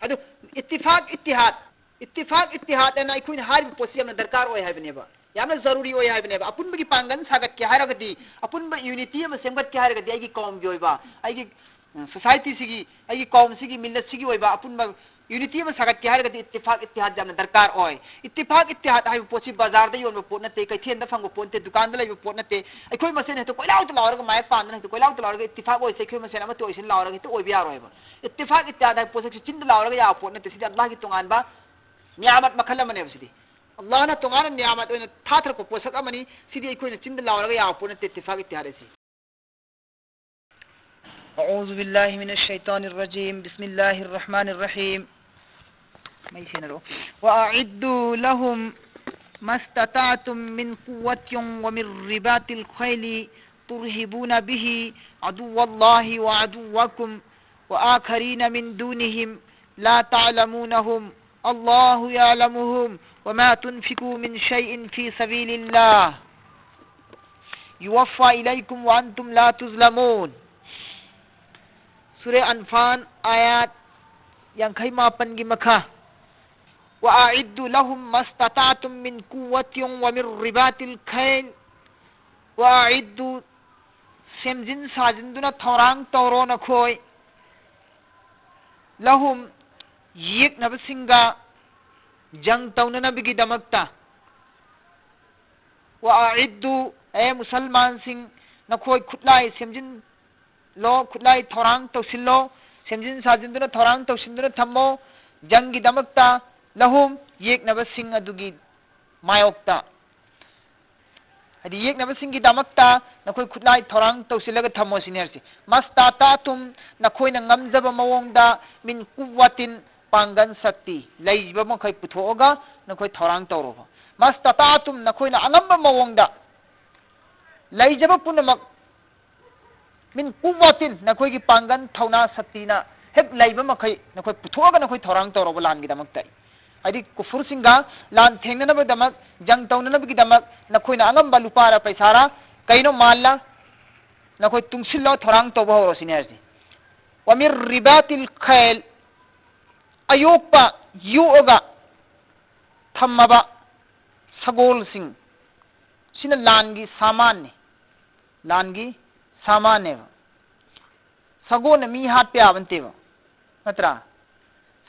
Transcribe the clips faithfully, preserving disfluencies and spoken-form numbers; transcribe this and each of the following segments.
ꯑꯗꯨ ꯏꯠꯇꯤꯐꯥꯛ ꯏꯠꯇꯤꯍꯥꯗ, ꯏꯠꯇꯤꯐꯥꯛ ꯏꯠꯇꯤꯍꯥꯗ ꯑꯅ ꯑꯩꯈꯣꯏꯅ ꯍꯥꯏꯔꯤꯕ ꯄꯣꯠꯁꯤ ꯌꯥꯝꯅ ꯗꯔꯀꯥꯔ ꯑꯣꯏ ꯍꯥꯏꯕꯅꯦꯕ, ꯌꯥꯝꯅ ꯖꯔꯨꯔꯤ ꯑꯣꯏ ꯍꯥꯏꯕꯅꯦꯕ꯫ ꯑꯄꯨꯟꯕꯒꯤ ꯄꯥꯡꯒꯜ ꯁꯥꯒꯠꯀꯦ ꯍꯥꯏꯔꯒꯗꯤ, ꯑꯄꯨꯟꯕ ꯌꯨꯅꯤꯇꯤ ꯑꯃ ꯁꯦꯝꯒꯠꯀꯦ ꯍꯥꯏꯔꯒꯗꯤ, ꯑꯩꯒꯤ ꯀꯧꯝꯒꯤ ꯑꯣꯏꯕ, ꯑꯩꯒꯤ, ꯎꯝ, ꯁꯣꯁꯥꯏꯇꯤꯁꯤꯒꯤ, ꯑꯩꯒꯤ ꯀꯧꯝꯁꯤꯒꯤ, ꯃꯤꯜꯂꯠꯁꯤꯒꯤ ꯑꯣꯏꯕ ꯑꯄꯨꯟꯕ ꯌꯨꯅꯤꯇꯤ ꯑꯃ ꯁꯥꯒꯠꯀꯦ ꯍꯥꯏꯔꯒꯗꯤ ꯏꯠꯇꯤꯐꯥꯛ ꯏꯠꯇꯤꯍꯥꯗ ꯌꯥꯝꯅ ꯗꯔꯀꯥꯔ ꯑꯣꯏ꯫ ꯏꯠꯇꯤꯐꯥꯛ ꯏꯠꯇꯤꯍꯥꯗ ꯍꯥꯏꯕ ꯄꯣꯠꯁꯤ ꯕꯖꯥꯔꯗ ꯌꯣꯟꯕ ꯄꯣꯠ ꯅꯠꯇꯦ, ꯀꯩꯊꯦꯜꯗ ꯐꯪꯕ ꯄꯣꯠ ꯅꯠꯇꯦ, ꯗꯨꯀꯥꯟꯗ ꯂꯩꯕ ꯄꯣꯠ ꯅꯠꯇꯦ꯫ ꯑꯩꯈꯣꯏ ꯃꯁꯦꯟ ꯍꯦꯛꯇ ꯀꯣꯏꯂꯥꯎꯗ ꯂꯥꯎꯔꯒ, ꯃꯥꯏꯛ ꯄꯥꯟꯗꯅ ꯍꯦꯛꯇ ꯀꯣꯏꯂꯥꯎꯗ ꯂꯥꯎꯔꯒ ꯏꯠꯇꯤꯐꯥꯛ ꯑꯣꯏꯁꯦ, ꯑꯩꯈꯣꯏ ꯃꯁꯦꯟ ꯑꯃꯠꯇ ꯑꯣꯏꯁꯦꯅ ꯂꯥꯎꯔꯒ ꯍꯦꯛꯇ ꯑꯣꯏꯕ ꯌꯥꯔꯣꯏꯕ꯫ ꯏꯠꯇꯤꯐꯥꯛ ꯏꯠꯇꯤꯍꯥꯗ ꯍꯥꯏꯕ ꯄꯣꯠꯁꯛꯁꯤ ꯆꯤꯟꯗ ꯂꯥꯎꯔꯒ ꯌꯥꯕ ꯄꯣꯠ ꯅꯠꯇꯦ꯫ ꯁꯤꯗꯤ ꯑꯜꯂꯥꯍꯒꯤ ꯇꯣꯉꯥꯟꯕ ꯅꯤꯌꯥꯃꯠ ꯃꯈꯜ ꯑꯃꯅꯦꯕ꯫ ꯁꯤꯗꯤ ꯑꯜꯂꯥꯍꯅ ꯇꯣꯉꯥꯟꯅ ꯅꯤꯌꯥꯃꯠ ꯑꯣꯏꯅ ꯊꯥꯊꯔꯛꯄ ꯄꯣꯠꯁꯛ ꯑꯃꯅꯤ꯫ ꯁꯤꯗꯤ ꯑꯩꯈꯣꯏꯅ ꯆꯤꯟꯗ ꯂꯥꯎꯔꯒ ꯌꯥꯕ ꯄꯣꯠ ꯅꯠꯇꯦ, ꯏꯠꯇꯤꯐꯥꯛ ꯏꯠꯇꯤꯍꯥꯗ ꯑꯁꯤ꯫ أعوذ بالله من الشيطان الرجيم. بسم الله الرحمن الرحيم. ꯃꯩ ꯁꯦꯟꯅꯔꯛꯑꯣ. وأعدوا لهم ما استطعتم من قوة ومن رباط الخيل ترهبون به عدو الله وعدوكم وآخرين من دونهم لا تعلمونهم الله يعلمهم وما تنفقوا من شيء في سبيل الله يوفى إليكم وأنتم لا تظلمون. ꯁꯨꯔꯦ ꯑꯟꯐꯥꯟ, ꯑꯥꯌꯥꯠ ꯌꯥꯡꯈꯩ ꯃꯥꯄꯟꯒꯤ ꯃꯈꯥ꯫ وأعدوا لهم ما استطعتم من قوة ومن رباط الخيل وأعدوا, ꯁꯦꯝꯖꯤꯟ ꯁꯥꯖꯤꯟꯗꯨꯅ ꯊꯧꯔꯥꯡ ꯇꯧꯔꯣ ꯅꯈꯣꯏ, لهم, ꯌꯦꯛꯅꯕꯁꯤꯡꯒ ꯖꯪ ꯇꯧꯅꯅꯕꯒꯤꯗꯃꯛꯇ꯫ وأعدوا, ꯑꯦ ꯃꯨꯁꯜꯃꯥꯟꯁꯤꯡ, ꯅꯈꯣꯏ ꯈꯨꯠꯂꯥꯏ ꯁꯦꯝꯖꯤꯟ ꯂꯣ, ꯈꯨꯠꯂꯥꯏ ꯊꯧꯔꯥꯡ ꯇꯧꯁꯤꯜꯂꯣ, ꯁꯦꯝꯖꯤꯟ ꯁꯥꯖꯤꯟꯗꯨꯅ ꯊꯧꯔꯥꯡ ꯇꯧꯁꯤꯟꯗꯨꯅ ꯊꯝꯃꯣ, ꯖꯪꯒꯤꯗꯃꯛꯇ, لهم, ꯌꯦꯛꯅꯕꯁꯤꯡ ꯑꯗꯨꯒꯤ ꯃꯥꯌꯣꯛꯇ꯫ ꯍꯥꯏꯗꯤ ꯌꯦꯛꯅꯕꯁꯤꯡꯒꯤꯗꯃꯛꯇ ꯅꯈꯣꯏ ꯈꯨꯠꯂꯥꯏ ꯊꯧꯔꯥꯡ ꯇꯧꯁꯤꯜꯂꯒ ꯊꯝꯃꯣ ꯁꯤꯅꯤ ꯍꯥꯏꯔꯤꯁꯤ꯫ ما استطعتم, ꯅꯈꯣꯏꯅ ꯉꯝꯖꯕ ꯃꯑꯣꯡꯗ, من قوة, ꯄꯥꯡꯒꯜ ꯁꯛꯇꯤ ꯂꯩꯕ ꯃꯈꯩ ꯄꯨꯊꯣꯛꯑꯒ ꯅꯈꯣꯏ ꯊꯧꯔꯥꯡ ꯇꯧꯔꯣꯕ꯫ ما استطعتم, ꯅꯈꯣꯏꯅ ꯑꯉꯝꯕ ꯃꯑꯣꯡꯗ ꯂꯩꯖꯕ ꯄꯨꯝꯅꯃꯛ, من قوة, ꯅꯈꯣꯏꯒꯤ ꯄꯥꯡꯒꯜ, ꯊꯧꯅꯥ, ꯁꯛꯇꯤꯅ ꯍꯦꯛ ꯂꯩꯕ ꯃꯈꯩ ꯅꯈꯣꯏ ꯄꯨꯊꯣꯛꯑꯒ ꯅꯈꯣꯏ ꯊꯧꯔꯥꯡ ꯇꯧꯔꯕ ꯂꯥꯟꯒꯤꯗꯃꯛꯇ꯫ ꯍꯥꯏꯗꯤ ꯀꯨꯐꯨꯔꯁꯤꯡꯒ ꯂꯥꯟ ꯊꯦꯡꯅꯅꯕꯒꯤꯗꯃꯛ, ꯖꯪ ꯇꯧꯅꯅꯕꯒꯤꯗꯃꯛ ꯅꯈꯣꯏꯅ ꯑꯉꯝꯕ ꯂꯨꯄꯥꯔ ꯄꯩꯁꯥꯔ ꯀꯩꯅꯣ ꯃꯥꯜꯂ ꯅꯈꯣꯏ ꯇꯨꯡꯁꯤꯜꯂꯣ, ꯊꯧꯔꯥꯡ ꯇꯧꯕ ꯍꯧꯔꯣ ꯁꯤꯅꯤ ꯍꯥꯏꯔꯤꯁꯤ꯫ ومن رباط الخيل, ꯑꯌꯣꯛꯄ ꯌꯣꯛꯑꯒ ꯊꯝꯃꯕ ꯁꯒꯣꯜꯁꯤꯡ, ꯁꯤꯅ ꯂꯥꯟꯒꯤ ꯁꯥꯃꯥꯟꯅꯤ, ꯂꯥꯟꯒꯤ ꯁꯥꯃꯥꯟꯅꯦꯕ꯫ ꯁꯒꯣꯜꯅ ꯃꯤ ꯍꯥꯠꯄ ꯌꯥꯕ ꯅꯠꯇꯦꯕ, ꯅꯠꯇ꯭ꯔꯥ?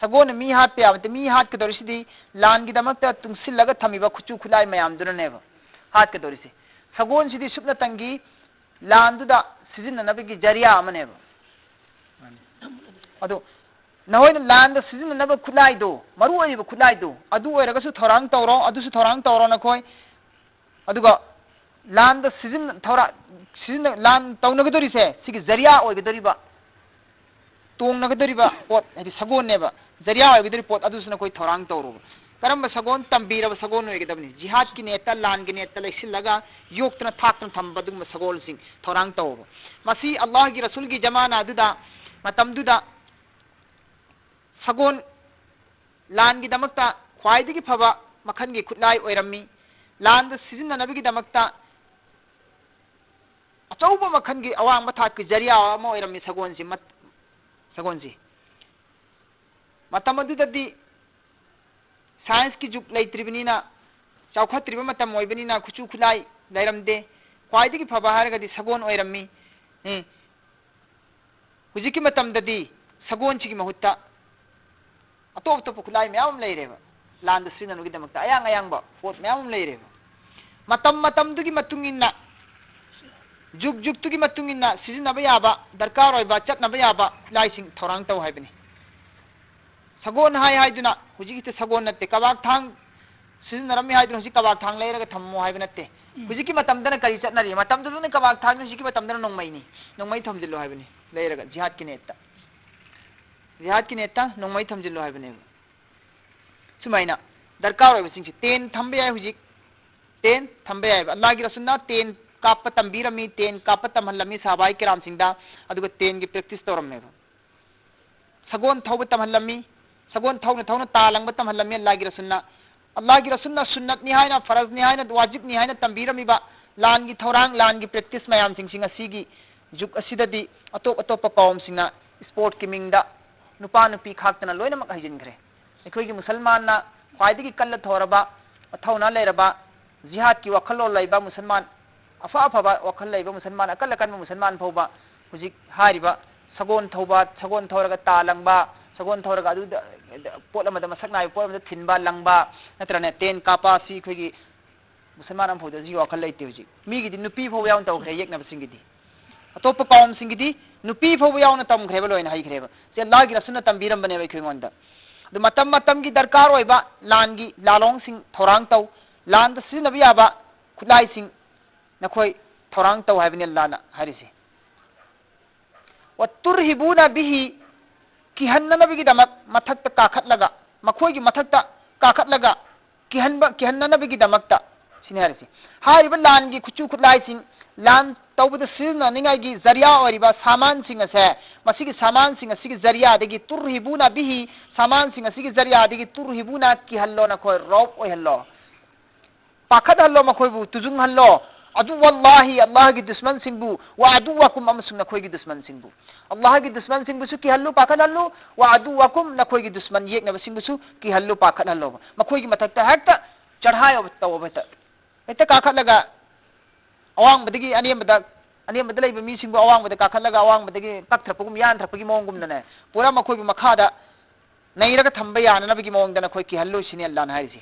ꯁꯒꯣꯜꯅ ꯃꯤ ꯍꯥꯠꯄ ꯌꯥꯕ ꯅꯠꯇꯦ꯫ ꯃꯤ ꯍꯥꯠꯀꯗꯧꯔꯤꯁꯤꯗꯤ ꯂꯥꯟꯒꯤꯗꯃꯛꯇ ꯇꯨꯡꯁꯤꯜꯂꯒ ꯊꯝꯃꯤꯕ ꯈꯨꯠꯁꯨ ꯈꯨꯠꯂꯥꯏ ꯃꯌꯥꯝꯗꯨꯅꯅꯦꯕ ꯍꯥꯠꯀꯗꯧꯔꯤꯁꯦ꯫ ꯁꯒꯣꯜꯁꯤꯗꯤ ꯁꯨꯞꯅꯇꯪꯒꯤ ꯂꯥꯟꯗꯨꯗ ꯁꯤꯖꯤꯟꯅꯅꯕꯒꯤ ꯖꯔꯤꯌꯥ ꯑꯃꯅꯦꯕ꯫ ꯑꯗꯣ ꯅꯈꯣꯏꯅ ꯂꯥꯟꯗ ꯁꯤꯖꯤꯟꯅꯅꯕ ꯈꯨꯠꯂꯥꯏꯗꯣ, ꯃꯔꯨ ꯑꯣꯏꯔꯤꯕ ꯈꯨꯠꯂꯥꯏꯗꯣ, ꯑꯗꯨ ꯑꯣꯏꯔꯒꯁꯨ ꯊꯧꯔꯥꯡ ꯇꯧꯔꯣ, ꯑꯗꯨꯁꯨ ꯊꯧꯔꯥꯡ ꯇꯧꯔꯣ ꯅꯈꯣꯏ꯫ ꯑꯗꯨꯒ ꯂꯥꯟꯗ ꯁꯤꯖꯤꯟꯅ-, ꯊꯧꯔꯥ-, ꯁꯤꯖꯤꯟꯅ-, ꯂꯥꯟ ꯇꯧꯅꯒꯗꯧꯔꯤꯁꯦ, ꯁꯤꯒꯤ ꯖꯔꯤꯌꯥ ꯑꯣꯏꯒꯗꯧꯔꯤꯕ, ꯇꯣꯡꯅꯒꯗꯧꯔꯤꯕ ꯄꯣꯠ, ꯍꯥꯏꯗꯤ ꯁꯒꯣꯜꯅꯦꯕ, ꯖꯔꯤꯌꯥ ꯑꯣꯏꯒꯗꯧꯔꯤꯕ ꯄꯣꯠ ꯑꯗꯨꯁꯨ ꯅꯈꯣꯏ ꯊꯧꯔꯥꯡ ꯇꯧꯔꯣꯕ꯫ ꯀꯔꯝꯕ ꯁꯒꯣꯜ? ꯇꯝꯕꯤꯔꯕ ꯁꯒꯣꯜ ꯑꯣꯏꯒꯗꯕꯅꯤ꯫ ꯖꯤꯍꯥꯗꯀꯤ ꯅꯦꯠꯇ, ꯂꯥꯟꯒꯤ ꯅꯦꯠꯇ ꯂꯩꯁꯤꯜꯂꯒ ꯌꯣꯛꯇꯅ ꯊꯥꯛꯇꯅ ꯊꯝꯕ ꯑꯗꯨꯒꯨꯝꯕ ꯁꯒꯣꯜꯁꯤꯡ ꯊꯧꯔꯥꯡ ꯇꯧꯕ꯫ ꯃꯁꯤ ꯑꯜꯂꯥꯍꯒꯤ ꯔꯁꯨꯜꯒꯤ ꯖꯃꯥꯅꯥꯗꯨꯗ, ꯃꯇꯝꯗꯨꯗ ꯁꯒꯣꯜ ꯂꯥꯟꯒꯤꯗꯃꯛꯇ ꯈ꯭ꯋꯥꯏꯗꯒꯤ ꯐꯕ ꯃꯈꯜꯒꯤ ꯈꯨꯠꯂꯥꯏ ꯑꯣꯏꯔꯝꯃꯤ꯫ ꯂꯥꯟꯗ ꯁꯤꯖꯤꯟꯅꯅꯕꯒꯤꯗꯃꯛꯇ ꯑꯆꯧꯕ ꯃꯈꯜꯒꯤ ꯑꯋꯥꯡꯕ ꯊꯥꯛꯀꯤ ꯖꯔꯤꯌꯥ ꯑꯃ ꯑꯣꯏꯔꯝꯃꯤ ꯁꯒꯣꯜꯁꯤ, ꯃꯠ-, ꯁꯒꯣꯜꯁꯤ꯫ ꯃꯇꯝ ꯑꯗꯨꯗꯗꯤ ꯁꯥꯏꯟꯁꯀꯤ ꯖꯨꯛ ꯂꯩꯇ꯭ꯔꯤꯕꯅꯤꯅ, ꯆꯥꯎꯈꯠꯇ꯭ꯔꯤꯕ ꯃꯇꯝ ꯑꯣꯏꯕꯅꯤꯅ ꯈꯨꯠꯁꯨ ꯈꯨꯠꯂꯥꯏ ꯂꯩꯔꯝꯗꯦ꯫ ꯈ꯭ꯋꯥꯏꯗꯒꯤ ꯐꯕ ꯍꯥꯏꯔꯒꯗꯤ ꯁꯒꯣꯜ ꯑꯣꯏꯔꯝꯃꯤ꯫ ꯎꯝ꯫ ꯍꯧꯖꯤꯛꯀꯤ ꯃꯇꯝꯗꯗꯤ ꯁꯒꯣꯜꯁꯤꯒꯤ ꯃꯍꯨꯠꯇ ꯑꯇꯣꯞ ꯑꯇꯣꯞꯄ ꯈꯨꯠꯂꯥꯏ ꯃꯌꯥꯝ ꯑꯃ ꯂꯩꯔꯦꯕ꯫ ꯂꯥꯟꯗ ꯁꯤꯖꯤꯟꯅꯕꯒꯤꯗꯃꯛꯇ ꯑꯌꯥꯡ ꯑꯌꯥꯡꯕ ꯄꯣꯠ ꯃꯌꯥꯝ ꯑꯃ ꯂꯩꯔꯦꯕ꯫ ꯃꯇꯝ ꯃꯇꯝꯗꯨꯒꯤ ꯃꯇꯨꯡ ꯏꯟꯅ, ꯖꯨꯛ ꯖꯨꯛꯇꯨꯒꯤ ꯃꯇꯨꯡ ꯏꯟꯅ ꯁꯤꯖꯤꯟꯅꯕ ꯌꯥꯕ, ꯗꯔꯀꯥꯔ ꯑꯣꯏꯕ, ꯆꯠꯅꯕ ꯌꯥꯕ ꯈꯨꯠꯂꯥꯏꯁꯤꯡ ꯊꯧꯔꯥꯡ ꯇꯧ ꯍꯥꯏꯕꯅꯤ꯫ ꯁꯒꯣꯜ ꯍꯥꯏ ꯍꯥꯏꯗꯨꯅ ꯍꯧꯖꯤꯛ ꯍꯦꯛꯇ ꯁꯒꯣꯜ ꯅꯠꯇꯦ, ꯀꯕꯥꯛ ꯊꯥꯡ ꯁꯤꯖꯤꯟꯅꯔꯝꯃꯤ ꯍꯥꯏꯗꯨꯅ ꯍꯧꯖꯤꯛ ꯀꯕꯥꯛ ꯊꯥꯡ ꯂꯩꯔꯒ ꯊꯝꯃꯣ ꯍꯥꯏꯕ ꯅꯠꯇꯦ꯫ ꯎꯝ꯫ ꯍꯧꯖꯤꯛꯀꯤ ꯃꯇꯝꯗꯅ ꯀꯔꯤ ꯆꯠꯅꯔꯤ? ꯃꯇꯝꯗꯨꯗꯅ ꯀꯕꯥꯛ ꯊꯥꯡꯅꯤ, ꯍꯧꯖꯤꯛꯀꯤ ꯃꯇꯝꯗꯅ ꯅꯣꯡꯃꯩꯅꯤ꯫ ꯅꯣꯡꯃꯩ ꯊꯝꯖꯤꯜꯂꯣ ꯍꯥꯏꯕꯅꯤ ꯂꯩꯔꯒ, ꯖꯤꯍꯥꯗꯀꯤ ꯅꯦꯠꯇ꯫ ꯖꯤꯍꯥꯗꯀꯤ ꯅꯦꯠꯇ ꯅꯣꯡꯃꯩ ꯊꯝꯖꯤꯜꯂꯣ ꯍꯥꯏꯕꯅꯦꯕ꯫ ꯁꯨꯃꯥꯏꯅ ꯗꯔꯀꯥꯔ ꯑꯣꯏꯕꯁꯤꯡꯁꯤ, ꯇꯦꯟ ꯊꯝꯕ ꯌꯥꯏ ꯍꯧꯖꯤꯛ, ꯇꯦꯟ ꯊꯝꯕ ꯌꯥꯏꯕ꯫ ꯑꯜꯂꯥꯍꯒꯤ ꯔꯁꯨꯜꯅ ꯇꯦꯟ ꯀꯥꯞꯄ ꯇꯝꯕꯤꯔꯝꯃꯤ, ꯇꯦꯟ ꯀꯥꯞꯄ ꯇꯝꯍꯜꯂꯝꯃꯤ ꯁꯍꯥꯕꯥꯏ ꯀꯤꯔꯥꯝꯁꯤꯡꯗ, ꯑꯗꯨꯒ ꯇꯦꯟꯒꯤ practice ꯇꯧꯔꯝꯃꯦꯕ꯫ ꯁꯒꯣꯜ ꯊꯧꯕ ꯇꯝꯍꯜꯂꯝꯃꯤ, ꯁꯒꯣꯜ ꯊꯧꯅ ꯊꯧꯅ ꯇꯥ ꯂꯪꯕ ꯇꯝꯍꯜꯂꯝꯃꯤ ꯑꯜꯂꯥꯍꯒꯤ ꯔꯁꯨꯜꯅ꯫ ꯑꯜꯂꯥꯍꯒꯤ ꯔꯁꯨꯜꯅ ꯁꯨꯟꯅꯠꯅꯤ ꯍꯥꯏꯅ, ꯐꯔꯖꯅꯤ ꯍꯥꯏꯅ, ꯋꯥꯖꯤꯕꯅꯤ ꯍꯥꯏꯅ ꯇꯝꯕꯤꯔꯝꯃꯤꯕ ꯂꯥꯟꯒꯤ ꯊꯧꯔꯥꯡ, ꯂꯥꯟꯒꯤ practice ꯃꯌꯥꯝꯁꯤꯡꯁꯤ ꯉꯁꯤꯒꯤ ꯖꯨꯛ ꯑꯁꯤꯗꯗꯤ ꯑꯇꯣꯞ ꯑꯇꯣꯞꯄ ꯀꯧꯝꯁꯤꯡꯅ sportꯀꯤ ꯃꯤꯡꯗ, ꯅꯨꯄꯥ ꯅꯨꯄꯤ ꯈꯥꯛꯇꯅ ꯂꯣꯏꯅꯃꯛ ꯍꯩꯖꯤꯟꯈ꯭ꯔꯦ꯫ ꯑꯩꯈꯣꯏꯒꯤ ꯃꯨꯁꯜꯃꯥꯟꯅ ꯈ꯭ꯋꯥꯏꯗꯒꯤ ꯀꯜꯂ ꯊꯣꯔꯕ, ꯃꯊꯧꯅꯥ ꯂꯩꯔꯕ, ꯖꯤꯍꯥꯗꯀꯤ ꯋꯥꯈꯜꯂꯣꯟ ꯂꯩꯕ ꯃꯨꯁꯜꯃꯥꯟ, ꯑꯐ ꯑꯐꯕ ꯋꯥꯈꯜ ꯂꯩꯕ ꯃꯨꯁꯜꯃꯥꯟ, ꯑꯀꯜ ꯑꯀꯟꯕ ꯃꯨꯁꯜꯃꯥꯟ ꯐꯥꯎꯕ ꯍꯧꯖꯤꯛ ꯍꯥꯏꯔꯤꯕ ꯁꯒꯣꯜ ꯊꯧꯕ, ꯁꯒꯣꯜ ꯊꯧꯔꯒ ꯇꯥ ꯂꯪꯕ, ꯁꯒꯣꯜ ꯊꯧꯔꯒ ꯑꯗꯨꯗ ꯄꯣꯠ ꯑꯃꯗ, ꯃꯁꯛ ꯅꯥꯏꯕ ꯄꯣꯠ ꯑꯃꯗ ꯊꯤꯟꯕ ꯂꯪꯕ, ꯅꯠꯇ꯭ꯔꯅꯦ ꯇꯦꯟ ꯀꯥꯞꯄ, ꯁꯤ ꯑꯩꯈꯣꯏꯒꯤ ꯃꯨꯁꯜꯃꯥꯟ ꯑꯃꯐꯥꯎꯗ ꯍꯧꯖꯤꯛ ꯋꯥꯈꯜ ꯂꯩꯇꯦ꯫ ꯍꯧꯖꯤꯛ ꯃꯤꯒꯤꯗꯤ ꯅꯨꯄꯤ ꯐꯥꯎꯕ ꯌꯥꯎꯅ ꯇꯧꯈ꯭ꯔꯦ ꯌꯦꯛꯅꯕꯁꯤꯡꯒꯤꯗꯤ꯫ ꯑꯇꯣꯞꯄ ꯀꯥꯎꯝꯁꯤꯡꯒꯤꯗꯤ ꯅꯨꯄꯤ ꯐꯥꯎꯕ ꯌꯥꯎꯅ ꯇꯝꯈ꯭ꯔꯦꯕ, ꯂꯣꯏꯅ ꯍꯩꯈ꯭ꯔꯦꯕ꯫ ꯁꯤ ꯑꯜꯂꯥꯍꯒꯤ ꯔꯁꯨꯜꯅ ꯇꯝꯕꯤꯔꯝꯕꯅꯦꯕ ꯑꯩꯈꯣꯏꯉꯣꯟꯗ꯫ ꯑꯗꯨ ꯃꯇꯝ ꯃꯇꯝꯒꯤ ꯗꯔꯀꯥꯔ ꯑꯣꯏꯕ ꯂꯥꯟꯒꯤ ꯂꯥꯂꯣꯡꯁꯤꯡ ꯊꯧꯔꯥꯡ ꯇꯧ, ꯂꯥꯟꯗ ꯁꯤꯖꯤꯟꯅꯕ ꯌꯥꯕ ꯈꯨꯠꯂꯥꯏꯁꯤꯡ ꯅꯈꯣꯏ ꯊꯧꯔꯥꯡ ꯇꯧ ꯍꯥꯏꯕꯅꯤ ꯑꯜꯂꯥꯍꯅ ꯍꯥꯏꯔꯤꯁꯦ꯫ "ꯋꯇꯨꯔꯍꯤꯕꯨꯅ ꯕꯤꯍꯤ", ꯀꯤꯍꯟꯅꯅꯕꯒꯤꯗꯃꯛ ꯃꯊꯛꯇ ꯀꯥꯈꯠꯂꯒ, ꯃꯈꯣꯏꯒꯤ ꯃꯊꯛꯇ ꯀꯥꯈꯠꯂꯒ ꯀꯤꯍꯟꯕ, ꯀꯤꯍꯟꯅꯅꯕꯒꯤꯗꯃꯛꯇ ꯁꯤꯅꯤ ꯍꯥꯏꯔꯤꯁꯤ꯫ ꯍꯥꯏꯔꯤꯕ ꯂꯥꯟꯒꯤ ꯈꯨꯠꯁꯨ ꯈꯨꯠꯂꯥꯏꯁꯤꯡ, ꯂꯥꯟ ꯇꯧꯕꯗ ꯁꯤꯖꯤꯟꯅꯅꯤꯡꯉꯥꯏꯒꯤ ꯖꯔꯤꯌꯥ ꯑꯣꯏꯔꯤꯕ ꯁꯥꯃꯥꯟꯁꯤꯡ ꯑꯁꯦ, ꯃꯁꯤꯒꯤ ꯁꯥꯃꯥꯟꯁꯤꯡ ꯑꯁꯤꯒꯤ ꯖꯔꯤꯌꯥꯗꯒꯤ, ꯇꯨꯔꯍꯤꯕꯨꯅ ꯕꯤꯍꯤ, ꯁꯥꯃꯥꯟꯁꯤꯡ ꯑꯁꯤꯒꯤ ꯖꯔꯤꯌꯥꯗꯒꯤ, ꯇꯨꯔꯍꯤꯕꯨꯅ, ꯀꯤꯍꯜꯂꯣ, ꯅꯈꯣꯏ ꯔꯣꯞ ꯑꯣꯏꯍꯜꯂꯣ, ꯄꯥꯈꯠꯍꯜꯂꯣ ꯃꯈꯣꯏꯕꯨ, ꯇꯨꯖꯨꯡꯍꯜꯂꯣ꯫ ꯑꯗꯨ ꯋꯥꯜꯂꯥꯍꯤ, ꯑꯜꯂꯥꯍꯒꯤ ꯗꯨꯁꯃꯟꯁꯤꯡꯕꯨ, ꯋꯥ ꯑꯗꯨ ꯋꯥꯀꯨꯝ, ꯑꯃꯁꯨꯡ ꯅꯈꯣꯏꯒꯤ ꯗꯨꯁꯃꯟꯁꯤꯡꯕꯨ꯫ ꯑꯜꯂꯥꯍꯒꯤ ꯗꯨꯁꯃꯟꯁꯤꯡꯕꯨꯁꯨ ꯀꯤꯍꯜꯂꯨ, ꯄꯥꯈꯠꯍꯜꯂꯨ, ꯋꯥ ꯑꯗꯨ ꯋꯥꯀꯨꯝ, ꯅꯈꯣꯏꯒꯤ ꯗꯨꯁꯃꯟ ꯌꯦꯛꯅꯕꯁꯤꯡꯕꯨꯁꯨ ꯀꯤꯍꯜꯂꯨ, ꯄꯥꯈꯠꯍꯜꯂꯣ꯫ ꯃꯈꯣꯏꯒꯤ ꯃꯊꯛꯇ ꯍꯦꯛꯇ ꯆꯔꯍꯥꯏ ꯇꯧꯕ, ꯍꯦꯛꯇ, ꯍꯦꯛꯇ ꯀꯥꯈꯠꯂꯒ ꯑꯋꯥꯡꯕꯗꯒꯤ ꯑꯅꯦꯝꯕꯗ, ꯑꯅꯦꯝꯕꯗ ꯂꯩꯕ ꯃꯤꯁꯤꯡꯕꯨ ꯑꯋꯥꯡꯕꯗ ꯀꯥꯈꯠꯂꯒ ꯑꯋꯥꯡꯕꯗꯒꯤ ꯀꯛꯊꯔꯛꯄꯒꯨꯝ, ꯌꯥꯟꯊꯔꯛꯄꯒꯤ ꯃꯑꯣꯡꯒꯨꯝꯅꯅꯦ, ꯄꯨꯔꯥ ꯃꯈꯣꯏꯕꯨ ꯃꯈꯥꯗ ꯅꯩꯔꯒ ꯊꯝꯕ ꯌꯥꯅꯅꯕꯒꯤ ꯃꯑꯣꯡꯗ ꯅꯈꯣꯏ ꯀꯤꯍꯜꯂꯨ ꯁꯤꯅꯤ ꯑꯜꯂꯥꯍꯅ ꯍꯥꯏꯔꯤꯁꯤ꯫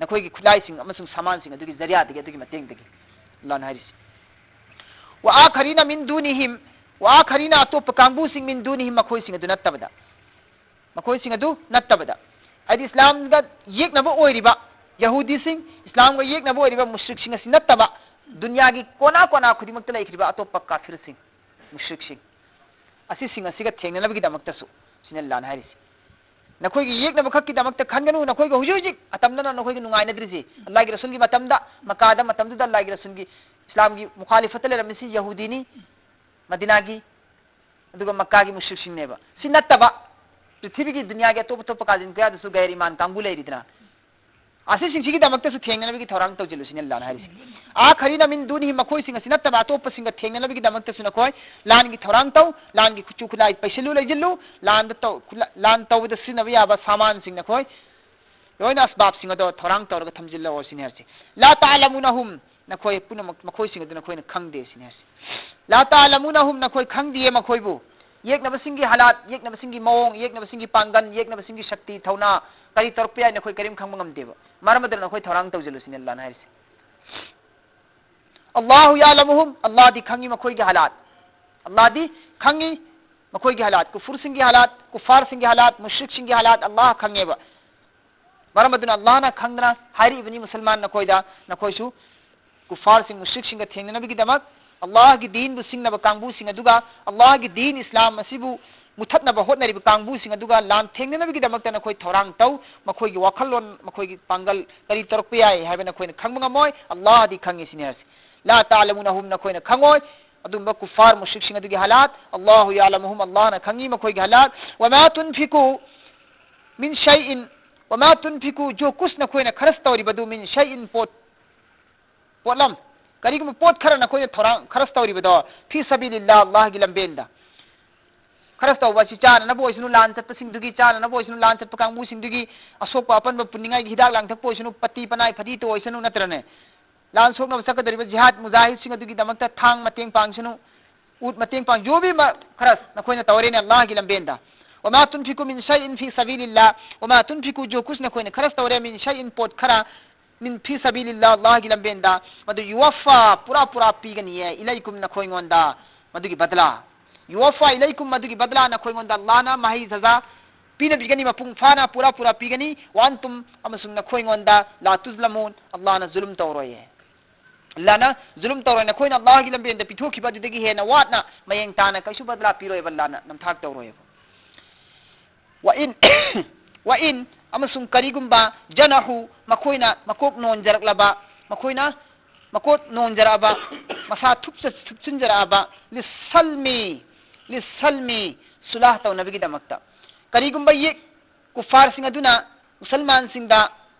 ꯅꯈꯣꯏꯒꯤ ꯈꯨꯠꯂꯥꯏꯁꯤꯡ ꯑꯃꯁꯨꯡ ꯁꯥꯃꯥꯟꯁꯤꯡ ꯑꯗꯨꯒꯤ ꯖꯔꯤꯌꯥꯗꯒꯤ, ꯑꯗꯨꯒꯤ ꯃꯇꯦꯡꯗꯒꯤ ꯑꯜꯂꯥꯍꯅ ꯍꯥꯏꯔꯤꯁꯤ꯫ "ꯋꯥ ꯑꯥꯈꯔꯤꯅ ꯃꯤꯟ ꯗꯨꯅꯤꯍꯤꯝ", ꯋꯥ ꯑꯥꯈꯔꯤꯅ, ꯑꯇꯣꯞꯄ ꯀꯥꯡꯕꯨꯁꯤꯡ, "ꯃꯤꯟ ꯗꯨꯅꯤꯍꯤꯝ", ꯃꯈꯣꯏꯁꯤꯡ ꯑꯗꯨ ꯅꯠꯇꯕꯗ, ꯃꯈꯣꯏꯁꯤꯡ ꯑꯗꯨ ꯅꯠꯇꯕꯗ꯫ ꯍꯥꯏꯗꯤ ꯏꯁꯂꯥꯝꯗ ꯌꯦꯛꯅꯕ ꯑꯣꯏꯔꯤꯕ ꯌꯍꯨꯗꯤꯁꯤꯡ, ꯏꯁꯂꯥꯝꯒ ꯌꯦꯛꯅꯕ ꯑꯣꯏꯔꯤꯕ ꯃꯨꯁ꯭ꯔꯤꯛꯁꯤꯡ ꯑꯁꯤ ꯅꯠꯇꯕ, ꯗꯨꯅꯤꯌꯥꯒꯤ ꯀꯣꯅꯥ ꯀꯣꯅꯥ ꯈꯨꯗꯤꯡꯃꯛꯇ ꯂꯩꯈ꯭ꯔꯤꯕ ꯑꯇꯣꯞꯄ ꯀꯥꯐꯤꯔꯁꯤꯡ, ꯃꯨꯁ꯭ꯔꯤꯛꯁꯤꯡ, ꯑꯁꯤꯁꯤꯡ ꯑꯁꯤꯒ ꯊꯦꯡꯅꯅꯕꯒꯤꯗꯃꯛꯇꯁꯨ ꯁꯤꯅ ꯂꯥꯟ ꯍꯥꯏꯔꯤꯁꯤ꯫ ꯅꯈꯣꯏꯒꯤ ꯌꯦꯛꯅꯕ ꯈꯛꯀꯤꯗꯃꯛꯇ ꯈꯟꯒꯅꯨ, ꯅꯈꯣꯏꯒ ꯍꯧꯖꯤꯛ ꯍꯧꯖꯤꯛ ꯑꯇꯝꯅꯅ ꯅꯈꯣꯏꯒ ꯅꯨꯡꯉꯥꯏꯅꯗ꯭ꯔꯤꯁꯤ꯫ ꯑꯜꯂꯥꯍꯒꯤ ꯔꯁꯨꯜꯒꯤ ꯃꯇꯝꯗ, ꯃꯀꯥꯗ ꯃꯇꯝꯗꯨꯗ ꯑꯜꯂꯥꯍꯒꯤ ꯔꯁꯨꯜꯒꯤ, ꯏꯁꯂꯥꯝꯒꯤ ꯃꯨꯈꯥꯂꯤꯐꯠꯇ ꯂꯩꯔꯝꯃꯤꯁꯤ ꯌꯍꯨꯗꯤꯅꯤ, ꯃꯗꯤꯅꯥꯒꯤ, ꯑꯗꯨꯒ ꯃꯛꯀꯥꯒꯤ ꯃꯨꯁ꯭ꯔꯤꯛꯁꯤꯡꯅꯦꯕ꯫ ꯁꯤ ꯅꯠꯇꯕ ꯄ꯭ꯔꯤꯊꯤꯕꯤꯒꯤ ꯗꯨꯅꯤꯌꯥꯒꯤ ꯑꯇꯣꯞ ꯑꯇꯣꯞꯄ ꯀꯥꯖꯤꯟ ꯀꯌꯥꯗꯁꯨ ꯒꯩꯔ ꯏꯃꯥꯟ ꯀꯥꯡꯕꯨ ꯂꯩꯔꯤꯗꯅ꯫ ꯑꯁꯤꯁꯤꯡꯁꯤꯒꯤꯗꯃꯛꯇꯁꯨ ꯊꯦꯡꯅꯅꯕꯒꯤ ꯊꯧꯔꯥꯡ ꯇꯧꯁꯤꯜꯂꯨ ꯁꯤꯅꯤ ꯑꯜꯂꯥꯍꯅ ꯍꯥꯏꯔꯤꯁꯦ꯫ "ꯑꯥꯈꯔꯤꯅ ꯃꯤꯟ ꯗꯨꯅꯤꯍꯤꯝ", ꯃꯈꯣꯏꯁꯤꯡ ꯑꯁꯤ ꯅꯠꯇꯕ ꯑꯇꯣꯞꯄꯁꯤꯡꯒ ꯊꯦꯡꯅꯅꯕꯒꯤꯗꯃꯛꯇꯁꯨ ꯅꯈꯣꯏ ꯂꯥꯟꯒꯤ ꯊꯧꯔꯥꯡ ꯇꯧ, ꯂꯥꯟꯒꯤ ꯈꯨꯠꯁꯨ ꯈꯨꯠꯂꯥꯏ ꯄꯩꯁꯤꯜꯂꯨ ꯂꯩꯁꯤꯜꯂꯨ, ꯂꯥꯟꯗ ꯇꯧ-, ꯈꯨꯠꯂ-, ꯂꯥꯟ ꯇꯧꯕꯗ ꯁꯤꯖꯤꯟꯅꯕ ꯌꯥꯕ ꯁꯥꯃꯥꯟꯁꯤꯡ ꯅꯈꯣꯏ ꯂꯣꯏꯅ ꯑꯁꯕꯥꯕꯁꯤꯡ ꯑꯗꯣ ꯊꯧꯔꯥꯡ ꯇꯧꯔꯒ ꯊꯝꯖꯤꯜꯂꯛꯑꯣ ꯁꯤꯅꯤ ꯍꯥꯏꯔꯤꯁꯦ꯫ "ꯂꯥ ꯇꯥꯂꯃꯨꯅꯍꯨꯝ", ꯅꯈꯣꯏ ꯄꯨꯝꯅꯃꯛ ꯃꯈꯣꯏꯁꯤꯡ ꯑꯗꯨ ꯅꯈꯣꯏꯅ ꯈꯪꯗꯦ ꯁꯤꯅꯤ ꯍꯥꯏꯔꯤꯁꯦ꯫ "ꯂꯥ ꯇꯥꯂꯃꯨꯅꯍꯨꯝ", ꯅꯈꯣꯏ ꯈꯪꯗꯤꯌꯦ ꯃꯈꯣꯏꯕꯨ꯫ ꯌꯦꯛꯅꯕꯁꯤꯡꯒꯤ ꯍꯥꯂꯥꯠ, ꯌꯦꯛꯅꯕꯁꯤꯡꯒꯤ ꯃꯑꯣꯡ, ꯌꯦꯛꯅꯕꯁꯤꯡꯒꯤ ꯄꯥꯡꯒꯜ, ꯌꯦꯛꯅꯕꯁꯤꯡꯒꯤ ꯁꯛꯇꯤ, ꯊꯧꯅꯥ ꯀꯔꯤ ꯇꯧꯔꯛꯄ ꯌꯥꯏ ꯅꯈꯣꯏ ꯀꯔꯤꯝ ꯈꯪꯕ ꯉꯝꯗꯦꯕ꯫ ꯃꯔꯝ ꯑꯗꯨꯅ ꯅꯈꯣꯏ ꯊꯧꯔꯥꯡ ꯇꯧꯁꯤꯜꯂꯨ ꯁꯤꯅꯤ ꯑꯜꯂꯥꯍꯅ ꯍꯥꯏꯔꯤꯁꯦ꯫ "ꯑꯜꯂꯥꯍꯨ ꯌꯥꯂꯃꯨꯍꯨꯝ", ꯑꯜꯂꯥꯍꯗꯤ ꯈꯪꯉꯤ ꯃꯈꯣꯏꯒꯤ ꯍꯥꯂꯥꯠ꯫ ꯑꯜꯂꯥꯍꯗꯤ ꯈꯪꯉꯤ ꯃꯈꯣꯏꯒꯤ ꯍꯥꯂꯥꯠ, ꯀꯨꯐꯨꯔꯁꯤꯡꯒꯤ ꯍꯥꯂꯥꯠ, ꯀꯨꯐꯥꯔꯁꯤꯡꯒꯤ ꯍꯥꯂꯥꯠ, ꯃꯨꯁ꯭ꯔꯤꯛꯁꯤꯡꯒꯤ ꯍꯥꯂꯥꯠ ꯑꯜꯂꯥꯍ ꯈꯪꯉꯦꯕ꯫ ꯃꯔꯝ ꯑꯗꯨꯅ ꯑꯜꯂꯥꯍꯅ ꯈꯪꯗꯅ ꯍꯥꯏꯔꯤꯕꯅꯤ ꯃꯨꯁꯜꯃꯥꯟ ꯅꯈꯣꯏꯗ, ꯅꯈꯣꯏꯁꯨ ꯀꯨꯐꯥꯔꯁꯤꯡ, ꯃꯨꯁ꯭ꯔꯤꯛꯁꯤꯡꯒ ꯊꯦꯡꯅꯅꯕꯒꯤꯗꯃꯛ, ꯑꯜꯂꯥꯍꯒꯤ ꯗꯤꯟꯕꯨ ꯁꯤꯡꯅꯕ ꯀꯥꯡꯕꯨꯁꯤꯡ ꯑꯗꯨꯒ, ꯑꯜꯂꯥꯍꯒꯤ ꯗꯤꯟ ꯏꯁꯂꯥꯝ ꯑꯁꯤꯕꯨ ꯃꯨꯊꯠꯅꯕ ꯍꯣꯠꯅꯔꯤꯕ ꯀꯥꯡꯕꯨꯁꯤꯡ ꯑꯗꯨꯒ ꯂꯥꯟ ꯊꯦꯡꯅꯅꯕꯒꯤꯗꯃꯛꯇ ꯅꯈꯣꯏ ꯊꯧꯔꯥꯡ ꯇꯧ, ꯃꯈꯣꯏꯒꯤ ꯋꯥꯈꯜꯂꯣꯟ, ꯃꯈꯣꯏꯒꯤ ꯄꯥꯡꯒꯜ ꯀꯔꯤ ꯇꯧꯔꯛꯄ ꯌꯥꯏ ꯍꯥꯏꯕ ꯅꯈꯣꯏꯅ ꯈꯪꯕ ꯉꯝꯃꯣꯏ, ꯑꯜꯂꯥꯍꯗꯤ ꯈꯪꯉꯤ ꯁꯤꯅꯤ ꯍꯥꯏꯔꯁꯤ꯫ "ꯂꯥ ꯇꯥꯂꯃꯨꯅꯍꯨꯝ", ꯅꯈꯣꯏꯅ ꯈꯪꯉꯣꯏ ꯑꯗꯨꯝꯕ ꯀꯨꯐꯥꯔ ꯃꯨꯁ꯭ꯔꯤꯛꯁꯤꯡ ꯑꯗꯨꯒꯤ ꯍꯥꯂꯥꯠ꯫ "ꯑꯜꯂꯥꯍꯨ ꯌꯥꯂꯃꯨꯍꯨꯝ", ꯑꯜꯂꯥꯍꯅ ꯈꯪꯉꯤ ꯃꯈꯣꯏꯒꯤ ꯍꯥꯂꯥꯠ꯫ "ꯋꯃꯥ ꯇꯨꯟꯐꯤꯀꯨ ꯃꯤꯟ ꯁꯩꯏꯟ", "ꯋꯃꯥ ꯇꯨꯟꯐꯤꯀꯨ", ꯖꯣ ꯀꯨꯁ ꯅꯈꯣꯏꯅ ꯈꯔꯁ ꯇꯧꯔꯤꯕꯗꯨ, "ꯃꯤꯟ ꯁꯩꯏꯟ", ꯄꯣꯠ, ꯄꯣꯠꯂꯝ, ꯀꯔꯤꯒꯨꯝꯕ ꯄꯣꯠ ꯈꯔ ꯅꯈꯣꯏꯅ ꯊꯧꯔꯥꯡ ꯈꯔꯁ ꯇꯧꯔꯤꯕꯗꯣ, "ꯐꯤ ꯁꯕꯤꯂꯤꯜꯂꯥꯍ", ꯑꯜꯂꯥꯍꯒꯤ ꯂꯝꯕꯦꯟꯗ ꯈꯔꯁ ꯇꯧꯕ ꯑꯁꯤ ꯆꯥꯅꯅꯕ ꯑꯣꯏꯁꯅꯨ, ꯂꯥꯟ ꯆꯠꯄꯁꯤꯡꯗꯨꯒꯤ ꯆꯥꯅꯅꯕ ꯑꯣꯏꯁꯅꯨ, ꯂꯥꯟ ꯆꯠꯄ ꯀꯥꯡꯕꯨꯁꯤꯡꯗꯨꯒꯤ ꯑꯁꯣꯛꯄ ꯑꯄꯟꯕ ꯄꯨꯅꯤꯡꯉꯥꯏꯒꯤ ꯍꯤꯗꯥꯛ ꯂꯥꯡꯊꯛꯄꯨ ꯑꯣꯏꯁꯅꯨ, ꯄꯇꯤ ꯄꯅꯥꯏ ꯐꯗꯤꯇ ꯑꯣꯏꯁꯅꯨ, ꯅꯠꯇ꯭ꯔꯅꯦ ꯂꯥꯟ ꯁꯣꯛꯅꯕ ꯆꯠꯀꯗꯧꯔꯤꯕ ꯖꯤꯍꯥꯗ ꯃꯨꯖꯥꯍꯤꯗꯁꯤꯡ ꯑꯗꯨꯒꯤꯗꯃꯛꯇ ꯊꯥꯡ ꯃꯇꯦꯡ ꯄꯥꯡꯁꯅꯨ, ꯎꯠ ꯃꯇꯦꯡ ꯄꯥꯡ, ꯖꯣ ꯚꯤ ꯃ-, ꯈꯔꯁ ꯅꯈꯣꯏꯅ ꯇꯧꯔꯦꯅꯦ ꯑꯜꯂꯥꯍꯒꯤ ꯂꯝꯕꯦꯟꯗ꯫ "ꯋꯃꯥ ꯇꯨꯟꯐꯤꯀꯨ ꯃꯤꯟ ꯁꯩꯏꯟ ꯐꯤ ꯁꯕꯤꯂꯤꯜꯂꯥꯍ", "ꯋꯃꯥ ꯇꯨꯟꯐꯤꯀꯨ", ꯖꯣ ꯀꯨꯁ ꯅꯈꯣꯏꯅ ꯈꯔꯁ ꯇꯧꯔꯦ, "ꯃꯤꯟ ꯁꯩꯏꯟ", ꯄꯣꯠ ꯈꯔ, "ꯃꯤꯟ ꯐꯤ ꯁꯕꯤꯂꯤꯜꯂꯥꯍ", ꯑꯜꯂꯥꯍꯒꯤ ꯂꯝꯕꯦꯟꯗ, ꯃꯗꯨ "ꯌꯨꯋꯥꯐꯥ", ꯄꯨꯔꯥ ꯄꯨꯔꯥ ꯄꯤꯒꯅꯤꯌꯦ, "ꯏꯂꯩꯀꯨꯝ", ꯅꯈꯣꯏꯉꯣꯟꯗ ꯃꯗꯨꯒꯤ ꯕꯗꯂꯥ꯫ "ꯌꯨꯋꯥꯐꯥ ꯏꯂꯩꯀꯨꯝ", ꯃꯗꯨꯒꯤ ꯕꯗꯂꯥ ꯅꯈꯣꯏꯉꯣꯟꯗ ꯑꯜꯂꯥꯍꯅ ꯃꯍꯩ ꯁꯖꯥ ꯄꯤꯅꯕꯤꯒꯅꯤ, ꯃꯄꯨꯡ ꯐꯥꯅ ꯄꯨꯔꯥ ꯄꯨꯔꯥ ꯄꯤꯒꯅꯤ꯫ "ꯋꯥꯟꯇꯨꯝ", ꯑꯃꯁꯨꯡ ꯅꯈꯣꯏꯉꯣꯟꯗ "ꯂꯥ ꯇꯨꯖꯂꯃꯨꯟ", ꯑꯜꯂꯥꯍꯅ ꯖꯨꯂꯨꯝ ꯇꯧꯔꯣꯏꯌꯦ꯫ ꯑꯜꯂꯥꯍꯅ ꯖꯨꯂꯨꯝ ꯇꯧꯔꯣꯏ, ꯅꯈꯣꯏꯅ ꯑꯜꯂꯥꯍꯒꯤ ꯂꯝꯕꯦꯟꯗ ꯄꯤꯊꯣꯛꯈꯤꯕ ꯑꯗꯨꯗꯒꯤ ꯍꯦꯟꯅ ꯋꯥꯠꯅ ꯃꯌꯦꯡ ꯇꯥꯅ ꯀꯩꯁꯨ ꯕꯗꯂꯥ ꯄꯤꯔꯣꯏꯕ, ꯑꯜꯂꯥꯍꯅ ꯅꯝꯊꯥꯛ ꯇꯧꯔꯣꯏꯕ꯫ "ꯋ ꯏꯟ", "ꯋ ꯏꯟ", ꯑꯃꯁꯨꯡ ꯀꯔꯤꯒꯨꯝꯕ, "ꯖꯅꯍꯨ", ꯃꯈꯣꯏꯅ ꯃꯀꯣꯛ ꯅꯣꯟꯖꯔꯛꯂꯕ, ꯃꯈꯣꯏꯅ ꯃꯀꯣꯛ ꯅꯣꯟꯖꯔꯛꯑꯕ, ꯃꯁꯥ ꯊꯨꯞꯆ-, ꯊꯨꯞꯆꯤꯟꯖꯔꯛꯑꯕ, "ꯂꯤꯁꯜꯃꯤ", "ꯂꯤꯁꯜꯃꯤ", ꯁꯨꯂꯥꯍ ꯇꯧꯅꯕꯒꯤꯗꯃꯛꯇ꯫ ꯀꯔꯤꯒꯨꯝꯕ ꯌꯦꯛ ꯀꯨꯐꯥꯔꯁꯤꯡ ꯑꯗꯨꯅ ꯃꯨꯁꯜꯃꯥꯟꯁꯤꯡꯗ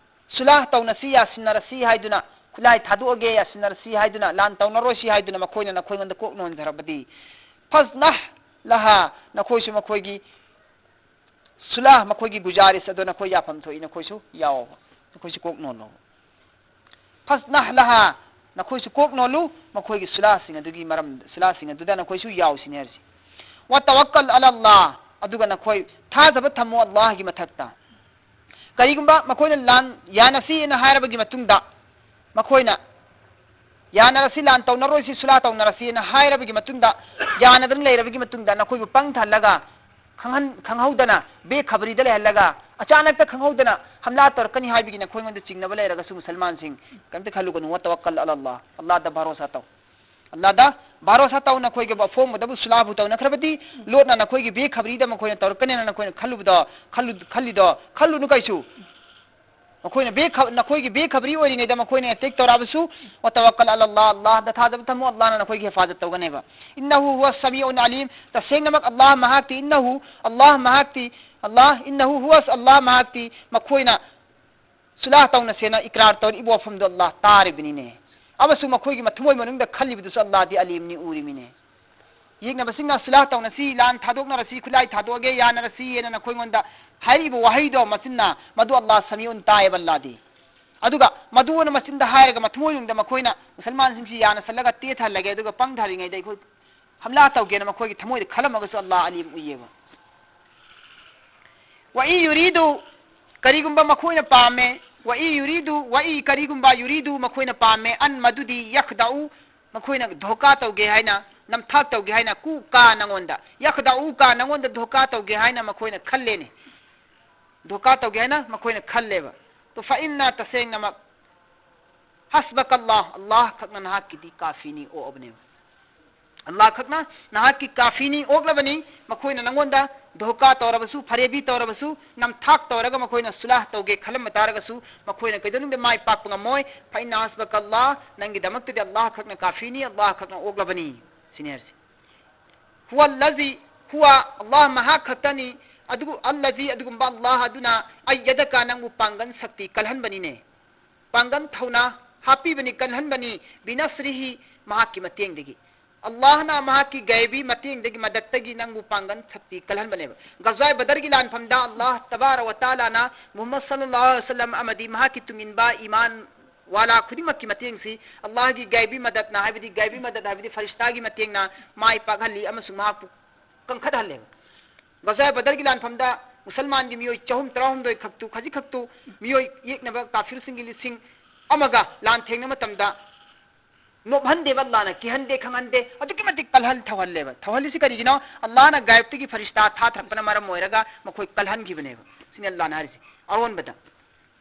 ꯁꯨꯂꯥꯍ ꯇꯧꯅꯁꯤ, ꯌꯥꯁꯤꯟꯅꯔꯁꯤ ꯍꯥꯏꯗꯨꯅ, ꯈꯨꯠꯂꯥꯏ ꯊꯥꯗꯣꯛꯑꯒꯦ, ꯌꯥꯁꯤꯟꯅꯔꯁꯤ ꯍꯥꯏꯗꯨꯅ, ꯂꯥꯟ ꯇꯧꯅꯔꯣꯏꯁꯤ ꯍꯥꯏꯗꯨꯅ ꯃꯈꯣꯏꯅ ꯅꯈꯣꯏꯉꯣꯟꯗ ꯀꯣꯛ ꯅꯣꯟꯖꯔꯕꯗꯤ, ꯐꯖꯅ ꯂꯍꯥ, ꯅꯈꯣꯏꯁꯨ ꯃꯈꯣꯏꯒꯤ ꯁꯨꯂꯥꯍ, ꯃꯈꯣꯏꯒꯤ ꯒꯨꯖꯥꯔꯤꯁ ꯑꯗꯣ ꯅꯈꯣꯏ ꯌꯥꯐꯝ ꯊꯣꯛꯏ, ꯅꯈꯣꯏꯁꯨ ꯌꯥꯎꯑꯣꯕ, ꯅꯈꯣꯏꯁꯨ ꯀꯣꯛ ꯅꯣꯜꯂꯣꯕ꯫ ꯐꯖꯅ ꯂꯍꯥ, ꯅꯈꯣꯏꯁꯨ ꯀꯣꯛ ꯅꯣꯜꯂꯨ, ꯃꯈꯣꯏꯒꯤ ꯁꯨꯂꯥꯍꯁꯤꯡ ꯑꯗꯨꯒꯤ ꯃꯔꯝ, ꯁꯨꯂꯥꯍꯁꯤꯡ ꯑꯗꯨꯗ ꯅꯈꯣꯏꯁꯨ ꯌꯥꯎꯁꯤꯅꯦ ꯍꯥꯏꯔꯤꯁꯤ꯫ ꯋꯇꯋꯛꯀꯜ ꯑꯂꯥ ꯑꯜꯂꯥꯍ, ꯑꯗꯨꯒ ꯅꯈꯣꯏ ꯊꯥꯖꯕ ꯊꯝꯃꯨ ꯑꯜꯂꯥꯍꯒꯤ ꯃꯊꯛꯇ꯫ ꯀꯔꯤꯒꯨꯝꯕ ꯃꯈꯣꯏꯅ ꯂꯥꯟ ꯌꯥꯅꯁꯤꯅ ꯍꯥꯏꯔꯕꯒꯤ ꯃꯇꯨꯡꯗ, ꯃꯈꯣꯏꯅ ꯌꯥꯅꯔꯁꯤ, ꯂꯥꯟ ꯇꯧꯅꯔꯣꯏꯁꯤ, ꯁꯨꯂꯥ ꯇꯧꯅꯔꯁꯤꯅ ꯍꯥꯏꯔꯕꯒꯤ ꯃꯇꯨꯡꯗ, ꯌꯥꯅꯗꯅ ꯂꯩꯔꯕꯒꯤ ꯃꯇꯨꯡꯗ, ꯅꯈꯣꯏꯕꯨ ꯄꯪꯊꯍꯜꯂꯒ, ꯈꯪꯍꯟ-, ꯈꯪꯍꯧꯗꯅ ꯕꯦꯈꯕꯔꯤꯗ ꯂꯩꯍꯜꯂꯒ, ꯑꯆꯥꯅꯛꯇ ꯈꯪꯍꯧꯗꯅ ꯍꯝꯂꯥ ꯇꯧꯔꯛꯀꯅꯤ ꯍꯥꯏꯕꯒꯤ ꯅꯈꯣꯏꯉꯣꯟꯗ ꯆꯤꯡꯅꯕ ꯂꯩꯔꯒꯁꯨ, ꯃꯨꯁꯜꯃꯥꯟꯁꯤꯡ, ꯀꯔꯤꯝꯇ ꯈꯜꯂꯨꯒꯅꯨ꯫ ꯋꯇꯋꯛꯀꯜ ꯑꯂꯥ ꯑꯜꯂꯥꯍ, ꯑꯜꯂꯥꯍꯗ ꯚꯔꯣꯁꯥ ꯇꯧ꯫ ꯑꯜꯂꯥꯍꯗ ꯚꯔꯣꯁꯥ ꯇꯧ꯫ ꯅꯈꯣꯏꯒꯤ ꯑꯐꯣꯡꯕꯗꯕꯨ ꯁꯨꯂꯥꯍꯕꯨ ꯇꯧꯅꯈ꯭ꯔꯕꯗꯤ, ꯂꯣꯠꯅ ꯅꯈꯣꯏꯒꯤ ꯕꯦꯈꯕꯔꯤꯗ ꯃꯈꯣꯏꯅ ꯇꯧꯔꯛꯀꯅꯦꯅ ꯅꯈꯣꯏꯅ ꯈꯜꯂꯨꯕꯗꯣ, ꯈꯜꯂꯨ-, ꯈꯜꯂꯤꯗꯣ, ꯈꯜꯂꯨꯅꯨ ꯀꯩꯁꯨ꯫ ꯃꯈꯣꯏꯅ ꯕꯦꯈ-, ꯅꯈꯣꯏꯒꯤ ꯕꯦꯈꯕꯔꯤ ꯑꯣꯏꯔꯤꯉꯩꯗ ꯃꯈꯣꯏꯅ ꯑꯦꯇꯦꯛ ꯇꯧꯔꯛꯑꯕꯁꯨ, ꯋꯇꯋꯛꯀꯜ ꯑꯂꯥ ꯑꯜꯂꯥꯍ, ꯑꯜꯂꯥꯍꯗ ꯊꯥꯖꯕ ꯊꯝꯃꯨ, ꯑꯜꯂꯥꯍꯅ ꯅꯈꯣꯏꯒꯤ ꯍꯤꯐꯥꯖꯠ ꯇꯧꯒꯅꯦꯕ꯫ ꯏꯟꯅꯍꯨ ꯍꯨꯋ ꯁꯃꯤꯎꯟ ꯑꯂꯤꯝ, ꯇꯁꯦꯡꯅꯃꯛ ꯑꯜꯂꯥꯍ ꯃꯍꯥꯛꯇꯤ, ꯏꯟꯅꯍꯨ, ꯑꯜꯂꯥꯍ ꯃꯍꯥꯛꯇꯤ, ꯑꯜꯂꯥꯍ, ꯏꯟꯅꯍꯨ ꯍꯨꯋ, ꯑꯜꯂꯥꯍ ꯃꯍꯥꯛꯇꯤ, ꯃꯈꯣꯏꯅ ꯁꯨꯂꯥꯍ ꯇꯧꯅꯁꯦꯅ ꯏꯀ꯭ꯔꯥꯔ ꯇꯧꯔꯤꯕ ꯋꯥꯐꯝꯗꯨ ꯑꯜꯂꯥꯍ ꯇꯥꯔꯤꯕꯅꯤꯅꯦ꯫ ꯑꯃꯁꯨꯡ ꯃꯈꯣꯏꯒꯤ ꯃꯊꯃꯣꯏ ꯃꯅꯨꯡꯗ ꯈꯜꯂꯤꯕꯗꯨꯁꯨ ꯑꯜꯂꯥꯍꯗꯤ ꯑꯂꯤꯝꯅꯤ, ꯎꯔꯤꯃꯤꯅꯦ꯫ ꯌꯦꯛꯅꯕꯁꯤꯡꯅ ꯁꯨꯂꯥꯍ ꯇꯧꯅꯁꯤ, ꯂꯥꯟ ꯊꯥꯗꯣꯛꯅꯔꯁꯤ, ꯈꯨꯠꯂꯥꯏ ꯊꯥꯗꯣꯛꯑꯒꯦ, ꯌꯥꯅꯔꯁꯤ ꯍꯥꯏꯅ ꯅꯈꯣꯏꯉꯣꯟꯗ ꯍꯥꯏꯔꯤꯕ ꯋꯥꯍꯩꯗꯣ, ꯃꯆꯤꯟꯅ ꯃꯗꯨ ꯑꯜꯂꯥꯍ ꯁꯃꯤꯎꯟ ꯇꯥꯏꯌꯦꯕ ꯑꯜꯂꯥꯍꯗꯤ꯫ ꯑꯗꯨꯒ ꯃꯗꯨ ꯑꯣꯏꯅ ꯃꯆꯤꯟꯗ ꯍꯥꯏꯔꯒ ꯃꯊꯃꯣꯏꯅꯨꯡꯗ ꯃꯈꯣꯏꯅ ꯃꯨꯁꯜꯃꯥꯟꯁꯤꯡꯁꯤ ꯌꯥꯅꯁꯜꯂꯒ ꯇꯦꯊꯍꯜꯂꯒꯦ, ꯑꯗꯨꯒ ꯄꯪꯊꯔꯤꯉꯩꯗ ꯑꯩꯈꯣꯏ ꯍꯝꯂꯥ ꯇꯧꯒꯦꯅ ꯃꯈꯣꯏꯒꯤ ꯊꯃꯣꯏꯗ ꯈꯜꯂꯝꯃꯒꯁꯨ ꯑꯜꯂꯥꯍ ꯑꯂꯤꯝ ꯎꯏꯌꯦꯕ꯫ ꯋꯥꯏ ꯌꯨꯔꯤꯗꯨ, ꯀꯔꯤꯒꯨꯝꯕ ꯃꯈꯣꯏꯅ ꯄꯥꯝꯃꯦ, ꯋꯥꯏ ꯌꯨꯔꯤꯗꯨ, ꯋꯥꯏ ꯀꯔꯤꯒꯨꯝꯕ ꯌꯨꯔꯤꯗꯨ ꯃꯈꯣꯏꯅ ꯄꯥꯝꯃꯦ, ꯑꯟ ꯃꯗꯨꯗꯤ ꯌꯈꯗꯎ, ꯃꯈꯣꯏꯅ ꯙꯣꯀꯥ ꯇꯧꯒꯦ ꯍꯥꯏꯅ, ꯅꯝꯊꯥꯛ ꯇꯧꯒꯦ ꯍꯥꯏꯅ, ꯀꯨ ꯀꯥ ꯅꯉꯣꯟꯗ, ꯌꯈꯗꯎ ꯀꯥ ꯅꯉꯣꯟꯗ ꯙꯣꯀꯥ ꯇꯧꯒꯦ ꯍꯥꯏꯅ ꯃꯈꯣꯏꯅ ꯈꯜꯂꯦꯅꯦ꯫ ꯙꯣꯀꯥ ꯇꯧꯒꯦ ꯍꯥꯏꯅ ꯃꯈꯣꯏꯅ ꯈꯜꯂꯦꯕ꯫ ꯇꯣ ꯐ ꯏꯟꯅ, ꯇꯁꯦꯡꯅꯃꯛ, ꯍꯁꯕꯀ ꯑꯜꯂꯥꯍ, ꯑꯜꯂꯥꯍ ꯈꯛꯅ ꯅꯍꯥꯛꯀꯤꯗꯤ ꯀꯥꯐꯤꯅꯤ ꯑꯣꯛꯑꯕꯅꯦꯕ꯫ ꯑꯜꯂꯥꯍ ꯈꯛꯅ ꯅꯍꯥꯛꯀꯤ ꯀꯥꯐꯤꯅꯤ ꯑꯣꯛꯂꯕꯅꯤ꯫ ꯃꯈꯣꯏꯅ ꯅꯉꯣꯟꯗ ꯙꯣꯀꯥ ꯇꯧꯔꯕꯁꯨ, ꯐꯔꯦꯕꯤ ꯇꯧꯔꯕꯁꯨ, ꯅꯝꯊꯥꯛ ꯇꯧꯔꯒ ꯃꯈꯣꯏꯅ ꯁꯨꯂꯥꯍ ꯇꯧꯒꯦ ꯈꯜꯂꯝꯕ ꯇꯥꯔꯒꯁꯨ, ꯃꯈꯣꯏꯅ ꯀꯩꯗꯧꯅꯨꯡꯗ ꯃꯥꯏ ꯄꯥꯛꯄ ꯉꯝꯃꯣꯏ꯫ ꯐ ꯏꯟꯅ ꯍꯁꯕꯀ ꯑꯜꯂꯥꯍ, ꯅꯪꯒꯤꯗꯃꯛꯇꯗꯤ ꯑꯜꯂꯥꯍ ꯈꯛꯅ ꯀꯥꯐꯤꯅꯤ, ꯑꯜꯂꯥꯍ ꯈꯛꯅ ꯑꯣꯛꯂꯕꯅꯤ꯫ ꯁꯤꯅꯤ ꯍꯥꯏꯔꯤꯁꯦ꯫ ꯍꯨꯋ ꯂꯖꯤ, ꯍꯨꯋ, ꯑꯜꯂꯥꯍ ꯃꯍꯥꯛ ꯈꯛꯇꯅꯤ, ꯑꯗꯨꯕꯨ ꯑꯜꯂꯖꯤ, ꯑꯗꯨꯒꯨꯝꯕ ꯑꯜꯂꯥꯍ ꯑꯗꯨꯅ ꯑꯩꯌꯗꯀ, ꯅꯪꯕꯨ ꯄꯥꯡꯒꯟ ꯁꯛꯇꯤ ꯀꯜꯍꯟꯕꯅꯤꯅꯦ, ꯄꯥꯡꯒꯟ ꯊꯧꯅꯥ ꯍꯥꯞꯄꯤꯕꯅꯤ, ꯀꯜꯍꯟꯕꯅꯤ, ꯕꯤꯅꯁ꯭ꯔꯤꯍꯤ, ꯃꯍꯥꯛꯀꯤ ꯃꯇꯦꯡꯗꯒꯤ꯫ ꯑꯜꯂꯥꯍꯅ ꯃꯍꯥꯛꯀꯤ ꯒꯥꯏꯕꯤ ꯃꯇꯦꯡꯗꯒꯤ, ꯃꯗꯠꯇꯒꯤ ꯅꯪꯕꯨ ꯄꯥꯡꯒꯟ ꯁꯛꯇꯤ ꯀꯜꯍꯟꯕꯅꯦꯕ꯫ ꯒꯖꯋꯥꯏ ꯕꯗꯔꯒꯤ ꯂꯥꯟꯐꯝꯗ ꯑꯜꯂꯥꯍ ꯇꯕꯥꯔ ꯋꯥ ꯇꯥꯂꯥꯅ ꯃꯨꯍꯝꯃꯗ ꯁꯜꯂꯜꯂꯥꯍꯨ ꯑꯂꯩꯍꯤ ꯋꯥꯁꯜꯂꯝ ꯑꯃꯗꯤ ꯃꯍꯥꯛꯀꯤ ꯇꯨꯡꯏꯟꯕ ꯏꯃꯥꯟ ꯋꯥꯂꯥ ꯈꯨꯗꯤꯡꯃꯛꯀꯤ ꯃꯇꯦꯡꯁꯤ ꯑꯜꯂꯥꯍꯒꯤ ꯒꯥꯏꯕꯤ ꯃꯗꯠꯅ, ꯍꯥꯏꯕꯗꯤ ꯒꯥꯏꯕꯤ ꯃꯗꯠ ꯍꯥꯏꯕꯗꯤ ꯐꯔꯤꯁꯇꯥꯒꯤ ꯃꯇꯦꯡꯅ ꯃꯥꯏ ꯄꯥꯛꯍꯜꯂꯤ ꯑꯃꯁꯨꯡ ꯃꯍꯥꯛꯄꯨ ꯀꯟꯈꯠꯍꯜꯂꯦꯕ꯫ ꯒꯖꯋꯥꯏ ꯕꯗꯔꯒꯤ ꯂꯥꯟꯐꯝꯗ ꯃꯨꯁꯜꯃꯥꯟꯒꯤ ꯃꯤꯑꯣꯏ ꯆꯍꯨꯝ ꯇꯔꯥꯍꯨꯝꯗꯣꯏ ꯈꯛꯇꯨ, ꯈꯖꯤꯛ ꯈꯛꯇꯨ, ꯃꯤꯑꯣꯏ ꯌꯦꯛꯅꯕ ꯀꯥꯐꯤꯔꯁꯤꯡꯒꯤ ꯂꯤꯁꯤꯡ ꯑꯃꯒ ꯂꯥꯟ ꯊꯦꯡꯅ ꯃꯇꯝꯗ ꯅꯣꯞꯍꯟꯗꯦꯕ ꯑꯜꯂꯥꯍꯅ, ꯀꯤꯍꯟꯗꯦ, ꯈꯪꯍꯟꯗꯦ, ꯑꯗꯨꯛꯀꯤ ꯃꯇꯤꯛ ꯀꯜꯍꯟ ꯊꯧꯍꯜꯂꯦꯕ꯫ ꯊꯧꯍꯜꯂꯤꯁꯤ ꯀꯔꯤꯒꯤꯅꯣ? ꯑꯜꯂꯥꯍꯅ ꯒꯥꯏꯕꯇꯒꯤ ꯐꯔꯤꯁꯇꯥ ꯊꯥꯊꯔꯛꯄꯅ ꯃꯔꯝ ꯑꯣꯏꯔꯒ ꯃꯈꯣꯏ ꯀꯜꯍꯟꯈꯤꯕꯅꯦꯕ꯫ ꯁꯤꯅꯤ ꯑꯜꯂꯥꯍꯅ ꯍꯥꯏꯔꯤꯁꯤ꯫ ꯑꯔꯣꯟꯕꯗ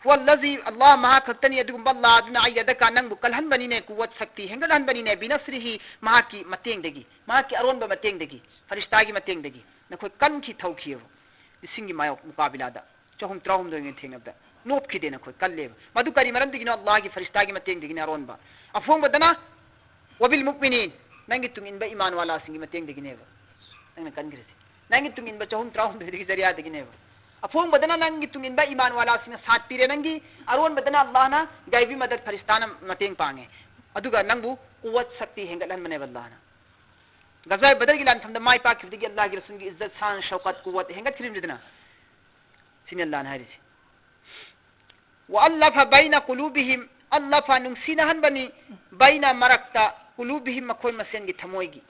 ꯍꯨꯋꯜꯂꯖꯤ, ꯑꯜꯂꯥꯍ ꯃꯍꯥꯛ ꯈꯛꯇꯅꯤ꯫ ꯑꯗꯨꯒꯨꯝꯕ ꯑꯜꯂꯥꯍ ꯑꯗꯨꯅ ꯑꯩ ꯑꯗꯀ ꯅꯪꯕꯨ ꯀꯜꯍꯟꯕꯅꯤꯅꯦ, ꯀꯨꯋꯠ ꯁꯛꯇꯤ ꯍꯦꯟꯒꯠꯍꯟꯕꯅꯤꯅꯦ, ꯕꯤꯅꯁ꯭ꯔꯤꯍꯤ, ꯃꯍꯥꯛꯀꯤ ꯃꯇꯦꯡꯗꯒꯤ, ꯃꯍꯥꯛꯀꯤ ꯑꯔꯣꯟꯕ ꯃꯇꯦꯡꯗꯒꯤ, ꯐꯔꯤꯁꯇꯥꯒꯤ ꯃꯇꯦꯡꯗꯒꯤ ꯅꯈꯣꯏ ꯀꯟꯈꯤ ꯊꯧꯈꯤꯑꯕ꯫ ꯂꯤꯁꯤꯡꯒꯤ ꯃꯥꯌꯣꯛ ꯃꯨꯀꯥꯕꯤꯂꯥꯗ ꯆꯍꯨꯝ ꯇꯔꯥꯍꯨꯝꯗꯣꯏꯅ ꯊꯦꯡꯅꯕꯗ ꯅꯣꯞꯈꯤꯗꯦ ꯅꯈꯣꯏ, ꯀꯜꯂꯦꯕ꯫ ꯃꯗꯨ ꯀꯔꯤ ꯃꯔꯝꯗꯒꯤꯅꯣ? ꯑꯜꯂꯥꯍꯒꯤ ꯐꯔꯤꯁꯇꯥꯒꯤ ꯃꯇꯦꯡꯗꯒꯤꯅꯦ ꯑꯔꯣꯟꯕ꯫ ꯑꯐꯣꯡꯕꯗꯅ ꯋꯥꯕꯤꯜ ꯃꯨꯛꯃꯤꯅꯤꯟ, ꯅꯪꯒꯤ ꯇꯨꯡꯏꯟꯕ ꯏꯃꯥꯟꯋꯥꯂꯥꯁꯤꯡꯒꯤ ꯃꯇꯦꯡꯗꯒꯤꯅꯦꯕ ꯅꯪꯅ ꯀꯟꯈ꯭ꯔꯤꯁꯦ꯫ ꯅꯪꯒꯤ ꯇꯨꯡꯏꯟꯕ ꯆꯍꯨꯝ ꯇꯔꯥꯍꯨꯝꯗꯣꯏꯗꯒꯤ ꯖꯔꯤꯌꯥꯗꯒꯤꯅꯦꯕ꯫ ꯑꯐꯣꯡꯕꯗꯅ ꯅꯪꯒꯤ ꯇꯨꯡꯏꯟꯕ ꯏꯃꯥꯟꯋꯥꯂꯥꯁꯤꯡꯅ ꯁꯥꯠ ꯄꯤꯔꯦ ꯅꯪꯒꯤ, ꯑꯔꯣꯟꯕꯗꯅ ꯑꯜꯂꯥꯍꯅ ꯒꯥꯏꯕꯤ ꯃꯗꯠ ꯐꯔꯤꯁꯇꯥꯅ ꯃꯇꯦꯡ ꯄꯥꯡꯉꯦ꯫ ꯑꯗꯨꯒ ꯅꯪꯕꯨ ꯀꯨꯋꯠ ꯁꯛꯇꯤ ꯍꯦꯟꯒꯠꯍꯟꯕꯅꯦꯕ ꯑꯜꯂꯥꯍꯅ꯫ ꯒꯖꯋꯥꯏ ꯕꯗꯔꯒꯤ ꯂꯥꯟꯐꯝꯗ ꯃꯥꯏ ꯄꯥꯛꯈꯤꯕꯗꯒꯤ ꯑꯜꯂꯥꯍꯒꯤ ꯔꯁꯨꯜꯒꯤ ꯏꯖꯠ, ꯁꯥꯟ, ꯁꯧꯀꯠ, ꯀꯨꯋꯠ ꯍꯦꯟꯒꯠꯈ꯭ꯔꯤꯕꯅꯤꯗꯅ꯫ ꯁꯤꯅꯤ ꯑꯜꯂꯥꯍꯅ ꯍꯥꯏꯔꯤꯁꯤ꯫ ꯋꯥ ꯑꯜꯂꯐ ꯕꯩꯅ ꯀꯨꯂꯨꯕꯤꯍꯤꯝ, ꯑꯜꯂꯐ ꯅꯨꯡꯁꯤꯅꯍꯟꯕꯅꯤ, ꯕꯩꯅ ꯃꯔꯛꯇ, ꯀꯨꯂꯨꯕꯤꯍꯤꯝ ꯃꯈꯣꯏ ꯃꯁꯦꯟꯒꯤ ꯊꯃꯣꯏꯒꯤ,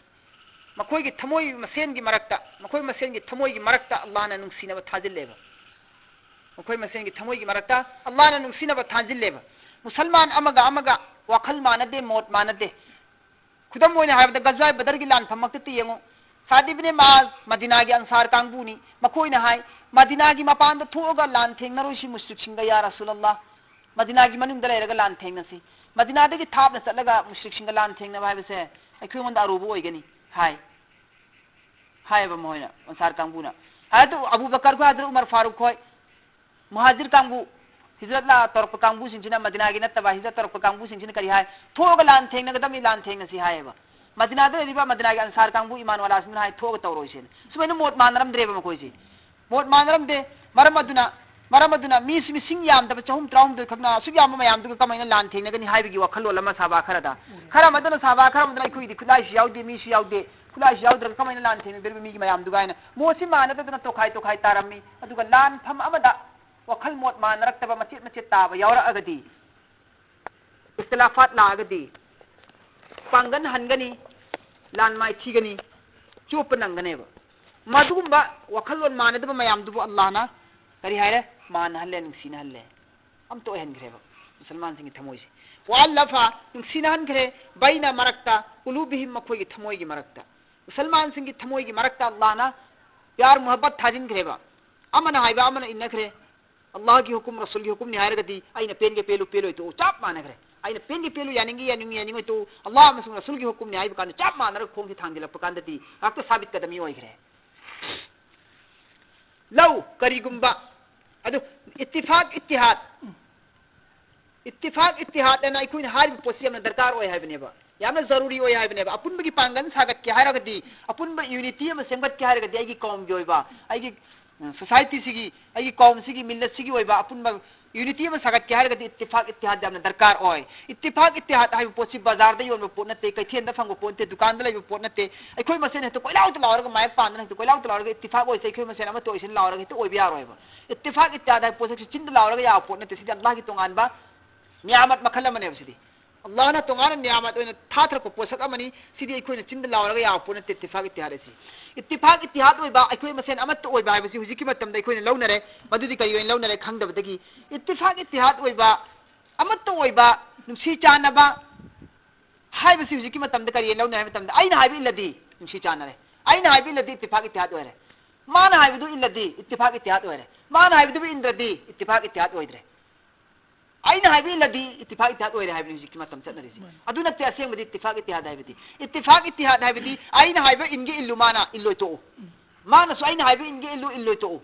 ꯃꯈꯣꯏꯒꯤ ꯊꯃꯣꯏ ꯃꯁꯦꯟꯒꯤ ꯃꯔꯛꯇ, ꯃꯈꯣꯏ ꯃꯁꯦꯟꯒꯤ ꯊꯃꯣꯏꯒꯤ ꯃꯔꯛꯇ ꯑꯜꯂꯥꯍꯅ ꯅꯨꯡꯁꯤꯅꯕ ꯊꯥꯖꯤꯜꯂꯦꯕ꯫ ꯃꯈꯣꯏ ꯃꯁꯦꯟꯒꯤ ꯊꯃꯣꯏꯒꯤ ꯃꯔꯛꯇ ꯑꯜꯂꯥꯍꯅ ꯅꯨꯡꯁꯤꯅꯕ ꯊꯥꯖꯤꯜꯂꯦꯕ꯫ ꯃꯨꯁꯜꯃꯥꯟ ꯑꯃꯒ ꯑꯃꯒ ꯋꯥꯈꯜ ꯃꯥꯟꯅꯗꯦ, ꯃꯣꯠ ꯃꯥꯟꯅꯗꯦ꯫ ꯈꯨꯗꯝ ꯑꯣꯏꯅ ꯍꯥꯏꯔꯕꯗ ꯒꯖꯋꯥꯏ ꯕꯗꯔꯒꯤ ꯂꯥꯟꯐꯝꯃꯛꯇꯗꯤ ꯌꯦꯡꯉꯨ꯫ ꯁꯥꯗ ꯏꯕꯅꯦ ꯃꯥꯖ ꯃꯗꯤꯅꯥꯒꯤ ꯑꯟꯁꯥꯔ ꯀꯥꯡꯕꯨꯅꯤ꯫ ꯃꯈꯣꯏꯅ ꯍꯥꯏ, "ꯃꯗꯤꯅꯥꯒꯤ ꯃꯄꯥꯟꯗ ꯊꯣꯛꯑꯒ ꯂꯥꯟ ꯊꯦꯡꯅꯔꯣꯏꯁꯤ ꯃꯨꯁ꯭ꯔꯤꯛꯁꯤꯡꯒ, ꯌꯥ ꯔꯁꯨꯂꯜꯂꯥꯍ꯫ ꯃꯗꯤꯅꯥꯒꯤ ꯃꯅꯨꯡꯗ ꯂꯩꯔꯒ ꯂꯥꯟ ꯊꯦꯡꯅꯁꯤ꯫ ꯃꯗꯤꯅꯥꯗꯒꯤ ꯊꯥꯞꯅ ꯆꯠꯂꯒ ꯃꯨꯁ꯭ꯔꯤꯛꯁꯤꯡꯒ ꯂꯥꯟ ꯊꯦꯡꯅꯕ ꯍꯥꯏꯕꯁꯦ ꯑꯩꯈꯣꯏꯉꯣꯟꯗ ꯑꯔꯨꯕ ꯑꯣꯏꯒꯅꯤ" ꯍꯥꯏ꯫ ꯍꯥꯏꯌꯦꯕ ꯃꯈꯣꯏꯅ, ꯑꯟꯁꯥꯔ ꯀꯥꯡꯕꯨꯅ꯫ ꯍꯥꯏ ꯑꯗꯨ ꯑꯕꯨ ꯕꯀꯔ ꯈꯣꯏ, ꯍꯖꯔꯠ ꯎꯃꯔ ꯐꯥꯔꯨꯛ ꯈꯣꯏ, ꯃꯨꯍꯥꯖꯤꯔ ꯀꯥꯡꯕꯨ, ꯍꯤꯖꯔꯠ ꯂꯥ ꯇꯧꯔꯛꯄ ꯀꯥꯡꯕꯨꯁꯤꯡꯁꯤꯅ, ꯃꯗꯤꯅꯥꯒꯤ ꯅꯠꯇꯕ ꯍꯤꯖꯔꯠ ꯇꯧꯔꯛꯄ ꯀꯥꯡꯕꯨꯁꯤꯡꯁꯤꯅ ꯀꯔꯤ ꯍꯥꯏ? "ꯊꯣꯛꯑꯒ ꯂꯥꯟ ꯊꯦꯡꯅꯒꯗꯕꯅꯤ, ꯂꯥꯟ ꯊꯦꯡꯅꯁꯤ" ꯍꯥꯏꯌꯦꯕ꯫ ꯃꯗꯤꯅꯥꯗ ꯂꯩꯔꯤꯕ ꯃꯗꯤꯅꯥꯒꯤ ꯑꯟꯁꯥꯔ ꯀꯥꯡꯕꯨ, ꯏꯃꯥꯟ ꯋꯥꯂꯥꯁꯤꯡꯗꯨꯅ ꯍꯥꯏ, "ꯊꯣꯛꯑꯒ ꯇꯧꯔꯣꯏꯁꯦꯅ"꯫ ꯁꯨꯃꯥꯏꯅ ꯃꯣꯠ ꯃꯥꯟꯅꯔꯝꯗ꯭ꯔꯦꯕ ꯃꯈꯣꯏꯁꯦ꯫ ꯃꯣꯠ ꯃꯥꯟꯅꯔꯝꯗꯦ꯫ ꯃꯔꯝ ꯑꯗꯨꯅ, ꯃꯔꯝ ꯑꯗꯨꯅ ꯃꯤ ꯃꯤꯁꯤꯡ ꯌꯥꯝꯗꯕ ꯆꯍꯨꯝ ꯇꯔꯥꯍꯨꯝꯗꯣꯏ ꯈꯛꯅ ꯑꯁꯨꯛ ꯌꯥꯝꯕ ꯃꯌꯥꯝꯗꯨꯒ ꯀꯃꯥꯏꯅ ꯂꯥꯟ ꯊꯦꯡꯅꯒꯅꯤ ꯍꯥꯏꯕꯒꯤ ꯋꯥꯈꯜꯂꯣꯟ ꯑꯃ ꯁꯥꯕ ꯈꯔꯗ, ꯈꯔ ꯑꯃꯗꯨꯅ ꯁꯥꯕ ꯈꯔ ꯑꯃꯗꯨꯅ ꯑꯩꯈꯣꯏꯒꯤꯗꯤ ꯈꯨꯠꯂꯥꯏꯁꯨ ꯌꯥꯎꯗꯦ, ꯃꯤꯁꯨ ꯌꯥꯎꯗꯦ, ꯈꯨꯠꯂꯥꯏꯁꯨ ꯌꯥꯎꯗ꯭ꯔꯒ ꯀꯃꯥꯏꯅ ꯂꯥꯟ ꯊꯦꯡꯅꯗꯣꯔꯤꯕ ꯃꯤꯒꯤ ꯃꯌꯥꯝꯗꯨꯒ ꯍꯥꯏꯅ ꯃꯣꯠꯁꯤ ꯃꯥꯟꯅꯗꯗꯅ ꯇꯣꯈꯥꯏ ꯇꯣꯈꯥꯏ ꯇꯥꯔꯝꯃꯤ꯫ ꯑꯗꯨꯒ ꯂꯥꯟꯐꯝ ꯑꯃꯗ ꯋꯥꯈꯜ ꯃꯣꯠ ꯃꯥꯟꯅꯔꯛꯇꯕ ꯃꯆꯦꯠ ꯃꯆꯦꯠ ꯇꯥꯕ ꯌꯥꯎꯔꯛꯑꯒꯗꯤ, ꯏꯈꯇꯤꯂꯥꯐꯥꯠ ꯂꯥꯛꯑꯒꯗꯤ ꯄꯥꯡꯒꯜ ꯍꯟꯒꯅꯤ, ꯂꯥꯟ ꯃꯥꯏꯊꯤꯒꯅꯤ, ꯆꯣꯞꯄ ꯅꯪꯒꯅꯦꯕ꯫ ꯃꯗꯨꯒꯨꯝꯕ ꯋꯥꯈꯜꯂꯣꯟ ꯃꯥꯟꯅꯗꯕ ꯃꯌꯥꯝꯗꯨꯕꯨ ꯑꯜꯂꯥꯍꯅ ꯀꯔꯤ ꯍꯥꯏꯔꯦ? ꯃꯥꯟꯅꯍꯜꯂꯦ, ꯅꯨꯡꯁꯤꯅꯍꯜꯂꯦ꯫ ꯑꯝꯇ ꯑꯣꯏꯍꯟꯈ꯭ꯔꯦꯕ ꯃꯨꯁꯜꯃꯥꯟꯁꯤꯡꯒꯤ ꯊꯃꯣꯏꯁꯦ꯫ ꯋꯥꯜꯂꯐ, ꯅꯨꯡꯁꯤꯅꯍꯟꯈ꯭ꯔꯦ, ꯕꯩꯅ, ꯃꯔꯛꯇ, ꯀꯨꯂꯨꯕꯤꯍꯤꯝ, ꯃꯈꯣꯏꯒꯤ ꯊꯃꯣꯏꯒꯤ ꯃꯔꯛꯇ꯫ ꯃꯨꯁꯜꯃꯥꯟꯁꯤꯡꯒꯤ ꯊꯃꯣꯏꯒꯤ ꯃꯔꯛꯇ ꯑꯜꯂꯥꯍꯅ ꯄ꯭ꯌꯥꯔ ꯃꯨꯍꯕꯠ ꯊꯥꯖꯤꯟꯈ꯭ꯔꯦꯕ꯫ ꯑꯃꯅ ꯍꯥꯏꯕ ꯑꯃꯅ ꯏꯟꯅꯈ꯭ꯔꯦ꯫ ꯑꯜꯂꯥꯍꯒꯤ ꯍꯨꯀꯨꯝ, ꯔꯁꯨꯜꯒꯤ ꯍꯨꯀꯨꯝꯅꯤ ꯍꯥꯏꯔꯒꯗꯤ ꯑꯩꯅ ꯄꯦꯟꯒꯦ ꯄꯦꯜꯂꯨ ꯄꯦꯜꯂꯣꯏ ꯇꯣꯛꯎ, ꯆꯞ ꯃꯥꯟꯅꯈ꯭ꯔꯦ꯫ ꯑꯩꯅ ꯄꯦꯟꯒꯦ ꯄꯦꯜꯂꯨ, ꯌꯥꯅꯤꯡꯒꯦ ꯌꯥꯅꯤꯡꯉꯨ, ꯌꯥꯅꯤꯡꯉꯣꯏ ꯇꯣꯛꯎ, ꯑꯜꯂꯥꯍ ꯑꯃꯁꯨꯡ ꯔꯁꯨꯜꯒꯤ ꯍꯨꯀꯨꯝꯅꯤ ꯍꯥꯏꯕ ꯀꯥꯟꯗ ꯆꯞ ꯃꯥꯟꯅꯔꯒ ꯈꯣꯡꯁꯦ ꯊꯥꯡꯖꯤꯜꯂꯛꯄ ꯀꯥꯟꯗꯗꯤ ꯉꯥꯛꯇ ꯁꯥꯕꯤꯠ ꯀꯗꯃꯤ ꯑꯣꯏꯈ꯭ꯔꯦ꯫ ꯂꯧ ꯀꯔꯤꯒꯨꯝꯕ ꯑꯗꯨ ꯏꯠꯇꯤꯐꯥꯛ ꯏꯠꯇꯤꯍꯥꯗ, ꯏꯠꯇꯤꯐꯥꯛ ꯏꯠꯇꯤꯍꯥꯗ ꯑꯅ ꯑꯩꯈꯣꯏꯅ ꯍꯥꯏꯔꯤꯕ ꯄꯣꯠꯁꯤ ꯌꯥꯝꯅ ꯗꯔꯀꯥꯔ ꯑꯣꯏ ꯍꯥꯏꯕꯅꯦꯕ, ꯌꯥꯝꯅ ꯖꯔꯨꯔꯤ ꯑꯣꯏ ꯍꯥꯏꯕꯅꯦꯕ꯫ ꯑꯄꯨꯟꯕꯒꯤ ꯄꯥꯡꯒꯜ ꯁꯥꯒꯠꯀꯦ ꯍꯥꯏꯔꯒꯗꯤ, ꯑꯄꯨꯟꯕ ꯌꯨꯅꯤꯇꯤ ꯑꯃ ꯁꯦꯝꯒꯠꯀꯦ ꯍꯥꯏꯔꯒꯗꯤ, ꯑꯩꯒꯤ ꯀꯧꯝꯒꯤ ꯑꯣꯏꯕ, ꯑꯩꯒꯤ, ꯎꯝ, ꯁꯣꯁꯥꯏꯇꯤꯁꯤꯒꯤ, ꯑꯩꯒꯤ ꯀꯧꯝꯁꯤꯒꯤ, ꯃꯤꯜꯂꯠꯁꯤꯒꯤ ꯑꯣꯏꯕ ꯑꯄꯨꯟꯕ ꯌꯨꯅꯤꯇꯤ ꯑꯃ ꯁꯥꯒꯠꯀꯦ ꯍꯥꯏꯔꯒꯗꯤ ꯏꯠꯇꯤꯐꯥꯛ ꯏꯠꯇꯤꯍꯥꯗ ꯌꯥꯝꯅ ꯗꯔꯀꯥꯔ ꯑꯣꯏ꯫ ꯏꯠꯇꯤꯐꯥꯛ ꯏꯠꯇꯤꯍꯥꯗ ꯍꯥꯏꯕ ꯄꯣꯠꯁꯤ ꯕꯖꯥꯔꯗ ꯌꯣꯟꯕ ꯄꯣꯠ ꯅꯠꯇꯦ, ꯀꯩꯊꯦꯜꯗ ꯐꯪꯕ ꯄꯣꯠ ꯅꯠꯇꯦ, ꯗꯨꯀꯥꯟꯗ ꯂꯩꯕ ꯄꯣꯠ ꯅꯠꯇꯦ꯫ ꯑꯩꯈꯣꯏ ꯃꯁꯦꯟ ꯍꯦꯛꯇ ꯀꯣꯏꯂꯥꯎꯗ ꯂꯥꯎꯔꯒ, ꯃꯥꯏꯛ ꯄꯥꯟꯗꯅ ꯍꯦꯛꯇ ꯀꯣꯏꯂꯥꯎꯗ ꯂꯥꯎꯔꯒ ꯏꯠꯇꯤꯐꯥꯛ ꯑꯣꯏꯁꯦ, ꯑꯩꯈꯣꯏ ꯃꯁꯦꯟ ꯑꯃꯠꯇ ꯑꯣꯏꯁꯦꯅ ꯂꯥꯎꯔꯒ ꯍꯦꯛꯇ ꯑꯣꯏꯕ ꯌꯥꯔꯣꯏꯕ꯫ ꯏꯠꯇꯤꯐꯥꯛ ꯏꯠꯇꯤꯍꯥꯗ ꯍꯥꯏꯕ ꯄꯣꯠꯁꯛꯁꯤ ꯆꯤꯟꯗ ꯂꯥꯎꯔꯒ ꯌꯥꯕ ꯄꯣꯠ ꯅꯠꯇꯦ꯫ ꯁꯤꯗꯤ ꯑꯜꯂꯥꯍꯒꯤ ꯇꯣꯉꯥꯟꯕ ꯅꯤꯌꯥꯃꯠ ꯃꯈꯜ ꯑꯃꯅꯦꯕ ꯁꯤꯗꯤ꯫ ꯑꯜꯂꯥꯍꯅ ꯇꯣꯉꯥꯟꯅ ꯅꯤꯌꯥꯃꯠ ꯑꯣꯏꯅ ꯊꯥꯊꯔꯛꯄ ꯄꯣꯠꯁꯛ ꯑꯃꯅꯤ꯫ ꯁꯤꯗꯤ ꯑꯩꯈꯣꯏꯅ ꯆꯤꯟꯗ ꯂꯥꯎꯔꯒ ꯌꯥꯕ ꯄꯣꯠ ꯅꯠꯇꯦ, ꯏꯠꯇꯤꯐꯥꯛ ꯏꯠꯇꯤꯍꯥꯗ ꯑꯁꯤ꯫ ꯏꯠꯇꯤꯐꯥꯛ ꯏꯠꯇꯤꯍꯥꯗ ꯑꯣꯏꯕ, ꯑꯩꯈꯣꯏ ꯃꯁꯦꯟ ꯑꯃꯠꯇ ꯑꯣꯏꯕ ꯍꯥꯏꯕꯁꯤ ꯍꯧꯖꯤꯛꯀꯤ ꯃꯇꯝꯗ ꯑꯩꯈꯣꯏꯅ ꯂꯧꯅꯔꯦ꯫ ꯃꯗꯨꯗꯤ ꯀꯔꯤ ꯑꯣꯏꯅ ꯂꯧꯅꯔꯦ ꯈꯪꯗꯕꯗꯒꯤ꯫ ꯏꯠꯇꯤꯐꯥꯛ ꯏꯠꯇꯤꯍꯥꯗ ꯑꯣꯏꯕ, ꯑꯃꯠꯇ ꯑꯣꯏꯕ, ꯅꯨꯡꯁꯤ ꯆꯥꯟꯅꯕ ꯍꯥꯏꯕꯁꯤ ꯍꯧꯖꯤꯛꯀꯤ ꯃꯇꯝꯗ ꯀꯔꯤ ꯑꯣꯏꯅ ꯂꯧꯅꯔꯦ ꯍꯥꯏꯕ ꯃꯇꯝꯗ, ꯑꯩꯅ ꯍꯥꯏꯕ ꯏꯜꯂꯗꯤ ꯅꯨꯡꯁꯤ ꯆꯥꯟꯅꯔꯦ, ꯑꯩꯅ ꯍꯥꯏꯕ ꯏꯜꯂꯗꯤ ꯏꯠꯇꯤꯐꯥꯛ ꯏꯠꯇꯤꯍꯥꯗ ꯑꯣꯏꯔꯦ, ꯃꯥꯅ ꯍꯥꯏꯕꯗꯨ ꯏꯜꯂꯗꯤ ꯏꯠꯇꯤꯐꯥꯛ ꯏꯠꯇꯤꯍꯥꯗ ꯑꯣꯏꯔꯦ, ꯃꯥꯅ ꯍꯥꯏꯕꯗꯨꯕꯨ ꯏꯟꯗ꯭ꯔꯗꯤ ꯏꯠꯇꯤꯐꯥꯛ ꯏꯠꯇꯤꯍꯥꯗ ꯑꯣꯏꯗ꯭ꯔꯦ꯫ ꯑꯩꯅ ꯍꯥꯏꯕ ꯏꯜꯂꯗꯤ ꯏꯠꯇꯤꯐꯥꯛ ꯏꯠꯇꯤꯍꯥꯗ ꯑꯣꯏꯔꯦ ꯍꯥꯏꯕꯅꯤ ꯍꯧꯖꯤꯛꯀꯤ ꯃꯇꯝ ꯆꯠꯅꯔꯤꯁꯤ꯫ ꯃꯥꯅꯤ꯫ ꯑꯗꯨ ꯅꯠꯇꯦ ꯑꯁꯦꯡꯕꯗꯤ ꯏꯠꯇꯤꯐꯥꯛ ꯏꯠꯇꯤꯍꯥꯗ ꯍꯥꯏꯕꯗꯤ꯫ ꯏꯠꯇꯤꯐꯥꯛ ꯏꯠꯇꯤꯍꯥꯗ ꯍꯥꯏꯕꯗꯤ ꯑꯩꯅ ꯍꯥꯏꯕ ꯏꯟꯒꯦ ꯏꯜꯂꯨ, ꯃꯥꯅ ꯏꯜꯂꯣꯏ ꯇꯣꯛꯎ꯫ ꯎꯝ꯫ ꯃꯥꯅꯁꯨ ꯑꯩꯅ ꯍꯥꯏꯕ ꯏꯟꯒꯦ ꯏꯜꯂꯨ, ꯏꯜꯂꯣꯏ ꯇꯣꯛꯎ꯫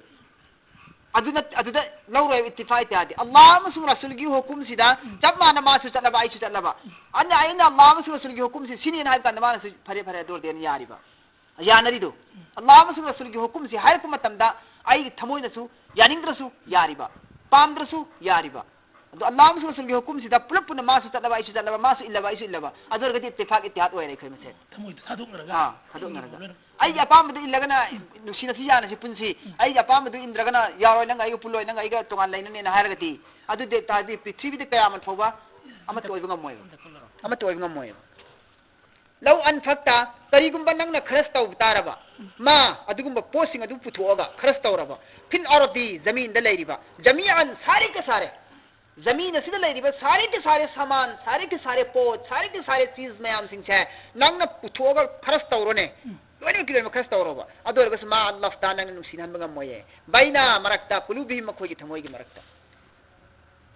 ꯑꯗꯨ ꯅꯠ-, ꯑꯗꯨꯗ ꯂꯧꯔꯣꯏ ꯏꯠꯇꯤꯐꯥꯛ ꯏꯠꯇꯤꯍꯥꯗꯤ꯫ ꯑꯜꯂꯥꯍ ꯑꯃꯁꯨꯡ ꯔꯁꯨꯜꯒꯤ ꯍꯨꯀꯨꯝꯁꯤꯗ ꯎꯝ꯫ ꯆꯞ ꯃꯥꯟꯅ ꯃꯥꯁꯨ ꯆꯠꯂꯕ, ꯑꯩꯁꯨ ꯆꯠꯂꯕ꯫ ꯑꯩꯅ, ꯑꯩꯅ ꯑꯜꯂꯥꯍ ꯑꯃꯁꯨꯡ ꯔꯁꯨꯜꯒꯤ ꯍꯨꯀꯨꯝꯁꯤ ꯁꯤꯅꯦꯅ ꯍꯥꯏꯕ ꯀꯥꯟꯗ ꯃꯥꯅꯁꯨ ꯐꯔꯦ, ꯐꯔꯦ, ꯑꯗꯨ ꯑꯣꯏꯔꯗꯤ ꯑꯩꯅ ꯌꯥꯔꯤꯕ꯫ ꯌꯥꯅꯔꯤꯗꯣ꯫ ꯎꯝ꯫ ꯑꯜꯂꯥꯍ ꯑꯃꯁꯨꯡ ꯔꯁꯨꯜꯒꯤ ꯍꯨꯀꯨꯝꯁꯤ ꯍꯥꯏꯔꯛꯄ ꯃꯇꯝꯗ ꯑꯩꯒꯤ ꯊꯃꯣꯏꯅꯁꯨ ꯌꯥꯅꯤꯡꯗ꯭ꯔꯁꯨ ꯌꯥꯔꯤꯕ, ꯄꯥꯝꯗ꯭ꯔꯁꯨ ꯌꯥꯔꯤꯕ꯫ ꯑꯗꯣ ꯑꯜꯂꯥꯍ ꯑꯃꯁꯨꯡ ꯔꯁꯨꯜꯒꯤ ꯍꯨꯀꯨꯝꯁꯤꯗ ꯄꯨꯂꯞ ꯄꯨꯟꯅ ꯃꯥꯁꯨ ꯆꯠꯂꯕ, ꯑꯩꯁꯨ ꯆꯠꯂꯕ, ꯃꯥꯁꯨ ꯏꯜꯂꯕ, ꯑꯩꯁꯨ ꯏꯜꯂꯕ, ꯑꯗꯨ ꯑꯣꯏꯔꯒꯗꯤ ꯏꯠꯇꯤꯐꯥꯛ ꯏꯠꯇꯤꯍꯥꯗ ꯑꯣꯏꯔꯦ ꯑꯩꯈꯣꯏ ꯃꯁꯦꯟ꯫ ꯊꯃꯣꯏꯗꯨ ꯊꯥꯗꯣꯛꯅꯔꯒ꯫ ꯑꯥ, ꯊꯥꯗꯣꯛꯅꯔꯒ꯫ ꯑꯩꯒꯤ ꯑꯄꯥꯝꯕꯗꯨ ꯏꯜꯂꯒꯅ ꯅꯨꯡꯁꯤꯅꯁꯤ ꯌꯥꯅꯁꯤ ꯄꯨꯟꯁꯤ, ꯎꯝ꯫ ꯑꯩꯒꯤ ꯑꯄꯥꯝꯕꯗꯨ ꯏꯟꯗ꯭ꯔꯒꯅ ꯌꯥꯔꯣꯏ, ꯅꯪ ꯑꯩꯒ ꯄꯨꯜꯂꯣꯏ, ꯅꯪ ꯑꯩꯒ ꯇꯣꯉꯥꯟ ꯂꯩꯅꯅꯦꯅ ꯍꯥꯏꯔꯒꯗꯤ, ꯑꯗꯨꯗꯤ ꯇꯥꯔꯗꯤ ꯄ꯭ꯔꯤꯊꯤꯕꯤꯗ ꯀꯌꯥꯃꯠ ꯐꯥꯎꯕ ꯑꯃꯠꯇ ꯑꯣꯏꯕ ꯉꯝꯃꯣꯏꯕ꯫ ꯑꯃꯠꯇ ꯑꯣꯏꯕ ꯉꯝꯃꯣꯏꯕ꯫ ꯂꯧ ꯑꯟꯐꯛꯇ ꯀꯔꯤꯒꯨꯝꯕ ꯅꯪꯅ ꯈꯔꯁ ꯇꯧꯕ ꯇꯥꯔꯕ, ꯃꯥ ꯑꯗꯨꯒꯨꯝꯕ ꯄꯣꯠꯁꯤꯡ ꯑꯗꯨ ꯄꯨꯊꯣꯛꯑꯒ ꯈꯔꯁ ꯇꯧꯔꯕ, ꯐꯤꯜ ꯑꯔꯗꯤ, ꯖꯃꯤꯟꯗ ꯂꯩꯔꯤꯕ, ꯖꯃꯤꯑꯟ, ꯁꯥꯔꯦ ꯀ ꯁꯥꯔꯦ, ꯖꯃꯤꯟ ꯑꯁꯤꯗ ꯂꯩꯔꯤꯕ ꯁꯥꯔꯦ ꯀ ꯁꯥꯔꯦ ꯁꯥꯃꯥꯟ, ꯁꯥꯔꯦ ꯀ ꯁꯥꯔꯦ ꯄꯣꯠ, ꯁꯥꯔꯦ ꯀ ꯁꯥꯔꯦ ꯆꯤꯖ ꯃꯌꯥꯝꯁꯤꯡꯁꯦ ꯅꯪꯅ ꯄꯨꯊꯣꯛꯑꯒ ꯈꯔꯁ ꯇꯧꯔꯣꯅꯦ꯫ ꯎꯝ꯫ ꯂꯣꯏꯅꯃꯛꯀꯤ ꯂꯣꯏꯅꯃꯛ ꯈꯔꯁ ꯇꯧꯔꯣꯕ꯫ ꯑꯗꯨ ꯑꯣꯏꯔꯒꯁꯨ ꯃꯥ ꯑꯜꯂꯥꯍ ꯇꯥꯂꯥ ꯅꯪꯅ ꯅꯨꯡꯁꯤꯅꯍꯟꯕ ꯉꯝꯃꯣꯏꯌꯦ꯫ ꯕꯩꯅ, ꯃꯔꯛꯇ, ꯀꯨꯂꯨꯕꯤꯍꯤꯝ, ꯃꯈꯣꯏꯒꯤ ꯊꯃꯣꯏꯒꯤ ꯃꯔꯛꯇ꯫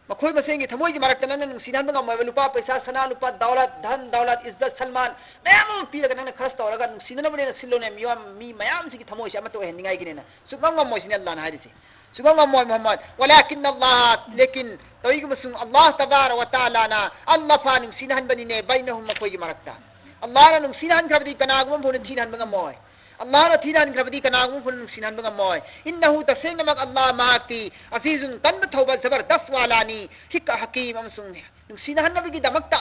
ꯃꯈꯣꯏ ꯃꯁꯦꯟꯒꯤ ꯊꯃꯣꯏꯒꯤ ꯃꯔꯛꯇ ꯅꯪꯅ ꯅꯨꯡꯁꯤꯅꯍꯟꯕ ꯉꯝꯃꯣꯏꯕ꯫ ꯂꯨꯄꯥ, ꯄꯩꯁꯥ, ꯁꯅꯥ, ꯂꯨꯄꯥ, ꯗꯧꯂꯠ, ꯙꯟ, ꯗꯧꯂꯠ, ꯏꯖꯠ, ꯁꯜꯃꯥꯟ ꯃꯌꯥꯝ ꯑꯃ ꯄꯤꯔꯒ ꯅꯪꯅ ꯈꯔꯁ ꯇꯧꯔꯒ ꯅꯨꯡꯁꯤꯅꯅꯕꯅꯦꯅ ꯁꯤꯜꯂꯣꯅꯦ꯫ ꯃꯤꯑꯣꯏ-, ꯃꯤ ꯃꯌꯥꯝꯁꯤꯒꯤ ꯊꯃꯣꯏꯁꯦ ꯑꯃꯠꯇ ꯑꯣꯏꯍꯟꯅꯤꯡꯉꯥꯏꯒꯤꯅꯦꯅ꯫ ꯁꯨꯛꯉꯝ ꯉꯝꯃꯣꯏ ꯁꯤꯅꯤ ꯑꯜꯂꯥꯍꯅ ꯍꯥꯏꯔꯤꯁꯦ꯫ ꯁꯨꯉꯝ ꯉꯝꯃꯣꯏ ꯃꯨꯍꯝꯃꯗ꯫ ولكن الله، ꯂꯦꯀꯤꯟ, ꯇꯧꯏꯒꯨꯝꯕꯁꯨꯡ ꯑꯜꯂꯥꯍ ꯇꯕꯥꯔꯛ ꯋ ꯇꯥꯂꯥꯅ ꯑꯜꯂꯥꯍ ꯅꯨꯡꯁꯤꯅꯍꯟꯕꯅꯤꯅꯦ, ꯕꯩꯅꯍꯨꯝ ꯃꯈꯣꯏꯒꯤ ꯃꯔꯛꯇ꯫ ꯑꯜꯂꯥꯍꯅ ꯅꯨꯡꯁꯤꯅꯍꯟꯈ꯭ꯔꯕꯗꯤ ꯀꯅꯥꯒꯨꯝꯕ ꯐꯥꯎꯅ ꯊꯤꯅꯍꯟꯕ ꯉꯝꯃꯣꯏ꯫ ꯑꯜꯂꯥꯍꯅ ꯊꯤꯅꯍꯟꯈ꯭ꯔꯕꯗꯤ ꯀꯅꯥꯒꯨꯝꯕ ꯐꯥꯎꯅ ꯅꯨꯡꯁꯤꯅꯍꯟꯕ ꯉꯝꯃꯣꯏ꯫ ꯏꯟꯅꯍꯨ ꯇꯁꯦꯡꯅꯃꯛ ꯑꯜꯂꯥꯍ ꯃꯍꯥꯛꯇꯤ ꯑꯖꯤꯖꯨꯟ ꯀꯟꯕ ꯊꯧꯕ ꯖꯕꯔꯗꯁ ꯋꯥꯂꯥꯅꯤ꯫ ꯍꯤꯛ ꯍꯀꯤꯝ ꯑꯃꯁꯨꯡ ꯅꯨꯡꯁꯤꯅꯍꯟꯅꯕꯒꯤꯗꯃꯛꯇ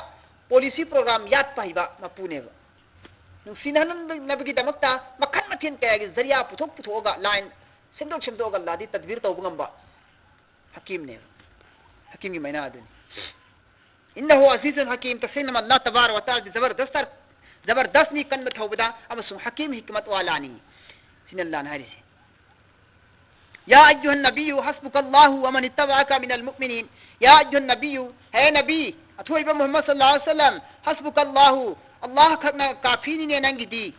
ꯄꯣꯂꯤꯁꯤ ꯄ꯭ꯔꯣꯒ꯭ꯔꯥꯝ ꯌꯥꯠꯄ ꯍꯩꯕ ꯃꯄꯨꯅꯦꯕ꯫ ꯅꯨꯡꯁꯤꯅꯍꯟꯅꯕꯒꯤꯗꯃꯛꯇ ꯃꯈꯜ ꯃꯊꯦꯜ ꯀꯌꯥꯒꯤ ꯖꯔꯤꯌꯥ ꯄꯨꯊꯣꯛ ꯄꯨꯊꯣꯛꯑꯒ ꯂꯥꯏꯟ ꯁꯦꯝꯗꯣꯛ ꯁꯦꯝꯗꯣꯛꯑꯒ ꯂꯥꯗꯤ ꯇꯗꯕꯤꯔ ꯇꯧꯕ ꯉꯝꯕ ꯍꯀꯤꯝꯅꯦꯕ꯫ ꯍꯀꯤꯝꯒꯤ ꯃꯩꯅꯥ ꯑꯗꯨꯅꯤ꯫ ꯏꯟꯅꯍꯨ ꯑꯖꯤꯖꯨꯟ ꯍꯀꯤꯝ, ꯇꯁꯦꯡꯅ ꯑꯜꯂꯥꯍ ꯇꯕꯥꯔꯛ ꯋ ꯇꯥꯂꯥꯗꯤ ꯖꯕꯔꯗꯁ ꯇꯥꯔ-, ꯖꯕꯔꯗꯁꯅꯤ ꯀꯟꯕ ꯊꯧꯕꯗ ꯑꯃꯁꯨꯡ ꯍꯀꯤꯝ ꯍꯤꯛꯃꯠ ꯋꯥꯂꯥꯅꯤ꯫ ꯁꯤꯅꯤ ꯑꯜꯂꯥꯍꯅ ꯍꯥꯏꯔꯤꯁꯦ꯫ ꯌꯥ ꯑꯌꯨꯍꯟ ꯅꯕꯤꯌꯨ ꯍꯁꯕꯨꯀꯜꯂꯥꯍꯨ ꯋꯃꯟ ꯏꯠꯇꯕꯥꯑꯀ ꯃꯤꯅꯜ ꯃꯨꯑꯃꯤꯅꯤꯟ꯫ ꯌꯥ ꯑꯌꯨꯍꯟ ꯅꯕꯤꯌꯨ, ꯍꯦ ꯅꯕꯤ, ꯑꯊꯣꯏꯕ ꯃꯨꯍꯝꯃꯗ ꯁꯜꯂꯜꯂꯥꯍꯨ ꯑꯂꯩꯍꯤ ꯋꯁꯜꯂꯝ, ꯍꯁꯕꯨꯀꯜꯂꯥꯍꯨ, ꯑꯜꯂꯥꯍ ꯈꯛꯅ ꯀꯥꯐꯤꯅꯤꯅꯦ ꯅꯪꯒꯤꯗꯤ꯫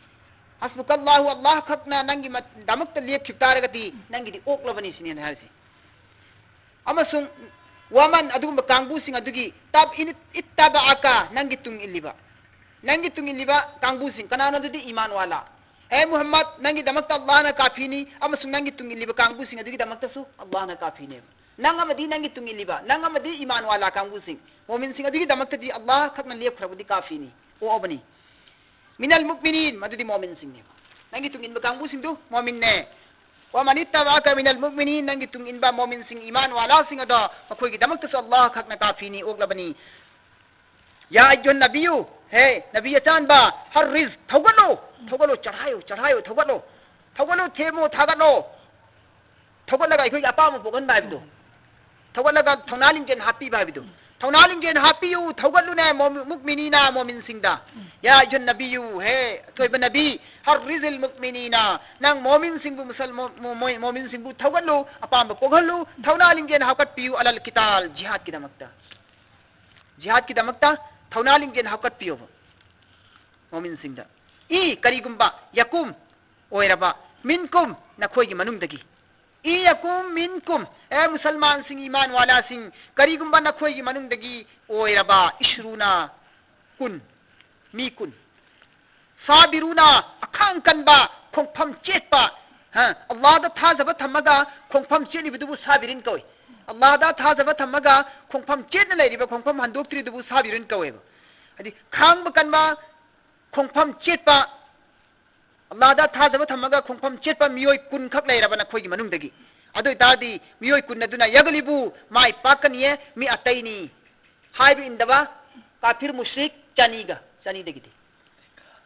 ꯍꯁꯕꯨꯀꯜꯂꯥꯍꯨ, ꯑꯜꯂꯥꯍ ꯈꯛꯅ ꯅꯪꯒꯤ ꯃ-, ꯗꯃꯛꯇ ꯂꯦꯞꯈꯤꯕ ꯇꯥꯔꯒꯗꯤ ꯅꯪꯒꯤꯗꯤ ꯑꯣꯛꯂꯕꯅꯤ ꯁꯤꯅꯦꯅ ꯍꯥꯏꯔꯤꯁꯦ꯫ ꯑꯃꯁꯨꯡ ꯋꯃꯟ, ꯑꯗꯨꯒꯨꯝꯕ ꯀꯥꯡꯕꯨꯁꯤꯡ ꯑꯗꯨꯒꯤ ꯇꯕ-, ꯏꯟ-, ꯏꯠꯇꯕꯥꯑꯀ, ꯅꯪꯒꯤ ꯇꯨꯡ ꯏꯜꯂꯤꯕ, ꯅꯪꯒꯤ ꯇꯨꯡ ꯏꯜꯂꯤꯕ ꯀꯥꯡꯕꯨꯁꯤꯡ ꯀꯅꯥꯅꯣ? ꯑꯗꯨꯗꯤ ꯏꯃꯥꯟ ꯋꯥꯂꯥ꯫ ꯍꯦ ꯃꯨꯍꯝꯃꯗ, ꯅꯪꯒꯤꯗꯃꯛꯇ ꯑꯜꯂꯥꯍꯅ ꯀꯥꯐꯤꯅꯤ, ꯑꯃꯁꯨꯡ ꯅꯪꯒꯤ ꯇꯨꯡ ꯏꯜꯂꯤꯕ ꯀꯥꯡꯕꯨꯁꯤꯡ ꯑꯗꯨꯒꯤꯗꯃꯛꯇꯁꯨ ꯑꯜꯂꯥꯍꯅ ꯀꯥꯐꯤꯅꯦꯕ꯫ ꯅꯪ ꯑꯃꯗꯤ ꯅꯪꯒꯤ ꯇꯨꯡ ꯏꯜꯂꯤꯕ, ꯅꯪ ꯑꯃꯗꯤ ꯏꯃꯥꯟ ꯋꯥꯂꯥ ꯀꯥꯡꯕꯨꯁꯤꯡ, ꯃꯣꯃꯤꯟꯁꯤꯡ ꯑꯗꯨꯒꯤꯗꯃꯛꯇꯗꯤ ꯑꯜꯂꯥꯍ ꯈꯛꯅ ꯂꯦꯞꯈ꯭ꯔꯕꯗꯤ ꯀꯥꯐꯤꯅꯤ, ꯑꯣꯛꯑꯕꯅꯤ꯫ ꯃꯤꯅꯜ ꯃꯨꯑꯃꯤꯅꯤꯟ, ꯃꯗꯨꯗꯤ ꯃꯣꯃꯤꯟꯁꯤꯡꯅꯦꯕ꯫ ꯅꯪꯒꯤ ꯇꯨꯡ ꯏꯟꯕ ꯀꯥꯡꯕꯨꯁꯤꯡꯗꯨ ꯃꯣꯃꯤꯟꯅꯦ꯫ ومن اتبعك من المؤمنين, ꯅꯪꯒꯤ ꯇꯨꯡ ꯏꯟꯕ ꯃꯣꯃꯤꯟꯁꯤꯡ, ꯏꯃꯥꯟ ꯋꯥꯂꯥꯁꯤꯡ ꯑꯗꯣ ꯃꯈꯣꯏꯒꯤꯗꯃꯛꯇꯁꯨ ꯑꯜꯂꯥꯍ ꯈꯛꯅ ꯀꯥꯐꯤꯅꯤ, ꯑꯣꯛꯂꯕꯅꯤ. يا أيها النبي, ꯍꯦ ꯅꯕꯤ ꯑꯆꯥꯟꯕ, حرض, ꯊꯧꯒꯠꯂꯣ, ꯊꯧꯒꯠꯂꯣ, ꯆꯔꯥꯏꯌꯣ, ꯆꯔꯥꯏꯌꯣ, ꯊꯧꯒꯠꯂꯣ, ꯊꯧꯒꯠꯂꯣ, ꯊꯦꯝꯃꯣ, ꯊꯥꯒꯠꯂꯣ, ꯊꯧꯒꯠꯂꯒ ꯑꯩꯈꯣꯏꯒꯤ ꯑꯄꯥꯝꯕ ꯄꯣꯛꯍꯟꯕ ꯍꯥꯏꯕꯗꯣ, ꯊꯧꯒꯠꯂꯒ ꯊꯧꯅꯥ ꯂꯤꯡꯖꯦꯜ ꯍꯥꯞꯄꯤꯕ ꯍꯥꯏꯕꯗꯣ. ꯊꯧꯅꯥ ꯂꯤꯡꯖꯦꯜ ꯍꯥꯞꯄꯤꯌꯨ, ꯊꯧꯒꯠꯂꯨꯅꯦ, ꯃꯣꯃꯤ-, ꯃꯨꯛꯃꯤꯅꯤꯅ, ꯃꯣꯃꯤꯟꯁꯤꯡꯗ. يا أيها النبي, ꯍꯦ ꯑꯊꯣꯏꯕ ꯅꯕꯤ, حرض المؤمنين, ꯅꯪ ꯃꯣꯃꯤꯟꯁꯤꯡꯕꯨ, ꯃꯨꯁꯜ-, ꯃꯣ-, ꯃꯣ-, ꯃꯣꯏ-, ꯃꯣꯃꯤꯟꯁꯤꯡꯕꯨ ꯊꯧꯒꯠꯂꯨ, ꯑꯄꯥꯝꯕ ꯄꯣꯛꯍꯜꯂꯨ, ꯊꯧꯅꯥ ꯂꯤꯡꯖꯦꯜ ꯍꯥꯞꯀꯠꯄꯤꯌꯨ, على القتال, ꯖꯤꯍꯥꯗꯀꯤꯗꯃꯛꯇ. ꯖꯤꯍꯥꯗꯀꯤꯗꯃꯛꯇ ꯊꯧꯅꯥ ꯂꯤꯡꯖꯦꯜ ꯍꯥꯞꯀꯠꯄꯤꯌꯣꯕ ꯃꯣꯃꯤꯟꯁꯤꯡꯗ. ꯏ, ꯀꯔꯤꯒꯨꯝꯕ, يكن, ꯑꯣꯏꯔꯕ, منكم, ꯅꯈꯣꯏꯒꯤ ꯃꯅꯨꯡꯗꯒꯤ. إن يكن منكم, ꯑꯦ ꯃꯨꯁꯜꯃꯥꯟꯁꯤꯡ, ꯏꯃꯥꯟ ꯋꯥꯂꯥꯁꯤꯡ, ꯀꯔꯤꯒꯨꯝꯕ ꯅꯈꯣꯏꯒꯤ ꯃꯅꯨꯡꯗꯒꯤ ꯑꯣꯏꯔꯕ, عشرون, ꯀꯨꯟ, ꯃꯤ ꯀꯨꯟ, صابرون, ꯑꯈꯥꯡ ꯀꯟꯕ, ꯈꯣꯡꯐꯝ ꯆꯦꯠꯄ, ꯍꯥ, ꯑꯜꯂꯥꯍꯗ ꯊꯥꯖꯕ ꯊꯝꯃꯒ ꯈꯣꯡꯐꯝ ꯆꯦꯠꯂꯤꯕꯗꯨꯕꯨ صابرين ꯀꯧꯏ꯫ ꯑꯜꯂꯥꯍꯗ ꯊꯥꯖꯕ ꯊꯝꯃꯒ ꯈꯣꯡꯐꯝ ꯆꯦꯠꯅ ꯂꯩꯔꯤꯕ, ꯈꯣꯡꯐꯝ ꯍꯟꯗꯣꯛꯇ꯭ꯔꯤꯗꯨꯕꯨ صابرين ꯀꯧꯋꯦꯕ꯫ ꯍꯥꯏꯗꯤ ꯈꯥꯡꯕ ꯀꯟꯕ, ꯈꯣꯡꯐꯝ ꯆꯦꯠꯄ, ꯑꯜꯂꯥꯍꯗ ꯊꯥꯖꯕ ꯊꯝꯃꯒ ꯈꯣꯡꯐꯝ ꯆꯦꯠꯄ ꯃꯤꯑꯣꯏ ꯀꯨꯟ ꯈꯛ ꯂꯩꯔꯕ ꯅꯈꯣꯏꯒꯤ ꯃꯅꯨꯡꯗꯒꯤ, ꯑꯗꯨ ꯑꯣꯏꯇꯥꯔꯗꯤ ꯃꯤꯑꯣꯏ ꯀꯨꯟ ꯑꯗꯨꯅ, يغلبوا, ꯃꯥꯏ ꯄꯥꯛꯀꯅꯤꯌꯦ, مئتين, ꯍꯥꯏꯕ ꯏꯟꯗꯕ ꯀꯥꯐꯤꯔ ꯃꯨꯁ꯭ꯔꯤꯛ ꯆꯅꯤꯒ, ꯆꯅꯤꯗꯒꯤꯗꯤ,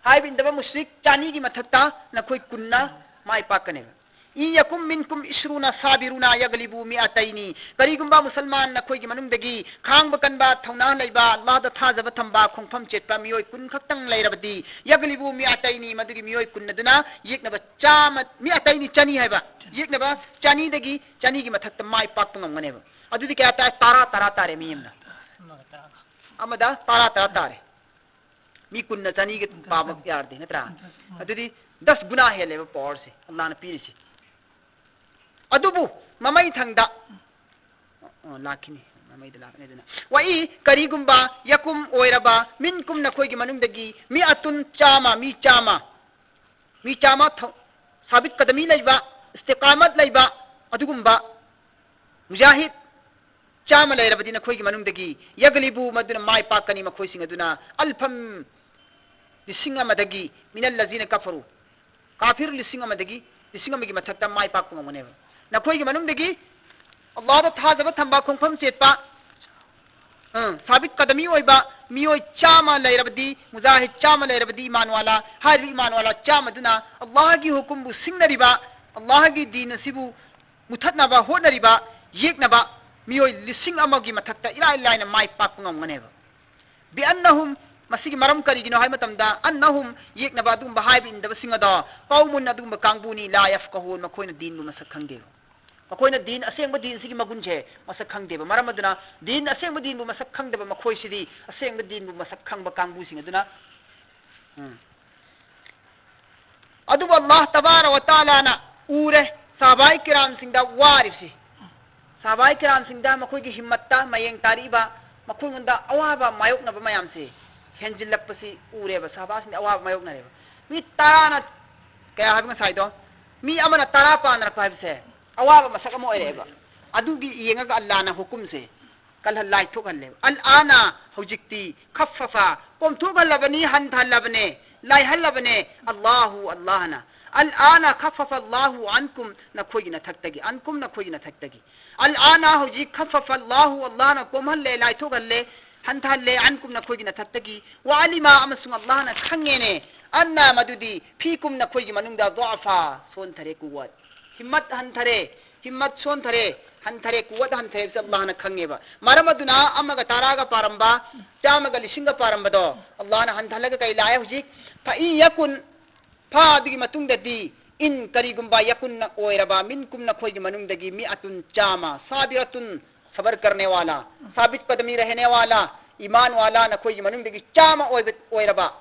ꯍꯥꯏꯕ ꯏꯟꯗꯕ ꯃꯨꯁ꯭ꯔꯤꯛ ꯆꯅꯤꯒꯤ ꯃꯊꯛꯇ ꯅꯈꯣꯏ ꯀꯨꯟꯅ ꯃꯥꯏ ꯄꯥꯛꯀꯅꯦꯕ꯫ إن يكن منكم عشرون صابرون يغلبوا مئتين, ꯀꯔꯤꯒꯨꯝꯕ ꯃꯨꯁꯜꯃꯥꯟ ꯅꯈꯣꯏꯒꯤ ꯃꯅꯨꯡꯗꯒꯤ ꯈꯥꯡꯕ ꯀꯟꯕ, ꯊꯧꯅꯥ ꯂꯩꯕ, ꯑꯜꯂꯥꯍꯗ ꯊꯥꯖꯕ ꯊꯝꯕ, ꯈꯣꯡꯐꯝ ꯆꯦꯠꯄ ꯃꯤꯑꯣꯏ ꯀꯨꯟ ꯈꯛꯇꯪ ꯂꯩꯔꯕꯗꯤ, يغلبوا مئتين, ꯃꯗꯨꯒꯤ ꯃꯤꯑꯣꯏ ꯀꯨꯟ ꯑꯗꯨꯅ ꯌꯦꯛꯅꯕ ꯆꯥꯝꯃ, مئتين, ꯆꯅꯤ ꯍꯥꯏꯕ, ꯌꯦꯛꯅꯕ ꯆꯅꯤꯗꯒꯤ, ꯆꯅꯤꯒꯤ ꯃꯊꯛꯇ ꯃꯥꯏ ꯄꯥꯛꯄ ꯉꯝꯒꯅꯦꯕ꯫ ꯑꯗꯨꯗꯤ ꯀꯌꯥ ꯇꯥꯏ? ꯇꯔꯥ, ꯇꯔꯥ ꯇꯥꯔꯦ ꯃꯤ ꯑꯃꯅ꯫ ꯑꯃꯗ ꯇꯔꯥ, ꯇꯔꯥ ꯇꯥꯔꯦ꯫ ꯃꯤ ꯀꯨꯟꯅ ꯆꯅꯤꯒ ꯄꯥꯕ ꯌꯥꯔꯗꯤ, ꯅꯠꯇ꯭ꯔꯥ? ꯑꯗꯨꯗꯤ ꯗꯁ ꯒꯨꯅꯥ ꯍꯦꯜꯂꯦꯕ powerꯁꯦ ꯑꯜꯂꯥꯍꯅ ꯄꯤꯔꯤꯁꯦ꯫ ꯑꯗꯨꯕꯨ ꯃꯃꯩ ꯊꯪꯗ, ꯑ, ꯂꯥꯛꯈꯤꯅꯤ, ꯃꯃꯩꯗ ꯂꯥꯛꯀꯅꯤ ꯑꯗꯨꯅ꯫ ꯋꯥꯏ, ꯀꯔꯤꯒꯨꯝꯕ, يكن, ꯑꯣꯏꯔꯕ, منكم, ꯅꯈꯣꯏꯒꯤ ꯃꯅꯨꯡꯗꯒꯤ, مئة, ꯆꯥꯝꯃ, ꯃꯤ ꯆꯥꯝꯃ, ꯃꯤ ꯆꯥꯝꯃ ꯊꯧ-, ꯁꯥꯕꯤꯠ ꯀꯗꯃꯤ ꯂꯩꯕ, ꯏꯁꯇꯤꯀꯥꯃꯠ ꯂꯩꯕ, ꯑꯗꯨꯒꯨꯝꯕ ꯃꯨꯖꯥꯍꯤꯗ ꯆꯥꯝꯃ ꯂꯩꯔꯕꯗꯤ ꯅꯈꯣꯏꯒꯤ ꯃꯅꯨꯡꯗꯒꯤ, يغلبوا, ꯃꯗꯨꯅ ꯃꯥꯏ ꯄꯥꯛꯀꯅꯤ, ꯃꯈꯣꯏꯁꯤꯡ ꯑꯗꯨꯅ, ألفا, ꯂꯤꯁꯤꯡ ꯑꯃꯗꯒꯤ, من الذين كفروا, ꯀꯥꯐꯤꯔ ꯂꯤꯁꯤꯡ ꯑꯃꯗꯒꯤ ꯂꯤꯁꯤꯡ ꯑꯃꯒꯤ ꯃꯊꯛꯇ ꯃꯥꯏ ꯄꯥꯛꯄ ꯉꯝꯒꯅꯦꯕ꯫ ꯅꯈꯣꯏꯒꯤ ꯃꯅꯨꯡꯗꯒꯤ ꯑꯜꯂꯥꯍꯗ ꯊꯥꯖꯕ ꯊꯝꯕ, ꯈꯣꯡꯐꯝ ꯆꯦꯠꯄ, ꯑ, ꯁꯥꯕꯤꯠ ꯀꯗꯃꯤ ꯑꯣꯏꯕ ꯃꯤꯑꯣꯏ ꯆꯥꯝꯃ ꯂꯩꯔꯕꯗꯤ, ꯃꯨꯖꯥꯍꯤꯗ ꯆꯥꯝꯃ ꯂꯩꯔꯕꯗꯤ, ꯏꯃꯥꯟꯋꯥꯂꯥ, ꯍꯥꯏꯔꯤꯕ ꯏꯃꯥꯟꯋꯥꯂꯥ ꯆꯥꯝꯃꯗꯨꯅ ꯑꯜꯂꯥꯍꯒꯤ ꯍꯨꯀꯨꯝꯕꯨ ꯁꯤꯡꯅꯔꯤꯕ, ꯑꯜꯂꯥꯍꯒꯤ ꯗꯤꯟ ꯑꯁꯤꯕꯨ ꯃꯨꯊꯠꯅꯕ ꯍꯣꯠꯅꯔꯤꯕ, ꯌꯦꯛꯅꯕ ꯃꯤꯑꯣꯏ ꯂꯤꯁꯤꯡ ꯑꯃꯒꯤ ꯃꯊꯛꯇ ꯏꯔꯥꯏ ꯂꯥꯏꯅ ꯃꯥꯏ ꯄꯥꯛꯄ ꯉꯝꯒꯅꯦꯕ꯫ ꯕꯤꯑꯟꯅꯍꯨꯝ, ꯃꯁꯤꯒꯤ ꯃꯔꯝ ꯀꯔꯤꯒꯤꯅꯣ ꯍꯥꯏꯕ ꯃꯇꯝꯗ, ꯑꯟꯅꯍꯨꯝ, ꯌꯦꯛꯅꯕ ꯑꯗꯨꯒꯨꯝꯕ ꯍꯥꯏꯕ ꯏꯟꯗꯕꯁꯤꯡ ꯑꯗꯣ, ꯀꯧꯃꯨꯟ, ꯑꯗꯨꯒꯨꯝꯕ ꯀꯥꯡꯕꯨꯅꯤ, ꯂꯥ ꯌꯐꯀꯍꯨꯟ, ꯃꯈꯣꯏꯅ ꯗꯤꯟꯕꯨ ꯃꯁꯛ ꯈꯪꯗꯦꯕ꯫ ꯃꯈꯣꯏꯅ ꯗꯤꯟ, ꯑꯁꯦꯡꯕ ꯗꯤꯟꯁꯤꯒꯤ ꯃꯒꯨꯟꯁꯦ ꯃꯁꯛ ꯈꯪꯗꯦꯕ꯫ ꯃꯔꯝ ꯑꯗꯨꯅ ꯗꯤꯟ, ꯑꯁꯦꯡꯕ ꯗꯤꯟꯕꯨ ꯃꯁꯛ ꯈꯪꯗꯕ ꯃꯈꯣꯏꯁꯤꯗꯤ ꯑꯁꯦꯡꯕ ꯗꯤꯟꯕꯨ ꯃꯁꯛ ꯈꯪꯕ ꯀꯥꯡꯕꯨꯁꯤꯡ ꯑꯗꯨꯅ, ꯎꯝ꯫ ꯑꯗꯨꯕꯨ ꯑꯜꯂꯥꯍ ꯇꯕꯥꯔꯛ ꯋ ꯇꯥꯂꯥꯅ ꯎꯔꯦ ꯁꯍꯥꯕꯥꯏ ꯀꯤꯔꯥꯝꯁꯤꯡꯗ ꯋꯥꯔꯤꯕꯁꯤ꯫ ꯁꯍꯥꯕꯥꯏ ꯀꯤꯔꯥꯝꯁꯤꯡꯗ ꯃꯈꯣꯏꯒꯤ ꯍꯤꯝꯃꯠꯇ ꯃꯌꯦꯡ ꯇꯥꯔꯛꯏꯕ, ꯃꯈꯣꯏꯉꯣꯟꯗ ꯑꯋꯥꯕ ꯃꯥꯌꯣꯛꯅꯕ ꯃꯌꯥꯝꯁꯦ ꯍꯦꯟꯖꯤꯜꯂꯛꯄꯁꯤ ꯎꯔꯦꯕ꯫ ꯁꯍꯥꯕꯥꯁꯤꯡꯗ ꯑꯋꯥꯕ ꯃꯥꯌꯣꯛꯅꯔꯦꯕ꯫ ꯃꯤ ꯇꯔꯥꯅ, ꯀꯌꯥ ꯍꯥꯏꯕ ꯉꯁꯥꯏꯗꯣ? ꯃꯤ ꯑꯃꯅ ꯇꯔꯥ ꯄꯥꯟꯅꯔꯛꯄ ꯍꯥꯏꯕꯁꯦ ꯑꯋꯥꯕ ꯃꯁꯛ ꯑꯃ ꯑꯣꯏꯔꯛꯑꯦꯕ꯫ ꯑꯗꯨꯒꯤ ꯌꯦꯡꯉꯒ ꯑꯜꯂꯥꯍꯅ ꯍꯨꯀꯨꯝꯁꯦ ꯀꯜꯍꯜ-, ꯂꯥꯏꯊꯣꯛꯍꯜꯂꯦꯕ꯫ ꯑꯜ ꯑꯥꯅ, ꯍꯧꯖꯤꯛꯇꯤ, ꯈꯐꯐ, ꯀꯣꯝꯊꯣꯛꯍꯜꯂꯕꯅꯤ, ꯍꯟꯊꯍꯜꯂꯕꯅꯦ, ꯂꯥꯏꯍꯜꯂꯕꯅꯦ꯫ ꯑꯜꯂꯥꯍꯨ, ꯑꯜꯂꯥꯍꯅ꯫ ꯑꯜ ꯑꯥꯅ ꯈꯐꯐ ꯑꯜꯂꯥꯍꯨ ꯑꯟꯀꯨꯝ, ꯅꯈꯣꯏꯒꯤ ꯅꯊꯛꯇꯒꯤ꯫ ꯑꯟꯀꯨꯝ, ꯅꯈꯣꯏꯒꯤ ꯅꯊꯛꯇꯒꯤ꯫ ꯑꯜ ꯑꯥꯅ, ꯍꯧꯖꯤꯛ, ꯈꯐꯐ ꯑꯜꯂꯥꯍꯨ, ꯑꯜꯂꯥꯍꯅ ꯀꯣꯝꯍꯜꯂꯦ, ꯂꯥꯏꯊꯣꯛꯍꯜꯂꯦ, ꯍꯟꯊꯍꯜꯂꯦ, ꯑꯟꯀꯨꯝ, ꯅꯈꯣꯏꯒꯤ ꯅꯊꯛꯇꯒꯤ꯫ ꯋꯥ ꯑꯂꯤꯃ, ꯑꯃꯁꯨꯡ ꯑꯜꯂꯥꯍꯅ ꯈꯪꯉꯦꯅꯦ, ꯑꯟꯅ, ꯃꯗꯨꯗꯤ, ꯐꯤꯀꯨꯝ, ꯅꯈꯣꯏꯒꯤ ꯃꯅꯨꯡꯗ, ꯗꯣꯑꯐ, ꯁꯣꯟꯊꯔꯦ, ꯀꯨꯋꯠ, ꯍꯤꯝꯃꯠ ꯍꯟꯊꯔꯦ, ꯍꯤꯝꯃꯠ ꯁꯣꯟꯊꯔꯦ, ꯍꯟꯊꯔꯦ, ꯀꯨꯋꯠ ꯍꯟꯊꯔꯦ ꯍꯥꯏꯕꯁꯤ ꯑꯜꯂꯥꯍꯅ ꯈꯪꯉꯦꯕ꯫ ꯃꯔꯝ ꯑꯗꯨꯅ ꯑꯃꯒ ꯇꯔꯥꯒ ꯄꯥꯔꯝꯕ, ꯆꯥꯝꯃꯒ ꯂꯤꯁꯤꯡꯒ ꯄꯥꯔꯝꯕꯗꯣ ꯑꯜꯂꯥꯍꯅ ꯍꯟꯊꯍꯜꯂꯒ ꯀꯔꯤ ꯂꯥꯛꯑꯦ ꯍꯧꯖꯤꯛ? ꯐ ꯏꯟ ꯌꯀꯨꯟ, ꯐ ꯑꯗꯨꯒꯤ ꯃꯇꯨꯡꯗꯗꯤ, ꯏꯟ ꯀꯔꯤꯒꯨꯝꯕ, ꯌꯀꯨꯟꯅ ꯑꯣꯏꯔꯕ, ꯃꯤꯟꯀꯨꯝ ꯅꯈꯣꯏꯒꯤ ꯃꯅꯨꯡꯗꯒꯤ, ꯃꯤꯑꯇꯨꯟ ꯆꯥꯝꯃ, ꯁꯥꯕꯤꯔꯇꯨꯟ ꯁꯕꯔ ꯀꯔꯅꯦ ꯋꯥꯂꯥ, ꯁꯥꯕꯤꯠ ꯀꯗꯃꯤ ꯔꯍꯅꯦ ꯋꯥꯂꯥ, ꯏꯃꯥꯟ ꯋꯥꯂꯥ ꯅꯈꯣꯏꯒꯤ ꯃꯅꯨꯡꯗꯒꯤ ꯆꯥꯝꯃ ꯑꯣꯏꯕ, ꯑꯣꯏꯔꯕ,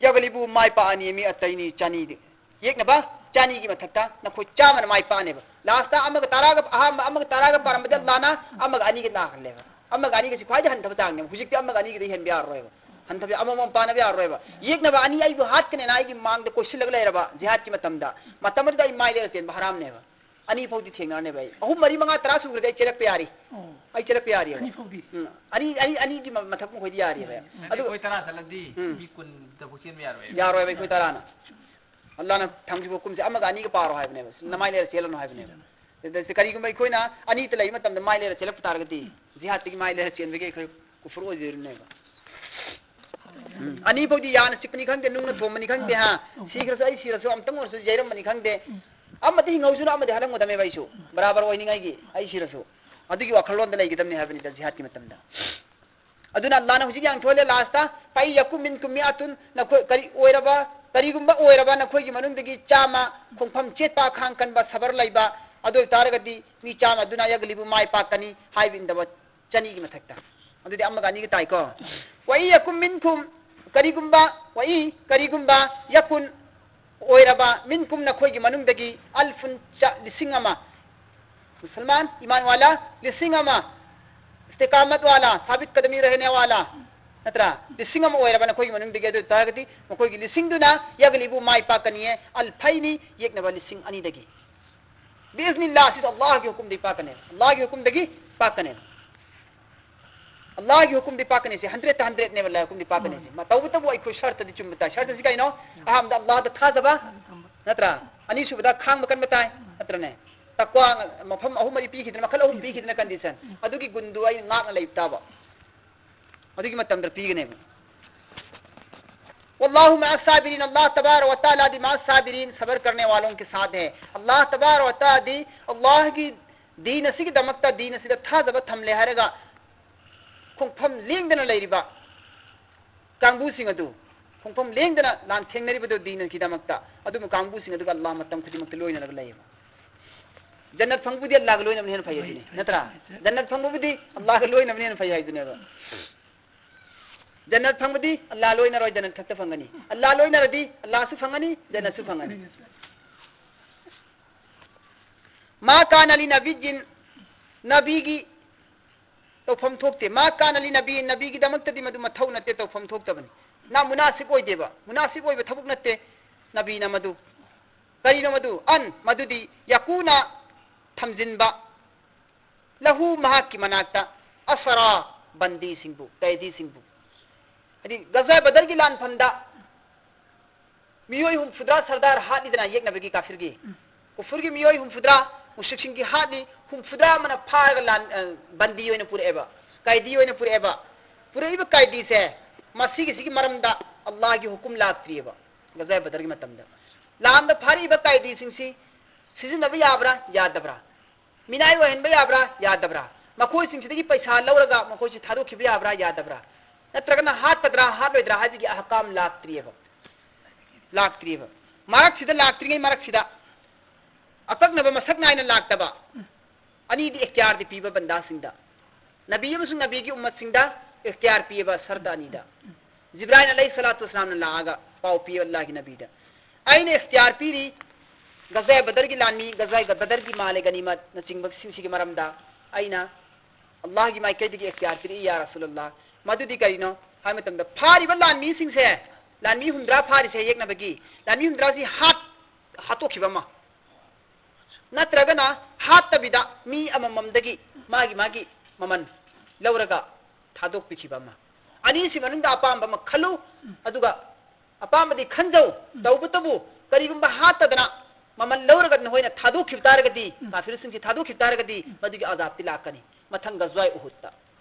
ꯌꯒꯂꯤꯕꯨ ꯃꯥꯏ ꯄꯥꯛꯑꯅꯤ ꯃꯤ ꯑꯇꯩꯅꯤ ꯆꯅꯤꯗꯤ꯫ ꯌꯦꯛꯅꯕ ꯆꯅꯤꯒꯤ ꯃꯊꯛꯇ ꯅꯈꯣꯏ ꯆꯥꯝꯃꯅ ꯃꯥꯏ ꯄꯥꯛꯑꯅꯦꯕ꯫ ꯂꯥꯁꯇ ꯑꯃꯒ ꯇꯔꯥꯒ, ꯑꯍꯥꯟꯕ ꯑꯃꯒ ꯇꯔꯥꯒ ꯄꯥꯔꯝꯕꯗ ꯑꯜꯂꯥꯍꯅ ꯑꯃꯒ ꯑꯅꯤꯒ ꯇꯥꯍꯜꯂꯦꯕ꯫ ꯑꯃꯒ ꯑꯅꯤꯒꯁꯤ ꯈ꯭ꯋꯥꯏꯗꯒꯤ ꯍꯟꯊꯕ ꯆꯥꯡꯅꯦꯕ꯫ ꯍꯧꯖꯤꯛꯇꯤ ꯑꯃꯒ ꯑꯅꯤꯒꯗꯤ ꯍꯦꯟꯕ ꯌꯥꯔꯔꯣꯏꯕ꯫ ꯍꯟꯊꯕ ꯑꯃꯃꯝ ꯄꯥꯅꯕ ꯌꯥꯔꯔꯣꯏꯕ꯫ ꯌꯦꯛꯅꯕ ꯑꯅꯤ ꯑꯩꯕꯨ ꯍꯥꯠꯀꯅꯦꯅ ꯑꯩꯒꯤ ꯃꯥꯡꯗ ꯀꯣꯏꯁꯤꯜꯂꯒ ꯂꯩꯔꯕ ꯖꯤꯍꯥꯗꯀꯤ ꯃꯇꯝꯗ, ꯃꯇꯝ ꯑꯗꯨꯗ ꯑꯩ ꯃꯥꯏ ꯂꯩꯔ ꯆꯦꯟꯕ ꯍꯔꯥꯝꯅꯦꯕ꯫ ꯑꯅꯤ ꯐꯥꯎꯗꯤ ꯊꯦꯡꯅꯔꯅꯦꯕ ꯑꯩ꯫ ꯑꯍꯨꯝ, ꯃꯔꯤ, ꯃꯉꯥ, ꯇꯔꯥ ꯁꯨꯈ꯭ꯔꯗꯤ ꯑꯩ ꯆꯦꯜꯂꯛꯄ ꯌꯥꯔꯤ꯫ ꯑꯣ꯫ ꯑꯩ ꯆꯦꯜꯂꯛꯄ ꯌꯥꯔꯤꯕ꯫ ꯑꯅꯤ ꯐꯥꯎꯗꯤ? ꯎꯝ꯫ ꯑꯅꯤ, ꯑꯅꯤ, ꯑꯅꯤꯒꯤ ꯃ-, ꯃꯊꯛ ꯃꯈꯣꯏꯗꯤ ꯌꯥꯔꯤꯕ꯫ ꯌꯥꯏ꯫ ꯑꯗꯨ ꯑꯩꯈꯣꯏ ꯇꯔꯥ ꯆꯠꯂꯗꯤ ꯎꯝ꯫ ꯃꯤ ꯀꯨꯟꯗꯐꯥꯎ ꯆꯦꯟꯕ ꯌꯥꯔꯣꯏꯕ꯫ ꯌꯥꯔꯣꯏꯕ ꯑꯩꯈꯣꯏ ꯇꯔꯥꯅ꯫ ꯑꯜꯂꯥꯍꯅ ꯊꯝꯈꯤꯕ ꯍꯨꯀꯨꯝꯁꯦ ꯑꯃꯒ ꯑꯅꯤꯒ ꯄꯥꯔꯣ ꯍꯥꯏꯕꯅꯦꯕ, ꯅꯃꯥꯏ ꯂꯩꯔ ꯆꯦꯜꯂꯅꯨ ꯍꯥꯏꯕꯅꯦꯕ꯫ ꯑꯗ ꯀꯔꯤꯒꯨꯝꯕ ꯑꯩꯈꯣꯏꯅ ꯑꯅꯤꯇ ꯂꯩꯕ ꯃꯇꯝꯗ ꯃꯥꯏ ꯂꯩꯔ ꯆꯦꯜꯂꯛꯄ ꯇꯥꯔꯒꯗꯤ, ꯖꯤꯍꯥꯗꯇꯒꯤ ꯃꯥꯏ ꯂꯩꯔ ꯆꯦꯟꯕꯒꯤ ꯑꯩꯈꯣꯏ ꯀꯨꯐꯨꯔ ꯑꯣꯏꯗꯣꯔꯤꯕꯅꯦꯕ꯫ ꯎꯝ꯫ ꯑꯅꯤ ꯐꯥꯎꯗꯤ ꯌꯥꯅ ꯆꯤꯛꯄꯅꯤ ꯈꯪꯗꯦ, ꯅꯨꯡꯅ ꯊꯣꯝꯕꯅꯤ ꯈꯪꯗꯦ, ꯍꯥ? ꯁꯤꯈ꯭ꯔꯁꯨ ꯑꯩ ꯁꯤꯔꯁꯨ ꯑꯝꯇꯪ ꯑꯣꯏꯔꯁꯨ ꯌꯩꯔꯝꯕꯅꯤ ꯈꯪꯗꯦ꯫ ꯑꯃꯗꯤ ꯍꯤꯡꯍꯧꯁꯨꯅ ꯑꯃꯗꯤ ꯍꯥꯠꯂꯝꯒꯗꯕꯅꯦꯕ ꯑꯩꯁꯨ꯫ ꯕꯔꯥꯕꯔ ꯑꯣꯏꯅꯤꯡꯉꯥꯏꯒꯤ ꯑꯩ ꯁꯤꯔꯁꯨ꯫ ꯑꯗꯨꯒꯤ ꯋꯥꯈꯜꯂꯣꯟꯗ ꯂꯩꯒꯗꯕꯅꯤ ꯍꯥꯏꯕꯅꯤꯗ ꯖꯤꯍꯥꯗꯀꯤ ꯃꯇꯝꯗ꯫ ꯑꯗꯨꯅ ꯑꯜꯂꯥꯍꯅ ꯍꯧꯖꯤꯛ ꯌꯥꯝ ꯊꯣꯜꯂꯦ ꯂꯥꯁꯇ, "ꯐꯏꯟ ꯌꯀꯨꯝ ꯃꯤꯟꯀꯨꯝ ꯃꯤꯑꯇꯨꯟ", ꯅꯈꯣꯏ ꯀꯔꯤ ꯑꯣꯏꯔꯕ, ꯀꯔꯤꯒꯨꯝꯕ ꯑꯣꯏꯔꯕ ꯅꯈꯣꯏꯒꯤ ꯃꯅꯨꯡꯗꯒꯤ ꯆꯥꯝꯃ ꯈꯣꯡꯐꯝ ꯆꯦꯠꯄ, ꯑꯈꯥꯡ ꯀꯟꯕ, ꯁꯕꯔ ꯂꯩꯕ, ꯑꯗꯨ ꯑꯣꯏꯇꯥꯔꯒꯗꯤ ꯃꯤ ꯆꯥꯝꯃ ꯑꯗꯨꯅ ꯌꯒꯂꯤꯕꯨ ꯃꯥꯏ ꯄꯥꯛꯀꯅꯤ ꯍꯥꯏꯕ ꯏꯟꯗꯕ ꯆꯅꯤꯒꯤ ꯃꯊꯛꯇ꯫ ꯑꯗꯨꯗꯤ ꯑꯃꯒ ꯑꯅꯤꯒ ꯇꯥꯏꯀꯣ꯫ "ꯋꯏꯟ ꯌꯀꯨꯝ ꯃꯤꯟꯀꯨꯝ", ꯀꯔꯤꯒꯨꯝꯕ, "ꯋꯏꯟ", ꯀꯔꯤꯒꯨꯝꯕ, "ꯌꯀꯨꯟ", ꯑꯣꯏꯔꯕ, "ꯃꯤꯟꯀꯨꯝ", ꯅꯈꯣꯏꯒꯤ ꯃꯅꯨꯡꯗꯒꯤ, "ꯑꯜꯐꯨꯟ", ꯆ-, ꯂꯤꯁꯤꯡ ꯑꯃ꯫ ꯃꯨꯁꯜꯃꯥꯟ, ꯏꯃꯥꯟ ꯋꯥꯂꯥ, ꯂꯤꯁꯤꯡ ꯑꯃ꯫ ꯏꯁꯇꯤꯀꯥꯃꯠ ꯋꯥꯂꯥ, ꯁꯥꯕꯤꯠ ꯀꯗꯃꯤ ꯔꯍꯅꯦ ꯋꯥꯂꯥ꯫ ꯅꯠꯇ꯭ꯔꯥ? ꯂꯤꯁꯤꯡ ꯑꯃ ꯑꯣꯏꯔꯕ ꯅꯈꯣꯏꯒꯤ ꯃꯅꯨꯡꯗꯒꯤ, ꯑꯗꯨ ꯑꯣꯏ ꯇꯥꯔꯒꯗꯤ ꯃꯈꯣꯏꯒꯤ ꯂꯤꯁꯤꯡꯗꯨꯅ ꯌꯒꯂꯤꯕꯨ, ꯃꯥꯏ ꯄꯥꯛꯀꯅꯤꯌꯦ, "ꯑꯜꯐꯩꯅꯤ", ꯌꯦꯛꯅꯕ ꯂꯤꯁꯤꯡ ꯑꯅꯤꯗꯒꯤ꯫ ꯕꯤꯏꯖꯅꯤꯜꯂꯥꯍ, ꯁꯤꯁꯨ ꯑꯜꯂꯥꯍꯒꯤ ꯍꯨꯀꯨꯝꯗꯒꯤ ꯄꯥꯛꯀꯅꯦꯕ꯫ ꯑꯜꯂꯥꯍꯒꯤ ꯍꯨꯀꯨꯝꯗꯒꯤ ꯄꯥꯛꯀꯅꯦꯕ꯫ ꯑꯜꯂꯥꯍꯒꯤ ꯍꯨꯀꯨꯝꯗꯒꯤ ꯄꯥꯛꯀꯅꯤ ꯁꯤ, ꯍꯟꯗ꯭ꯔꯦꯠꯇ ꯍꯟꯗ꯭ꯔꯦꯠꯅꯦꯕ ꯑꯜꯂꯥꯍꯒꯤ ꯍꯨꯀꯨꯝꯗꯒꯤ ꯄꯥꯛꯀꯅꯤ ꯁꯤ꯫ ꯃꯥ-, ꯇꯧꯕꯇꯕꯨ ꯑꯩꯈꯣꯏ ꯁꯔꯇꯗꯤ ꯆꯨꯝꯕ ꯇꯥꯏ꯫ ꯁꯔꯇꯁꯤ ꯀꯩꯅꯣ? ꯑꯍꯥꯟꯕꯗ ꯑꯜꯂꯥꯍꯗ ꯊꯥꯖꯕ, ꯅꯠꯇ꯭ꯔꯥ? ꯑꯅꯤꯁꯨꯕꯗ ꯈꯥꯡꯕ ꯀꯟꯕ ꯇꯥꯏ, ꯅꯠꯇ꯭ꯔꯅꯦ? ꯇꯛꯋꯥ ꯃꯐꯝ ꯑꯍꯨꯝ ꯃꯔꯤ ꯄꯤꯈꯤꯗꯅ, ꯃꯈꯜ ꯑꯍꯨꯝ ꯄꯤꯈꯤꯗꯅ condition꯫ ꯑꯗꯨꯒꯤ ꯒꯨꯟꯗꯨ ꯑꯩꯅ ꯉꯥꯛꯅ ꯂꯩꯕ ꯇꯥꯕ꯫ ꯑꯗꯨꯒꯤ ꯃꯇꯝꯗ ꯄꯤꯒꯅꯦꯕ꯫ "ꯋꯜꯂꯥꯍꯨ ꯃꯥ ꯁꯥꯕꯤꯔꯤꯟ", ꯑꯜꯂꯥꯍ ꯇꯕꯥꯔꯛ ꯋ ꯇꯥꯂꯥꯗꯤ "ꯃꯥ ꯁꯥꯕꯤꯔꯤꯟ", ꯁꯕꯔ ꯀꯔꯅꯦ ꯋꯥꯂꯣꯡ ꯀꯦ ꯁꯥꯊ ꯍꯦ꯫ ꯑꯜꯂꯥꯍ ꯇꯕꯥꯔꯛ ꯋ ꯇꯥꯂꯥꯗꯤ ꯑꯜꯂꯥꯍꯒꯤ ꯗꯤꯟ ꯑꯁꯤꯒꯤꯗꯃꯛꯇ, ꯗꯤꯟ ꯑꯁꯤꯗ ꯊꯥꯖꯕ ꯊꯝꯂꯦ ꯍꯥꯏꯔꯒ ꯈꯣꯡꯐꯝ ꯂꯦꯡꯗꯅ ꯂꯩꯔꯤꯕ ꯀꯥꯡꯕꯨꯁꯤꯡ ꯑꯗꯨ, ꯈꯣꯡꯐꯝ ꯂꯦꯡꯗꯅ ꯂꯥꯟꯊꯦꯡꯅꯔꯤꯕꯗꯨ ꯗꯤꯟꯒꯤꯗꯃꯛꯇ, ꯑꯗꯨꯝꯕ ꯀꯥꯡꯕꯨꯁꯤꯡ ꯑꯗꯨꯒ ꯑꯜꯂꯥꯍ ꯃꯇꯝ ꯈꯨꯗꯤꯡꯃꯛꯇ ꯂꯣꯏꯅꯔꯒ ꯂꯩꯌꯦꯕ꯫ ꯖꯟꯅꯠ ꯐꯪꯕꯨꯗꯤ ꯑꯜꯂꯥꯍꯒ ꯂꯣꯏꯅꯕꯅ ꯍꯦꯟꯅ ꯐꯩ ꯍꯥꯏꯗꯨꯅꯤ, ꯅꯠꯇ꯭ꯔꯥ? ꯖꯟꯅꯠ ꯐꯪꯕꯕꯨꯗꯤ ꯑꯜꯂꯥꯍꯒ ꯂꯣꯏꯅꯕꯅ ꯍꯦꯟꯅ ꯐꯩ ꯍꯥꯏꯗꯨꯅꯦꯕ꯫ ꯖꯟꯅꯠ ꯐꯪꯕꯗꯤ ꯑꯜꯂꯥꯍ ꯂꯣꯏꯅꯔꯣꯏ, ꯖꯟꯅꯠ ꯈꯛꯇ ꯐꯪꯒꯅꯤ꯫ ꯑꯜꯂꯥꯍ ꯂꯣꯏꯅꯔꯗꯤ ꯑꯜꯂꯥꯍꯁꯨ ꯐꯪꯒꯅꯤ, ꯖꯟꯅꯠꯁꯨ ꯐꯪꯒꯅꯤ꯫ "ꯃꯥ ꯀꯥꯅ ꯂꯤ ꯅꯕꯤꯌꯤꯟ", ꯅꯕꯤꯒꯤ ꯇꯧꯐꯝ ꯊꯣꯛꯇꯦ꯫ "ꯃꯥ ꯀꯥꯅ ꯂꯤ ꯅꯕꯤꯌꯤꯟ", ꯅꯕꯤꯒꯤꯗꯃꯛꯇꯗꯤ ꯃꯗꯨ ꯃꯊꯧ ꯅꯠꯇꯦ, ꯇꯧꯐꯝ ꯊꯣꯛꯇꯕꯅꯤ꯫ ꯅꯥ ꯃꯨꯅꯥꯁꯤꯕ ꯑꯣꯏꯗꯦꯕ, ꯃꯨꯅꯥꯁꯤꯕ ꯑꯣꯏꯕ ꯊꯕꯛ ꯅꯠꯇꯦ ꯅꯕꯤꯅ ꯃꯗꯨ꯫ ꯀꯔꯤꯅꯣ ꯃꯗꯨ? "ꯑꯟ", ꯃꯗꯨꯗꯤ, "ꯌꯀꯨꯅ", ꯊꯝꯖꯤꯟꯕ, "ꯂꯍꯨ", ꯃꯍꯥꯛꯀꯤ ꯃꯅꯥꯛꯇ, "ꯑꯁꯔꯥ", ꯕꯟꯗꯤꯁꯤꯡꯕꯨ, ꯀꯩꯗꯤꯁꯤꯡꯕꯨ꯫ ꯍꯥꯏꯗꯤ ꯒꯖꯋꯥ ꯕꯗꯔꯒꯤ ꯂꯥꯟꯐꯝꯗ ꯃꯤꯑꯣꯏ ꯍꯨꯝꯐꯨꯇꯔꯥ ꯁꯔꯗꯥꯔ ꯍꯥꯠꯂꯤꯗꯅ ꯌꯦꯛꯅꯕꯒꯤ ꯀꯥꯐꯤꯔꯒꯤ꯫ ꯎꯝ꯫ ꯀꯨꯐꯨꯔꯒꯤ ꯃꯤꯑꯣꯏ ꯍꯨꯝꯐꯨꯇꯔꯥ, ꯃꯨꯁ꯭ꯔꯤꯛꯁꯤꯡꯒꯤ ꯍꯥꯠꯂꯤ, ꯍꯨꯝꯐꯨꯇꯔꯥ ꯑꯃꯅ ꯐꯥꯔꯒ ꯂꯥꯟ-, ꯑ, ꯕꯟꯗꯤ ꯑꯣꯏꯅ ꯄꯨꯔꯛꯑꯦꯕ, ꯀꯥꯏꯗꯤ ꯑꯣꯏꯅ ꯄꯨꯔꯛꯑꯦꯕ꯫ ꯄꯨꯔꯛꯏꯕ ꯀꯥꯏꯗꯤꯁꯦ, ꯃꯁꯤꯒꯤꯁꯤꯒꯤ ꯃꯔꯝꯗ ꯑꯜꯂꯥꯍꯒꯤ ꯍꯨꯀꯨꯝ ꯂꯥꯛꯇ꯭ꯔꯤꯑꯕ ꯒꯖꯋꯥ ꯕꯗꯔꯒꯤ ꯃꯇꯝꯗ꯫ ꯂꯥꯟꯗ ꯐꯥꯔꯛꯏꯕ ꯀꯥꯏꯗꯤꯁꯤꯡꯁꯤ ꯁꯤꯖꯤꯟꯅꯕ ꯌꯥꯕ꯭ꯔꯥ, ꯌꯥꯗꯕ꯭ꯔꯥ? ꯃꯤꯅꯥꯏ ꯑꯣꯏꯍꯟꯕ ꯌꯥꯕ꯭ꯔꯥ, ꯌꯥꯗꯕ꯭ꯔꯥ? ꯃꯈꯣꯏꯁꯤꯡꯁꯤꯗꯒꯤ ꯄꯩꯁꯥ ꯂꯧꯔꯒ ꯃꯈꯣꯏꯁꯤ ꯊꯥꯗꯣꯛꯈꯤꯕ ꯌꯥꯕ꯭ꯔꯥ, ꯌꯥꯗꯕ꯭ꯔꯥ? ꯅꯠꯇ꯭ꯔꯒꯅ ꯍꯥꯠꯀꯗ꯭ꯔꯥ, ꯍꯥꯠꯂꯣꯏꯗ꯭ꯔꯥ ꯍꯥꯏꯕꯒꯤ ꯑꯍꯀꯥꯝ ꯂꯥꯛꯇ꯭ꯔꯤꯑꯕ, ꯂꯥꯛꯇ꯭ꯔꯤꯑꯕ꯫ ꯃꯔꯛꯁꯤꯗ, ꯂꯥꯛꯇ꯭ꯔꯤꯉꯩ ꯃꯔꯛꯁꯤꯗ ꯑꯀꯛꯅꯕ ꯃꯁꯛ ꯅꯥꯏꯅ ꯂꯥꯛꯇꯕ ꯑꯅꯤꯗꯤ ꯏꯈꯇꯤꯌꯥꯔꯗꯤ ꯄꯤꯕ ꯕꯟꯗꯥꯁꯤꯡꯗ, ꯅꯕꯤ ꯑꯃꯁꯨꯡ ꯅꯕꯤꯒꯤ ꯎꯝꯃꯠꯁꯤꯡꯗ ꯏꯈꯇꯤꯌꯥꯔ ꯄꯤꯌꯦꯕ ꯁꯔꯇ ꯑꯅꯤꯗ꯫ ꯖꯤꯕ꯭ꯔꯥꯏꯜ ꯑꯂꯩꯍꯤ ꯁꯂꯥꯇꯨ ꯋꯁꯂꯥꯝꯅ ꯂꯥꯛꯑꯒ ꯄꯥꯎ ꯄꯤꯌꯦꯕ ꯑꯜꯂꯥꯍꯒꯤ ꯅꯕꯤꯗ, "ꯑꯩꯅ ꯏꯈꯇꯤꯌꯥꯔ ꯄꯤꯔꯤ, ꯒꯖꯋꯥ ꯕꯗꯔꯒꯤ ꯂꯥꯟꯃꯤ, ꯒꯖꯋꯥ ꯕꯗꯔꯒꯤ ꯃꯥꯂꯦ ꯒꯅꯤꯃꯠꯅꯆꯤꯡꯕꯁꯤꯡꯁꯤꯒꯤ ꯃꯔꯝꯗ ꯑꯩꯅ ꯑꯜꯂꯥꯍꯒꯤ ꯃꯥꯏꯀꯩꯗꯒꯤ ꯏꯈꯇꯤꯌꯥꯔ ꯄꯤꯔꯛꯏ, ꯌꯥ ꯔꯁꯨꯂꯜꯂꯥꯍ꯫ ꯃꯗꯨꯗꯤ ꯀꯔꯤꯅꯣ?" ꯍꯥꯏꯕ ꯃꯇꯝꯗ, ꯐꯥꯔꯤꯕ ꯂꯥꯟꯃꯤꯁꯤꯡꯁꯦ, ꯂꯥꯟꯃꯤ ꯍꯨꯝꯗ꯭ꯔꯥ ꯐꯥꯔꯤꯁꯦ ꯌꯦꯛꯅꯕꯒꯤ, ꯂꯥꯟꯃꯤ ꯍꯨꯝꯗ꯭ꯔꯥꯁꯤ ꯍꯥꯠ-, ꯍꯥꯠꯇꯣꯛꯈꯤꯕ ꯑꯃ, ꯅꯠꯇ꯭ꯔꯒꯅ ꯍꯥꯠꯇꯕꯤꯗ ꯃꯤ ꯑꯃꯃꯝꯗꯒꯤ ꯃꯥꯒꯤ ꯃꯥꯒꯤ ꯃꯃꯜ ꯂꯧꯔꯒ ꯊꯥꯗꯣꯛꯄꯤꯈꯤꯕ ꯑꯃ꯫ ꯑꯅꯤꯁꯤ ꯃꯅꯨꯡꯗ ꯑꯄꯥꯝꯕ ꯑꯃ ꯈꯜꯂꯨ, ꯑꯗꯨꯒ ꯑꯄꯥꯝꯕꯗꯤ ꯈꯟꯖꯧ꯫ ꯎꯝ꯫ ꯇꯧꯕꯇꯕꯨ ꯀꯔꯤꯒꯨꯝꯕ ꯍꯥꯠꯇꯗꯅ ꯃꯃꯜ ꯂꯧꯔꯒ ꯅꯈꯣꯏꯅ ꯊꯥꯗꯣꯛꯈꯤꯕ ꯇꯥꯔꯒꯗꯤ, ꯎꯝ, ꯀꯥꯐꯤꯔꯁꯤꯡꯁꯤ ꯊꯥꯗꯣꯛꯈꯤꯕ ꯇꯥꯔꯒꯗꯤ, ꯎꯝ, ꯃꯗꯨꯒꯤ ꯑꯖꯥꯕꯇꯤ ꯂꯥꯛꯀꯅꯤ꯫ ꯃꯊꯪ ꯒꯖꯋꯥꯏ ꯎꯍꯨꯗꯇ,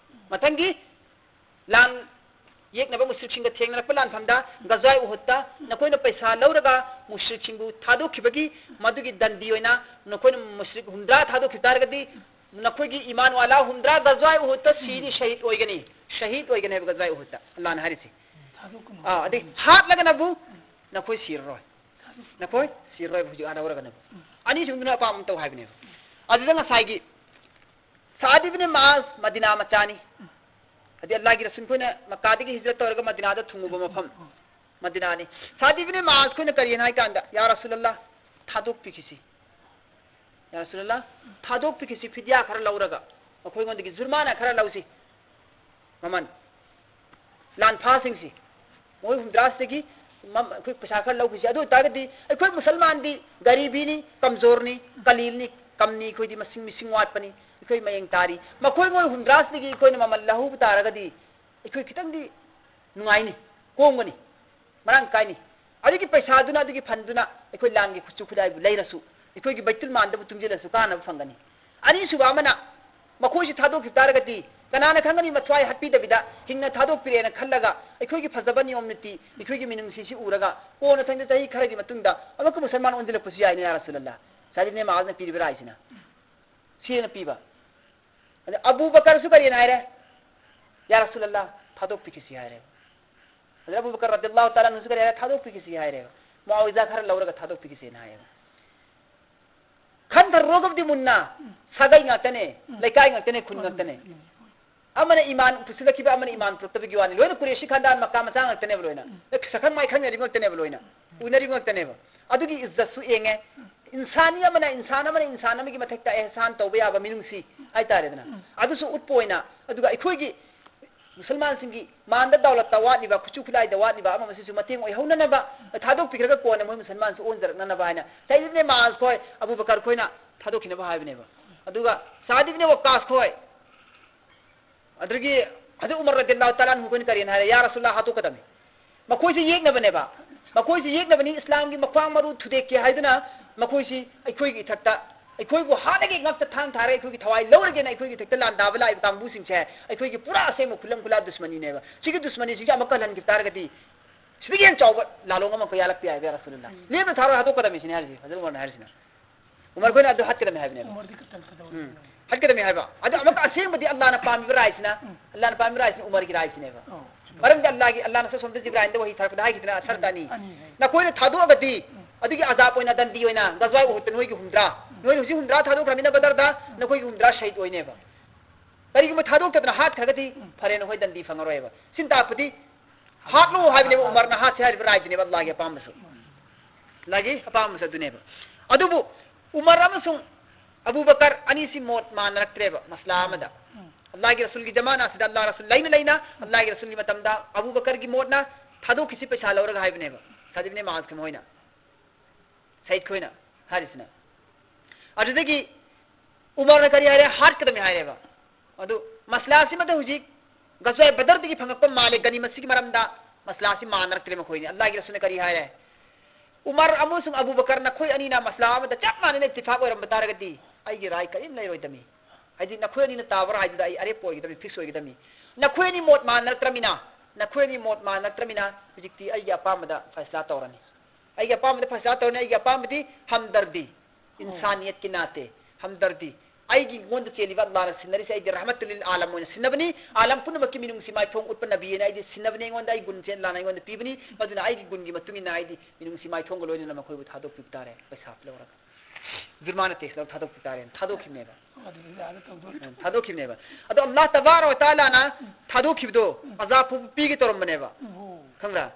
ꯃꯊꯪꯒꯤ ꯂꯥꯟ ꯌꯦꯛꯅꯕ ꯃꯨꯁ꯭ꯔꯤꯛꯁꯤꯡꯒ ꯊꯦꯡꯅꯔꯛꯄ ꯂꯥꯟꯐꯝꯗ ꯒꯖꯋꯥꯏ ꯎꯍꯨꯗꯇ ꯅꯈꯣꯏꯅ ꯄꯩꯁꯥ ꯂꯧꯔꯒ ꯃꯨꯁ꯭ꯔꯤꯛꯁꯤꯡꯕꯨ ꯊꯥꯗꯣꯛꯈꯤꯕꯒꯤ ꯃꯗꯨꯒꯤ ꯗꯟꯗꯤ ꯑꯣꯏꯅ ꯅꯈꯣꯏꯅ ꯃꯨꯁ꯭ꯔꯤꯛ ꯍꯨꯝꯗ꯭ꯔꯥ ꯊꯥꯗꯣꯛꯈꯤꯕ ꯇꯥꯔꯒꯗꯤ, ꯅꯈꯣꯏꯒꯤ ꯏꯃꯥꯟ ꯋꯥꯂꯥ ꯍꯨꯝꯗ꯭ꯔꯥ ꯒꯖꯋꯥꯏ ꯎꯍꯨꯗꯇ ꯁꯤꯅꯤ, ꯎꯝ, ꯁꯍꯤꯗ ꯑꯣꯏꯒꯅꯤ, ꯁꯍꯤꯗ ꯑꯣꯏꯒꯅꯦꯕ ꯒꯖꯋꯥꯏ ꯎꯍꯨꯗꯇ ꯑꯜꯂꯥꯍꯅ ꯍꯥꯏꯔꯤꯁꯤ꯫ ꯊꯥꯗꯣꯛꯀꯅꯨ꯫ ꯑꯥ, ꯑꯗꯩ ꯍꯥꯠꯂꯒꯅꯕꯨ ꯅꯈꯣꯏ ꯁꯤꯔꯔꯣꯏ, ꯊꯥꯗꯣꯛꯀꯅꯨ꯫ ꯅꯈꯣꯏ ꯁꯤꯔꯔꯣꯏ ꯍꯧꯖꯤꯛ ꯑꯥ ꯂꯧꯔꯒꯅꯕꯨ꯫ ꯎꯝ꯫ ꯑꯅꯤꯁꯤꯡꯗꯨꯅ ꯑꯄꯥꯝꯕ ꯑꯃ ꯇꯧ ꯍꯥꯏꯕꯅꯦꯕ꯫ ꯑꯗꯨꯗ ꯉꯁꯥꯏꯒꯤ ꯁꯥꯗ ꯏꯕꯅꯦ ꯃꯥꯁ ꯃꯗꯤꯅꯥ ꯃꯆꯥꯅꯤ꯫ ꯎꯝ꯫ ꯑꯗꯩ ꯑꯜꯂꯥꯍꯒꯤ ꯔꯁꯨꯜ ꯑꯩꯈꯣꯏꯅ ꯃꯛꯀꯥꯗꯒꯤ ꯍꯤꯖꯔꯠ ꯇꯧꯔꯒ ꯃꯗꯤꯅꯥꯗ ꯊꯨꯡꯉꯨꯕ ꯃꯐꯝ꯫ ꯎꯝ꯫ ꯃꯗꯤꯅꯥꯅꯤ꯫ ꯁꯥꯗ ꯏꯕꯅꯦ ꯃꯥꯁ ꯑꯩꯈꯣꯏꯅ ꯀꯔꯤꯅ ꯍꯥꯏ ꯀꯥꯟꯗ, "ꯌꯥ ꯔꯁꯨꯂꯜꯂꯥꯍ, ꯊꯥꯗꯣꯛꯄꯤꯈꯤꯁꯤ꯫ ꯌꯥ ꯔꯁꯨꯂꯜꯂꯥꯍ, ꯊꯥꯗꯣꯛꯄꯤꯈꯤꯁꯤ, ꯐꯤꯗꯤꯌꯥ ꯈꯔ ꯂꯧꯔꯒ, ꯃꯈꯣꯏꯉꯣꯟꯗꯒꯤ ꯖꯨꯔꯃꯥꯅꯥ ꯈꯔ ꯂꯧꯁꯤ, ꯃꯃꯜ, ꯂꯥꯟꯐꯥꯁꯤꯡꯁꯤ, ꯃꯈꯣꯏ ꯍꯨꯝꯗ꯭ꯔꯥꯁꯤꯗꯒꯤ ꯃꯝ-, ꯑꯩꯈꯣꯏ ꯄꯩꯁꯥ ꯈꯔ ꯂꯧꯈꯤꯁꯤ꯫ ꯑꯗꯨ ꯑꯣꯏꯇꯥꯔꯒꯗꯤ ꯑꯩꯈꯣꯏ ꯃꯨꯁꯜꯃꯥꯟꯗꯤ ꯒꯔꯤꯕꯤꯅꯤ, ꯀꯝꯖꯣꯔꯅꯤ, ꯀꯂꯤꯜꯅꯤ, ꯀꯝꯅꯤ, ꯑꯩꯈꯣꯏꯗꯤ ꯃꯁꯤꯡ ꯃꯤꯁꯤꯡ ꯋꯥꯠꯄꯅꯤ, ꯑꯩꯈꯣꯏ ꯃꯌꯦꯡ ꯇꯥꯔꯤ꯫ ꯃꯈꯣꯏ ꯃꯣꯏ ꯍꯨꯝꯗ꯭ꯔꯥꯁꯤꯗꯒꯤ ꯑꯩꯈꯣꯏꯅ ꯃꯃꯜ ꯂꯧꯍꯧꯕ ꯇꯥꯔꯒꯗꯤ ꯑꯩꯈꯣꯏ ꯈꯤꯇꯪꯗꯤ ꯅꯨꯡꯉꯥꯏꯅꯤ, ꯀꯣꯝꯒꯅꯤ, ꯃꯔꯥꯡ ꯀꯥꯏꯅꯤ꯫ ꯑꯗꯨꯒꯤ ꯄꯩꯁꯥꯗꯨꯅ, ꯑꯗꯨꯒꯤ ꯐꯟꯗꯨꯅ ꯑꯩꯈꯣꯏ ꯂꯥꯟꯒꯤ ꯈꯨꯠꯁꯨ ꯈꯨꯠꯂꯥꯏꯕꯨ ꯂꯩꯔꯁꯨ, ꯑꯩꯈꯣꯏꯒꯤ ꯕꯩꯇꯨꯜ ꯃꯥꯟꯗꯕꯨ ꯇꯨꯡꯁꯤꯜꯂꯁꯨ ꯀꯥꯟꯅꯕ ꯐꯪꯒꯅꯤ꯫ ꯑꯅꯤꯁꯨꯕ ꯑꯃꯅ, ꯃꯈꯣꯏꯁꯤ ꯊꯥꯗꯣꯛꯈꯤꯕ ꯇꯥꯔꯒꯗꯤ, ꯀꯅꯥꯅ ꯈꯪꯒꯅꯤ, ꯃꯊ꯭ꯋꯥꯏ ꯍꯥꯠꯄꯤꯗꯕꯤꯗ ꯍꯤꯡꯅ ꯊꯥꯗꯣꯛꯄꯤꯔꯦꯅ ꯈꯜꯂꯒ, ꯑꯩꯈꯣꯏꯒꯤ ꯐꯖꯕ ꯅꯤꯌꯣꯝ ꯅꯤꯇꯤ, ꯑꯩꯈꯣꯏꯒꯤ ꯃꯤꯅꯨꯡꯁꯤꯁꯤ ꯎꯔꯒ, ꯀꯣꯟꯅ ꯊꯪꯗ ꯆꯍꯤ ꯈꯔꯒꯤ ꯃꯇꯨꯡꯗ ꯑꯃꯨꯛꯀ ꯃꯨꯁꯜꯃꯥꯟ ꯑꯣꯟꯁꯤꯜꯂꯛꯄꯁꯨ ꯌꯥꯏꯅ, ꯌꯥ ꯔꯁꯨꯂꯜꯂꯥ꯫ ꯁꯥꯗꯤꯕꯅꯦ ꯃꯥꯖꯅ ꯄꯤꯔꯤꯕ ꯔꯥꯏꯁꯤꯅ, ꯁꯤꯅ ꯄꯤꯕ꯫ ꯑꯗ ꯑꯕꯨ ꯕꯀꯔꯁꯨ ꯀꯔꯤꯅ ꯍꯥꯏꯔꯦ? "ꯌꯥ ꯔꯁꯨꯂꯜꯂꯥ, ꯊꯥꯗꯣꯛꯄꯤꯈꯤꯁꯤ" ꯍꯥꯏꯔꯦ꯫ ꯑꯗ ꯑꯕꯨ ꯕꯀꯔ ꯔꯗꯤꯌꯜꯂꯥꯍꯨ ꯇꯥꯂꯥ ꯑꯟꯍꯨꯁꯨ ꯀꯔꯤ ꯍꯥꯏꯔꯦ? "ꯊꯥꯗꯣꯛꯄꯤꯈꯤꯁꯤ" ꯍꯥꯏꯔꯦꯕ꯫ "ꯃꯨꯑꯥꯋꯤꯖꯥ ꯈꯔ ꯂꯧꯔꯒ ꯊꯥꯗꯣꯛꯄꯤꯈꯤꯁꯤꯅ" ꯍꯥꯏꯌꯦꯕ꯫ ꯈꯟꯊꯔꯨꯔꯒꯕꯨꯗꯤ ꯃꯨꯟꯅ, ꯎꯝ꯫ ꯁꯥꯒꯩ ꯉꯥꯛꯇꯅꯦ, ꯎꯝ꯫ ꯂꯩꯀꯥꯏ ꯉꯥꯛꯇꯅꯦ, ꯈꯨꯟ ꯎꯝ꯫ ꯉꯥꯛꯇꯅꯦ꯫ ꯎꯝ꯫ ꯑꯃꯅ ꯏꯃꯥꯟ ꯄꯨꯁꯤꯜꯂꯛꯈꯤꯕ, ꯑꯃꯅ ꯏꯃꯥꯟ ꯄꯨꯔꯛꯇꯕꯒꯤ ꯋꯥꯅꯤ꯫ ꯂꯣꯏꯅ ꯀꯨꯔꯦꯁꯤ ꯈꯥꯟꯗꯥꯟ, ꯃꯛꯀꯥ ꯃꯆꯥ ꯉꯥꯛꯇꯅꯦꯕ ꯂꯣꯏꯅ꯫ ꯎꯝ꯫ ꯁꯛꯈꯪ ꯃꯥꯏꯈꯪꯅꯔꯤꯕ ꯉꯥꯛꯇꯅꯦꯕ ꯂꯣꯏꯅ꯫ ꯎꯝ꯫ ꯎꯅꯔꯤꯕ ꯉꯥꯛꯇꯅꯦꯕ꯫ ꯑꯗꯨꯒꯤ ꯏꯖꯠꯁꯨ ꯌꯦꯡꯉꯦ꯫ ꯎꯝ꯫ ꯏꯟꯁꯥꯅꯤ ꯑꯃꯅ, ꯏꯟꯁꯥꯟ ꯑꯃꯅ ꯏꯟꯁꯥꯟ ꯑꯃꯒꯤ ꯃꯊꯛꯇ ꯑꯦꯍꯁꯥꯟ ꯇꯧꯕ ꯌꯥꯕ ꯃꯤꯅꯨꯡꯁꯤ ꯍꯥꯏꯇꯥꯔꯦꯗꯅ꯫ ꯎꯝ꯫ ꯑꯗꯨꯁꯨ ꯎꯠꯄ ꯑꯣꯏꯅ, ꯑꯗꯨꯒ ꯑꯩꯈꯣꯏꯒꯤ ꯃꯨꯁꯜꯃꯥꯟꯁꯤꯡꯒꯤ ꯃꯥꯟꯗ ꯗꯥꯎꯂꯠꯇ ꯋꯥꯠꯂꯤꯕ, ꯈꯨꯠꯁꯨ ꯈꯨꯠꯂꯥꯏꯗ ꯋꯥꯠꯂꯤꯕ ꯑꯃ ꯑꯃꯁꯤꯁꯨ ꯃꯇꯦꯡ ꯑꯣꯏꯍꯧꯅꯅꯕ, ꯊꯥꯗꯣꯛꯄꯤꯈ꯭ꯔꯒ ꯀꯣꯟꯅ ꯃꯣꯏ ꯃꯨꯁꯜꯃꯥꯟꯁꯨ ꯑꯣꯟꯖꯔꯛꯅꯅꯕ ꯍꯥꯏꯅ ꯁꯌꯤꯗ ꯏꯕꯅꯦ ꯃꯨꯑꯥꯖ ꯈꯣꯏ, ꯑꯕꯨ ꯕꯀꯔ ꯈꯣꯏꯅ ꯊꯥꯗꯣꯛꯈꯤꯅꯕ ꯍꯥꯏꯕꯅꯦꯕ꯫ ꯑꯗꯨꯒ ꯁꯥꯗ ꯏꯕꯅꯦ ꯋꯛꯀꯥꯁ ꯈꯣꯏ, ꯑꯗꯨꯗꯒꯤ ꯍꯖꯔꯠ ꯎꯃꯔ ꯔꯗꯤꯌꯜꯂꯥꯍꯨ ꯇꯥꯂꯥ ꯑꯟꯍꯨ ꯈꯣꯏꯅ ꯀꯔꯤꯅ ꯍꯥꯏꯔꯦ? "ꯌꯥ ꯔꯁꯨꯜꯂꯥꯍ, ꯍꯥꯠꯇꯣꯛꯀꯗꯕꯅꯤ꯫ ꯃꯈꯣꯏꯁꯤ ꯌꯦꯛꯅꯕꯅꯦꯕ꯫ ꯃꯈꯣꯏꯁꯤ ꯌꯦꯛꯅꯕꯅꯤ, ꯏꯁꯂꯥꯝꯒꯤ ꯃꯈ꯭ꯋꯥꯡ ꯃꯔꯨ ꯊꯨꯗꯦꯛꯀꯦ ꯍꯥꯏꯗꯨꯅ ꯃꯈꯣꯏꯁꯤ ꯑꯩꯈꯣꯏꯒꯤ ꯏꯊꯛꯇ, ꯑꯩꯈꯣꯏꯕꯨ ꯍꯥꯠꯅꯒꯦ ꯉꯛꯇ ꯊꯥꯡ ꯊꯥꯔꯒ ꯑꯩꯈꯣꯏꯒꯤ ꯊꯋꯥꯏ ꯂꯧꯔꯒꯦꯅ ꯑꯩꯈꯣꯏꯒꯤ ꯏꯊꯛꯇ ꯂꯥꯟꯗꯥꯕ ꯂꯥꯛꯏꯕ ꯀꯥꯡꯕꯨꯁꯤꯡꯁꯦ ꯑꯩꯈꯣꯏꯒꯤ ꯄꯨꯔꯥ ꯑꯁꯦꯡꯕ ꯈꯨꯂꯪ ꯈꯨꯂꯥ ꯗꯨꯁꯃꯅꯤꯅꯦꯕ꯫ ꯁꯤꯒꯤ ꯗꯨꯁꯃꯅꯤꯁꯤꯡꯁꯦ ꯑꯃꯨꯛꯀ ꯍꯜꯍꯟꯈꯤꯕ ꯇꯥꯔꯒꯗꯤ ꯁꯤꯗꯒꯤ ꯍꯦꯟꯅ ꯆꯥꯎꯕ ꯂꯥꯂꯣꯡ ꯑꯃ ꯑꯃꯨꯛꯀ ꯌꯥꯜꯂꯛꯄ ꯌꯥꯏꯕ, ꯌꯥ ꯔꯁꯨꯜꯂꯥꯍ꯫ ꯎꯝ꯫ ꯂꯦꯝꯅ ꯊꯥꯔꯣꯏ, ꯍꯥꯠꯇꯣꯛꯀꯗꯕꯅꯤ" ꯁꯤꯅꯦ ꯍꯥꯏꯔꯤꯁꯦ ꯍꯖꯔꯠ ꯎꯃꯔꯅ ꯍꯥꯏꯔꯤꯁꯤꯅ꯫ ꯎꯃꯔ ꯈꯣꯏꯅ ꯑꯗꯨ ꯍꯥꯠꯀꯗꯕꯅꯤ ꯍꯥꯏꯕꯅꯦꯕ꯫ ꯎꯃꯔꯗꯤ ꯀꯇꯜ ꯀꯗꯧꯔꯤ꯫ ꯎꯝ꯫ ꯍꯥꯠꯀꯗꯕꯅꯤ ꯍꯥꯏꯕ꯫ ꯑꯗꯨ ꯑꯃꯨꯛꯀ ꯑꯁꯦꯡꯕꯗꯤ ꯑꯜꯂꯥꯍꯅ ꯄꯥꯝꯃꯤꯕ ꯔꯥꯏꯁꯤꯅ, ꯎꯝ꯫ ꯑꯜꯂꯥꯍꯅ ꯄꯥꯝꯃꯤꯕ ꯔꯥꯏꯁꯤꯅ ꯎꯃꯔꯒꯤ ꯔꯥꯏꯁꯤꯅꯦꯕ꯫ ꯑꯣ, ꯆꯨꯝꯃꯦ꯫ ꯃꯔꯝꯗꯤ ꯑꯜꯂꯥꯍꯒꯤ, ꯑꯜꯂꯥꯍꯅ ꯁꯣꯝꯗ ꯖꯤꯕ꯭ꯔꯥꯏꯜꯗ ꯋꯥꯍꯤ ꯊꯥꯔꯛꯄꯗ ꯍꯥꯏꯈꯤꯗꯅ, "ꯁꯔꯇ ꯑꯅꯤ꯫ ꯑꯅꯤ ꯍꯥꯏ꯫ ꯅꯈꯣꯏꯅ ꯊꯥꯗꯣꯛꯑꯒꯗꯤ ꯎꯝ꯫ ꯑꯗꯨꯒꯤ ꯑꯖꯥꯕ ꯑꯣꯏꯅ ꯗꯟꯗꯤ ꯑꯣꯏꯅ ꯒꯖꯋꯥꯏ ꯎꯍꯨꯗꯇ ꯅꯣꯏꯒꯤ ꯍꯨꯝꯗ꯭ꯔꯥ, ꯎꯝ꯫ ꯅꯣꯏꯅ ꯍꯧꯖꯤꯛ ꯍꯨꯝꯗ꯭ꯔꯥ ꯊꯥꯗꯣꯛꯈ꯭ꯔꯕꯅꯤꯅ ꯕꯗꯔꯗ, ꯎꯝ꯫ ꯅꯈꯣꯏꯒꯤ ꯍꯨꯝꯗ꯭ꯔꯥ ꯁꯍꯤꯗ ꯑꯣꯏꯅꯦꯕ꯫ ꯀꯔꯤꯒꯨꯝꯕ ꯊꯥꯗꯣꯛꯇꯗꯅ ꯍꯥꯠꯈ꯭ꯔꯒꯗꯤ ꯎꯝ꯫ ꯐꯔꯦ, ꯅꯈꯣꯏ ꯗꯟꯗꯤ ꯐꯪꯉꯔꯣꯏꯕ"꯫ ꯁꯤꯅ ꯇꯥꯛꯄꯗꯤ ꯍꯥꯠꯂꯣ ꯍꯥꯏꯕꯅꯦꯕ ꯎꯃꯔꯅ, ꯍꯥꯠꯁꯦ ꯍꯥꯏꯔꯤꯕ ꯔꯥꯏꯗꯨꯅꯦꯕ ꯑꯜꯂꯥꯍꯒꯤ ꯑꯄꯥꯝꯕꯁꯨ꯫ ꯑꯜꯂꯥꯍꯒꯤ ꯑꯄꯥꯝꯕꯁꯨ ꯑꯗꯨꯅꯦꯕ꯫ ꯑꯗꯨꯕꯨ ꯎꯃꯔ ꯑꯃꯁꯨꯡ ꯑꯕꯨ ꯕꯀꯔ ꯑꯅꯤꯁꯤ ꯃꯣꯠ ꯃꯥꯟꯅꯔꯛꯇ꯭ꯔꯦꯕ ꯃꯁꯂꯥ ꯑꯃꯗ꯫ ꯎꯝ꯫ ꯑꯜꯂꯥꯍꯒꯤ ꯔꯁꯨꯜꯒꯤ ꯖꯃꯥꯅꯥꯁꯤꯗ ꯑꯜꯂꯥꯍ ꯔꯁꯨꯜ ꯂꯩꯅ ꯂꯩꯅ, ꯑꯜꯂꯥꯍꯒꯤ ꯔꯁꯨꯜꯒꯤ ꯃꯇꯝꯗ ꯑꯕꯨ ꯕꯀꯔꯒꯤ ꯃꯣꯠꯅ ꯊꯥꯗꯣꯛꯈꯤꯁꯤ ꯄꯩꯁꯥ ꯂꯧꯔꯒ ꯍꯥꯏꯕꯅꯦꯕ ꯁꯥꯗ ꯏꯕꯅꯦ ꯃꯨꯑꯥꯖ ꯈꯣꯏꯅ꯫ ꯁꯍꯤꯗ ꯈꯣꯏꯅ ꯍꯥꯏꯔꯤꯁꯤꯅ꯫ ꯑꯗꯨꯗꯒꯤ ꯎꯃꯔꯅ ꯀꯔꯤ ꯍꯥꯏꯔꯦ? ꯍꯥꯠꯀꯗꯕꯅꯤ ꯍꯥꯏꯔꯦꯕ꯫ ꯑꯗꯨ ꯃꯁꯂꯥꯁꯤꯃꯗ ꯍꯧꯖꯤꯛ ꯒꯖꯋꯥꯏ ꯕꯗꯔꯗꯒꯤ ꯐꯪꯉꯛꯄ ꯃꯥꯜꯂꯦ ꯒꯅꯤꯃꯠꯁꯤꯒꯤ ꯃꯔꯝꯗ ꯃꯁꯂꯥꯁꯤ ꯃꯥꯟꯅꯔꯛꯇ꯭ꯔꯦ ꯃꯈꯣꯏꯅꯤ꯫ ꯑꯜꯂꯥꯍꯒꯤ ꯔꯁꯨꯜꯅ ꯀꯔꯤ ꯍꯥꯏꯔꯦ? ꯎꯃꯔ ꯑꯃꯁꯨꯡ ꯑꯕꯨ ꯕꯀꯔ, ꯅꯈꯣꯏ ꯑꯅꯤꯅ ꯃꯁꯂꯥ ꯑꯃꯗ ꯆꯞ ꯃꯥꯟꯅꯅ ꯏꯠꯇꯤꯐꯥꯛ ꯑꯣꯏꯔꯝꯕ ꯇꯥꯔꯒꯗꯤ ꯑꯩꯒꯤ ꯔꯥꯏ ꯀꯔꯤꯝ ꯂꯩꯔꯣꯏꯗꯕꯅꯤ꯫ ꯍꯥꯏꯗꯤ ꯅꯈꯣꯏ ꯑꯅꯤꯅ ꯇꯥꯕ ꯔꯥꯏꯗꯨꯗ ꯑꯩ ꯑꯔꯦꯞꯄ ꯑꯣꯏꯒꯗꯕꯅꯤ, ꯐꯤꯛꯁ ꯑꯣꯏꯒꯗꯕꯅꯤ꯫ ꯅꯈꯣꯏ ꯑꯅꯤ ꯃꯣꯠ ꯃꯥꯟꯅꯔꯛꯇ꯭ꯔꯃꯤꯅ, ꯅꯈꯣꯏ ꯑꯅꯤ ꯃꯣꯠ ꯃꯥꯟꯅꯔꯛꯇ꯭ꯔꯃꯤꯅ ꯍꯧꯖꯤꯛꯇꯤ ꯑꯩꯒꯤ ꯑꯄꯥꯝꯕꯗ ꯐꯩꯁꯂꯥ ꯇꯧꯔꯅꯤ꯫ ꯑꯩꯒꯤ ꯑꯄꯥꯝꯕꯗ ꯐꯩꯁꯂꯥ ꯇꯧꯔꯅꯤ꯫ ꯑꯩꯒꯤ ꯑꯄꯥꯝꯕꯗꯤ ꯍꯝꯗꯔꯗꯤ, ꯏꯟꯁꯥꯅꯤꯌꯠꯀꯤ ꯅꯥꯇꯦ, ꯍꯝꯗꯔꯗꯤ꯫ ꯑꯩꯒꯤ ꯑꯩꯉꯣꯟꯗ ꯆꯦꯜꯂꯤꯕ ꯑꯜꯂꯥꯍꯅ ꯁꯤꯟꯅꯔꯤꯁꯦ ꯑꯩꯗꯤ ꯔꯍꯃꯠꯇꯨ ꯂꯤꯜ ꯑꯥꯂꯝ ꯑꯣꯏꯅ ꯁꯤꯟꯅꯕꯅꯤ, ꯑꯥꯂꯝ ꯄꯨꯝꯅꯃꯛꯀꯤ ꯃꯤꯅꯨꯡꯁꯤ ꯃꯥꯏꯊꯣꯡ ꯎꯠꯄ ꯅꯕꯤ ꯑꯩꯅ ꯑꯩꯗꯤ ꯁꯤꯟꯅꯕꯅꯤ꯫ ꯑꯩꯉꯣꯟꯗ ꯑꯩ ꯒꯨꯟꯁꯦ ꯑꯜꯂꯥꯍꯅ ꯑꯩꯉꯣꯟꯗ ꯄꯤꯕꯅꯤ꯫ ꯑꯗꯨꯅ ꯑꯩꯒꯤ ꯒꯨꯟꯒꯤ ꯃꯇꯨꯡ ꯏꯟꯅ ꯑꯩꯗꯤ ꯃꯤꯅꯨꯡꯁꯤ ꯃꯥꯏꯊꯣꯡꯒ ꯂꯣꯏꯅꯅ ꯃꯈꯣꯏꯕꯨ ꯊꯥꯗꯣꯛꯄꯤꯕ ꯇꯥꯔꯦ, ꯄꯩꯁꯥ ꯂꯧꯔꯒ꯫ ꯖꯨꯔꯃꯥꯅ ꯇꯦꯛꯁ ꯂꯧꯔ ꯊꯥꯗꯣꯛꯄꯤꯕ ꯇꯥꯔꯦꯅ ꯊꯥꯗꯣꯛꯈꯤꯕꯅꯦꯕ꯫ ꯑꯗꯨꯗꯤ ꯑꯥꯗ ꯇꯧꯗꯣꯔꯤ꯫ ꯎꯝ, ꯊꯥꯗꯣꯛꯈꯤꯕꯅꯦꯕ꯫ ꯑꯗꯣ ꯑꯜꯂꯥꯍ ꯇꯕꯥꯔꯛ ꯋ ꯇꯥꯂꯥꯅ ꯊꯥꯗꯣꯛꯈꯤꯕꯗꯣ ꯑꯣ꯫ ꯑꯖꯥꯕ ꯐꯥꯎꯕ ꯄꯤꯒꯦ ꯇꯧꯔꯝꯕꯅꯦꯕ꯫ ꯑꯣ꯫ ꯈꯪꯕ꯭ꯔꯥ?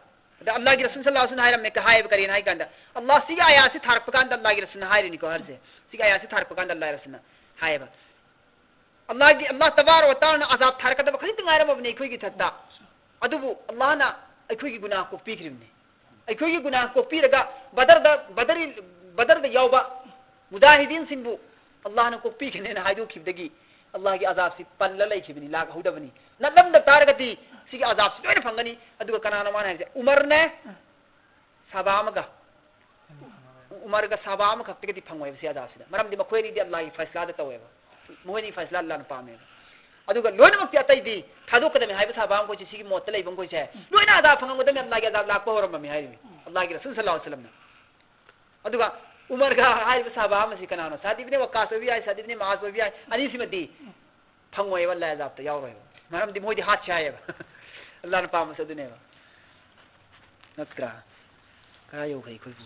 ꯑꯗ ꯑꯜꯂꯥꯍꯒꯤ ꯔꯁꯨꯜ ꯁꯜꯂꯜꯂꯥꯍꯨ ꯑꯂꯩꯍꯤ ꯋꯁꯜꯂꯝꯅ ꯍꯥꯏꯔꯝꯃꯦ, ꯀ-, ꯍꯥꯏꯌꯦꯕ, ꯀꯔꯤꯅ ꯍꯥꯏ ꯀꯥꯟꯗ, ꯑꯜꯂꯥꯍ ꯁꯤꯒꯤ ꯑꯥꯌꯥꯁꯤ ꯊꯥꯔꯛꯄ ꯀꯥꯟꯗ ꯑꯜꯂꯥꯍꯒꯤ ꯔꯁꯨꯜꯅ ꯍꯥꯏꯔꯤꯅꯤꯀꯣ ꯍꯥꯏꯔꯤꯁꯦ꯫ ꯁꯤꯒꯤ ꯑꯥꯌꯥꯁꯤ ꯊꯥꯔꯛꯄ ꯀꯥꯟꯗ ꯑꯜꯂꯥꯍꯒꯤ ꯔꯁꯨꯜꯅ ꯍꯥꯏꯌꯦꯕ, ꯑꯜꯂꯥꯍꯒꯤ, ꯑꯜꯂꯥꯍ ꯇꯕꯥꯔꯛ ꯋ ꯇꯥꯂꯥꯅ ꯑꯖꯥꯕ ꯊꯥꯔꯛꯀꯗꯕ ꯈꯖꯤꯛꯇ ꯉꯥꯏꯔꯝꯃꯕꯅꯤ ꯑꯩꯈꯣꯏꯒꯤ ꯏꯊꯛꯇ꯫ ꯑꯗꯨꯕꯨ ꯑꯜꯂꯥꯍꯅ ꯑꯩꯈꯣꯏꯒꯤ ꯒꯨꯅꯥꯍ ꯀꯣꯛꯄꯤꯈ꯭ꯔꯤꯕꯅꯤ꯫ ꯑꯩꯈꯣꯏꯒꯤ ꯒꯨꯅꯥꯍ ꯀꯣꯛꯄꯤꯔꯒ ꯕꯗꯔꯗ, ꯕꯗꯔꯤ-, ꯕꯗꯔꯗ ꯌꯥꯎꯕ ꯃꯨꯖꯥꯍꯤꯗꯤꯟꯁꯤꯡꯕꯨ ꯑꯜꯂꯥꯍꯅ ꯀꯣꯛꯄꯤꯒꯅꯦꯅ ꯍꯥꯏꯗꯣꯛꯈꯤꯕꯗꯒꯤ ꯑꯜꯂꯥꯍꯒꯤ ꯑꯖꯥꯕꯁꯤ ꯄꯜꯂ ꯂꯩꯈꯤꯕꯅꯤ, ꯂꯥꯛꯍꯧꯗꯕꯅꯤ꯫ ꯅꯠꯂꯝꯗ ꯇꯥꯔꯒꯗꯤ ꯁꯤꯒꯤ ꯑꯖꯥꯕꯁꯤ ꯂꯣꯏꯅ ꯐꯪꯒꯅꯤ꯫ ꯑꯗꯨꯒ ꯀꯅꯥꯅꯣ ꯃꯥꯅ ꯍꯥꯏꯁꯦ? ꯎꯃꯔꯅꯦ, ꯁꯥꯕꯥ ꯑꯃꯒ꯫ ꯎꯃꯔꯒ ꯁꯥꯕꯥ ꯑꯃꯈꯛꯇꯒꯗꯤ ꯐꯪꯉꯣꯏꯕ ꯁꯤ ꯑꯖꯥꯕꯁꯤꯗ꯫ ꯃꯔꯝꯗꯤ ꯃꯈꯣꯏ ꯑꯅꯤꯗꯤ ꯑꯜꯂꯥꯍꯒꯤ ꯐꯩꯁꯂꯥꯗ ꯇꯧꯋꯦꯕ꯫ ꯃꯈꯣꯏ ꯑꯅꯤ ꯐꯩꯁꯂꯥ ꯑꯜꯂꯥꯍꯅ ꯄꯥꯝꯃꯦꯕ꯫ ꯑꯗꯨꯒ ꯂꯣꯏꯅꯃꯛꯇꯤ ꯑꯇꯩꯗꯤ ꯊꯥꯗꯣꯛꯀꯗꯕꯅꯤ ꯍꯥꯏꯕ ꯁꯥꯕꯥ ꯑꯃꯈꯣꯏꯁꯦ, ꯁꯤꯒꯤ ꯃꯣꯠꯇ ꯂꯩꯕ ꯃꯈꯣꯏꯁꯦ ꯂꯣꯏꯅ ꯑꯖꯥꯕ ꯐꯪꯉꯝꯒꯗꯕꯅꯤ, ꯑꯜꯂꯥꯍꯒꯤ ꯑꯖꯥꯕ ꯂꯥꯛꯄ ꯍꯧꯔꯝꯃꯝꯃꯤ ꯍꯥꯏꯔꯤꯕꯅꯤ ꯑꯜꯂꯥꯍꯒꯤ ꯔꯁꯨꯜ ꯁꯜꯂꯜꯂꯥꯍꯨ ꯑꯂꯩꯍꯤ ꯋꯁꯜꯂꯝꯅ꯫ ꯑꯗꯨꯒ ꯎꯃꯔꯒ ꯍꯥꯏꯔꯤꯕ ꯁꯥꯕꯥ ꯑꯃꯁꯤ ꯀꯅꯥꯅꯣ? ꯁꯥꯗ ꯏꯕꯅꯦ ꯋꯥꯛꯀꯥꯁ ꯑꯣꯏꯕ ꯌꯥꯏ, ꯁꯥꯗ ꯏꯕꯅꯦ ꯃꯨꯑꯥꯖ ꯑꯣꯏꯕ ꯌꯥꯏ, ꯑꯅꯤꯁꯤꯃꯗꯤ ꯐꯪꯉꯣꯏꯕ, ꯑꯜꯂꯥꯍ ꯑꯖꯥꯕꯇ ꯌꯥꯎꯔꯣꯏꯕ꯫ ꯃꯔꯝꯗꯤ ꯃꯣꯏꯗꯤ ꯍꯥꯠꯁꯦ ꯍꯥꯏꯌꯦꯕ꯫ ꯑꯜꯂꯥꯍꯅ ꯄꯥꯝꯕꯁꯦ ꯑꯗꯨꯅꯦꯕ꯫ ꯅꯠꯇ꯭ꯔꯥ? ꯀꯗꯥꯏ ꯌꯧꯈ꯭ꯔꯦ ꯑꯩꯈꯣꯏꯕꯨ?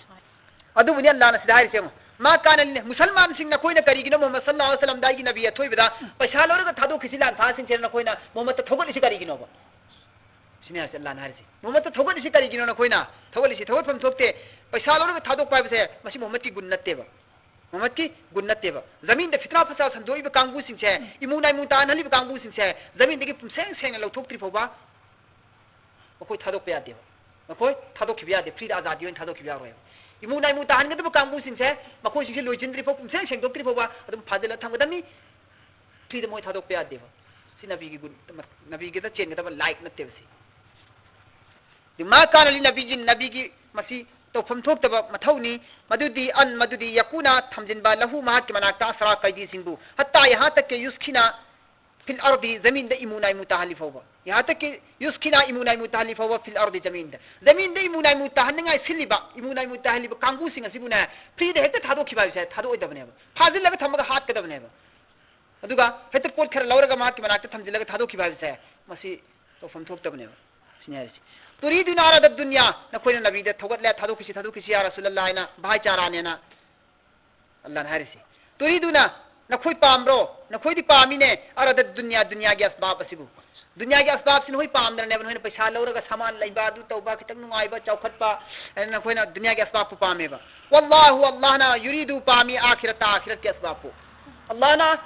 ꯑꯗꯨꯕꯨꯅꯤ ꯑꯜꯂꯥꯍꯅ ꯁꯤꯗ ꯍꯥꯏꯔꯤꯁꯦ ꯌꯦꯡꯉꯣ꯫ ꯃꯥ ꯀꯥꯅ ꯂꯤ-, ꯃꯨꯁꯜꯃꯥꯟꯁꯤꯡ, ꯅꯈꯣꯏꯅ ꯀꯔꯤꯒꯤꯅꯣ ꯃꯨꯍꯝꯃꯗ ꯁꯜꯂꯜꯂꯥꯍꯨ ꯑꯂꯩꯍꯤ ꯋꯁꯜꯂꯝꯗ ꯑꯩꯒꯤ ꯅꯕꯤ ꯑꯊꯣꯏꯕꯗ ꯄꯩꯁꯥ ꯂꯧꯔꯒ ꯊꯥꯗꯣꯛꯈꯤꯁꯤ ꯂꯥꯟꯐꯥꯁꯤꯡꯁꯦꯅ ꯅꯈꯣꯏꯅ ꯃꯨꯍꯝꯃꯗꯇ ꯊꯧꯒꯠꯂꯤꯁꯤ ꯀꯔꯤꯒꯤꯅꯣꯕ? ꯁꯤꯅꯦ ꯍꯥꯏꯁꯦ ꯑꯜꯂꯥꯍꯅ ꯍꯥꯏꯔꯤꯁꯦ꯫ ꯃꯨꯍꯝꯃꯗꯇ ꯊꯧꯒꯠꯂꯤꯁꯤ ꯀꯔꯤꯒꯤꯅꯣ ꯅꯈꯣꯏꯅ? ꯊꯧꯒꯠꯂꯤꯁꯤ ꯊꯧꯒꯠꯐꯝ ꯊꯣꯛꯇꯦ꯫ ꯄꯩꯁꯥ ꯂꯧꯔꯒ ꯊꯥꯗꯣꯛꯄ ꯍꯥꯏꯕꯁꯦ ꯃꯁꯤ ꯃꯨꯍꯝꯃꯗꯀꯤ ꯒꯨꯟ ꯅꯠꯇꯦꯕ꯫ ꯃꯨꯍꯝꯃꯗꯀꯤ ꯒꯨꯟ ꯅꯠꯇꯦꯕ꯫ ꯖꯃꯤꯟꯗ ꯐꯤꯇꯅꯥ ꯐꯁꯥꯗ ꯁꯟꯗꯣꯛꯏꯕ ꯀꯥꯡꯕꯨꯁꯤꯡꯁꯦ, ꯏꯃꯨ ꯅꯥꯏꯃꯨ ꯇꯥꯍꯟꯍꯜꯂꯤꯕ ꯀꯥꯡꯕꯨꯁꯤꯡꯁꯦ ꯖꯃꯤꯟꯗꯒꯤ ꯄꯨꯝꯁꯦꯡ ꯁꯦꯡꯅ ꯂꯧꯊꯣꯛꯇ꯭ꯔꯤ ꯐꯥꯎꯕ ꯃꯈꯣꯏ ꯊꯥꯗꯣꯛꯄ ꯌꯥꯗꯦꯕ꯫ ꯃꯈꯣꯏ ꯊꯥꯗꯣꯛꯈꯤꯕ ꯌꯥꯗꯦ꯫ ꯐ꯭ꯔꯤꯗ ꯑꯖꯥꯗꯤ ꯑꯣꯏꯅ ꯊꯥꯗꯣꯛꯈꯤꯕ ꯌꯥꯔꯣꯏꯕ꯫ ꯏꯃꯨ ꯅꯥꯏꯃꯨ ꯇꯥꯍꯟꯒꯗꯕ ꯀꯥꯡꯕꯨꯁꯤꯡꯁꯦ ꯃꯈꯣꯏꯁꯤꯡꯁꯦ ꯂꯣꯏꯁꯤꯟꯗ꯭ꯔꯤ ꯐꯥꯎ, ꯄꯨꯝꯁꯦꯡ ꯁꯦꯡꯗꯣꯛꯇ꯭ꯔꯤ ꯐꯥꯎꯕ ꯑꯗꯨꯝ ꯐꯥꯖꯤꯜꯂ ꯊꯝꯒꯗꯕꯅꯤ꯫ ꯐ꯭ꯔꯤꯗ ꯃꯣꯏ ꯊꯥꯗꯣꯛꯄ ꯌꯥꯗꯦꯕ꯫ ꯁꯤ ꯅꯕꯤꯒꯤ ꯒꯨꯟ, ꯅꯕꯤꯒꯤꯗ ꯆꯦꯟꯒꯗꯕ ꯂꯥꯏꯛ ꯅꯠꯇꯦꯕ ꯁꯤ꯫ ꯃꯥ ꯀꯥꯅ ꯂꯤ ꯅꯕꯤꯌꯤꯟ, ꯅꯕꯤꯒꯤ ꯃꯁꯤ ꯇꯧꯐꯝ ꯊꯣꯛꯇꯕ ꯃꯊꯧꯅꯤ꯫ ꯃꯗꯨꯗꯤ ꯑꯟ, ꯃꯗꯨꯗꯤ ꯌꯀꯨꯅ ꯊꯝꯖꯤꯟꯕ ꯂꯍꯨ, ꯃꯍꯥꯛꯀꯤ ꯃꯅꯥꯛꯇ ꯑꯁꯔꯥ, ꯀꯩꯗꯤꯁꯤꯡꯕꯨ, ꯍꯠꯇꯥ, ꯌꯍꯥ ꯇꯛꯀꯦ ꯌꯨꯁꯈꯤꯅ ꯐꯤꯜ ꯑꯔꯗꯤ, ꯖꯃꯤꯟꯗ ꯏꯃꯨ ꯅꯥꯏꯃꯨ ꯇꯥꯍꯜꯂꯤ ꯐꯥꯎꯕ꯫ ꯌꯍꯥ ꯇꯛꯀꯦ ꯌꯨꯁꯈꯤꯅ ꯏꯃꯨ ꯅꯥꯏꯃꯨ ꯇꯥꯍꯜꯂꯤ ꯐꯥꯎꯕ ꯐꯤꯜ ꯑꯔꯗꯤ, ꯖꯃꯤꯟꯗ꯫ ꯖꯃꯤꯟꯗ ꯏꯃꯨ ꯅꯥꯏꯃꯨ ꯇꯥꯍꯟꯅꯤꯡꯉꯥꯏ ꯁꯤꯜꯂꯤꯕ, ꯏꯃꯨ ꯅꯥꯏꯃꯨ ꯇꯥꯍꯜꯂꯤꯕ ꯀꯥꯡꯕꯨꯁꯤꯡ ꯑꯁꯤꯕꯨꯅꯦ, ꯐ꯭ꯔꯤꯗ ꯍꯦꯛꯇ ꯊꯥꯗꯣꯛꯈꯤꯕ ꯍꯥꯏꯕꯁꯦ ꯊꯥꯗꯣꯛꯑꯣꯏꯗꯕꯅꯦꯕ꯫ ꯐꯥꯖꯤꯜꯂꯒ ꯊꯝꯃꯒ ꯍꯥꯠꯀꯗꯕꯅꯦꯕ꯫ ꯑꯗꯨꯒ ꯍꯦꯛꯇ ꯄꯣꯠ ꯈꯔ ꯂꯧꯔꯒ ꯃꯍꯥꯛꯀꯤ ꯃꯅꯥꯛꯇ ꯊꯝꯖꯤꯜꯂꯒ ꯊꯥꯗꯣꯛꯈꯤꯕ ꯍꯥꯏꯕꯁꯦ ꯃꯁꯤ ꯇꯧꯐꯝ ꯊꯣꯛꯇꯕꯅꯦꯕ꯫ ꯁꯤꯅꯤ ꯍꯥꯏꯔꯤꯁꯦ꯫ ꯇꯨꯔꯤꯗꯨꯅ ꯑꯔꯥꯗ ꯗꯨꯅꯤꯌꯥ, ꯅꯈꯣꯏꯅ ꯅꯕꯤꯗ ꯊꯧꯒꯠꯂꯦ, "ꯊꯥꯗꯣꯛꯈꯤꯁꯤ, ꯊꯥꯗꯣꯛꯈꯤꯁꯤ, ꯌꯥ ꯔꯁꯨꯂꯜꯂꯥ" ꯍꯥꯏꯅ, "ꯚꯥꯏ ꯆꯥꯔꯥꯅꯦꯅ" ꯑꯜꯂꯥꯍꯅ ꯍꯥꯏꯔꯤꯁꯦ꯫ ꯇꯨꯔꯤꯗꯨꯅ, ꯅꯈꯣꯏ ꯄꯥꯝꯕ꯭ꯔꯣ? ꯅꯈꯣꯏꯗꯤ ꯄꯥꯝꯃꯤꯅꯦ꯫ ꯑꯔꯥꯗ ꯗꯨꯅꯤꯌꯥ, ꯗꯨꯅꯤꯌꯥꯒꯤ ꯑꯁꯕꯥꯕ ꯑꯁꯤꯕꯨ, ꯗꯨꯅꯤꯌꯥꯒꯤ ꯑꯁꯕꯥꯕꯁꯤ ꯅꯈꯣꯏ ꯄꯥꯝꯗꯅꯅꯦꯕ ꯅꯈꯣꯏꯅ ꯄꯩꯁꯥ ꯂꯧꯔꯒ ꯁꯥꯃꯥꯟ ꯂꯩꯕ, ꯑꯗꯨ ꯇꯧꯕ, ꯈꯤꯇꯪ ꯅꯨꯡꯉꯥꯏꯕ, ꯆꯥꯎꯈꯠꯄ, ꯑꯗꯨꯅ ꯅꯈꯣꯏꯅ ꯗꯨꯅꯤꯌꯥꯒꯤ ꯑꯁꯕꯥꯕꯄꯨ ꯄꯥꯝꯃꯦꯕ꯫ ꯋꯜꯂꯥꯍꯨ, ꯑꯜꯂꯥꯍꯅ, ꯌꯨꯔꯤꯗꯨ, ꯄꯥꯝꯃꯤ, ꯑꯥꯈꯤꯔꯇ, ꯑꯥꯈꯤꯔꯠꯀꯤ ꯑꯁꯕꯥꯕꯄꯨ꯫ ꯑꯜꯂꯥꯍꯅ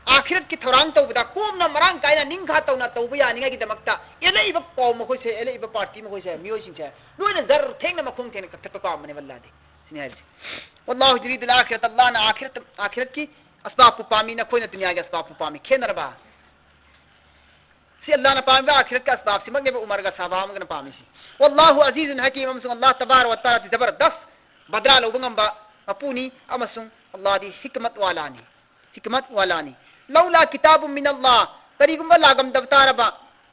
ꯑꯥꯈꯤꯔꯠꯀꯤ ꯊꯧꯔꯥꯡ ꯇꯧꯕꯗ ꯀꯣꯝꯅ ꯃꯔꯥꯡ ꯀꯥꯏꯅ ꯅꯤꯡꯈꯥ ꯇꯧꯅ ꯇꯧꯕ ꯌꯥꯅꯤꯡꯉꯥꯏꯒꯤꯗꯃꯛꯇ ꯑꯦꯜꯂꯛꯏꯕ ꯄꯥꯎ ꯃꯈꯣꯏꯁꯦ, ꯑꯦꯜꯂꯛꯏꯕ ꯄꯥꯔꯇꯤ ꯃꯈꯣꯏꯁꯦ, ꯃꯤꯑꯣꯏꯁꯤꯡꯁꯦ ꯂꯣꯏꯅ ꯖꯔ ꯊꯦꯡꯅ ꯃꯈꯣꯡ ꯊꯦꯡꯅ ꯀꯛꯊꯠꯄ ꯄꯥꯝꯕꯅꯦꯕ ꯑꯜꯂꯥꯍꯗꯤ꯫ ꯁꯤꯅꯤ ꯍꯥꯏꯔꯤꯁꯦ꯫ ꯋꯜꯂꯥꯍꯨ ꯌꯨꯔꯤꯗꯨꯜ ꯑꯥꯈꯤꯔꯠ, ꯑꯜꯂꯥꯍꯅ ꯑꯥꯈꯤꯔꯠ, ꯑꯥꯈꯤꯔꯠꯀꯤ ꯑꯁꯕꯥꯕꯄꯨ ꯄꯥꯝꯃꯤ, ꯅꯈꯣꯏꯅ ꯗꯨꯅꯤꯌꯥꯒꯤ ꯑꯁꯕꯥꯕꯄꯨ ꯄꯥꯝꯃꯤ꯫ ꯈꯦꯠꯅꯔꯕ? ꯁꯤ ꯑꯜꯂꯥꯍꯅ ꯄꯥꯝꯃꯤꯕ ꯑꯥꯈꯤꯔꯠꯀꯤ ꯑꯁꯕꯥꯕꯁꯤꯃꯛꯅꯦꯕ ꯎꯃꯔꯒ ꯁꯍꯥꯕꯥ ꯑꯃꯒꯅ ꯄꯥꯝꯃꯤꯁꯤ꯫ ꯋꯜꯂꯥꯍꯨ ꯑꯖꯤꯖꯨꯟ ꯍꯀꯤꯝ, ꯑꯃꯁꯨꯡ ꯑꯜꯂꯥꯍ ꯇꯕꯥꯔ ꯋ ꯇꯥꯂꯥꯗꯤ ꯖꯕꯔꯗꯁ, ꯕꯗ꯭ꯔꯥ ꯂꯧꯕ ꯉꯝꯕ ꯃꯄꯨꯅꯤ, ꯑꯃꯁꯨꯡ ꯑꯜꯂꯥꯍꯗꯤ ꯍꯤꯀꯃꯠ ꯋꯥꯂꯥꯅꯤ, ꯍꯤꯀꯃꯠ ꯋꯥꯂꯥꯅꯤ꯫ ꯂꯧꯂꯥ ꯀꯤꯇꯥꯕꯨ ꯃꯤꯅꯜꯂꯥꯍ, ꯀꯔꯤꯒꯨꯝꯕ ꯂꯥꯛꯂꯝꯗꯕ ꯇꯥꯔꯕ,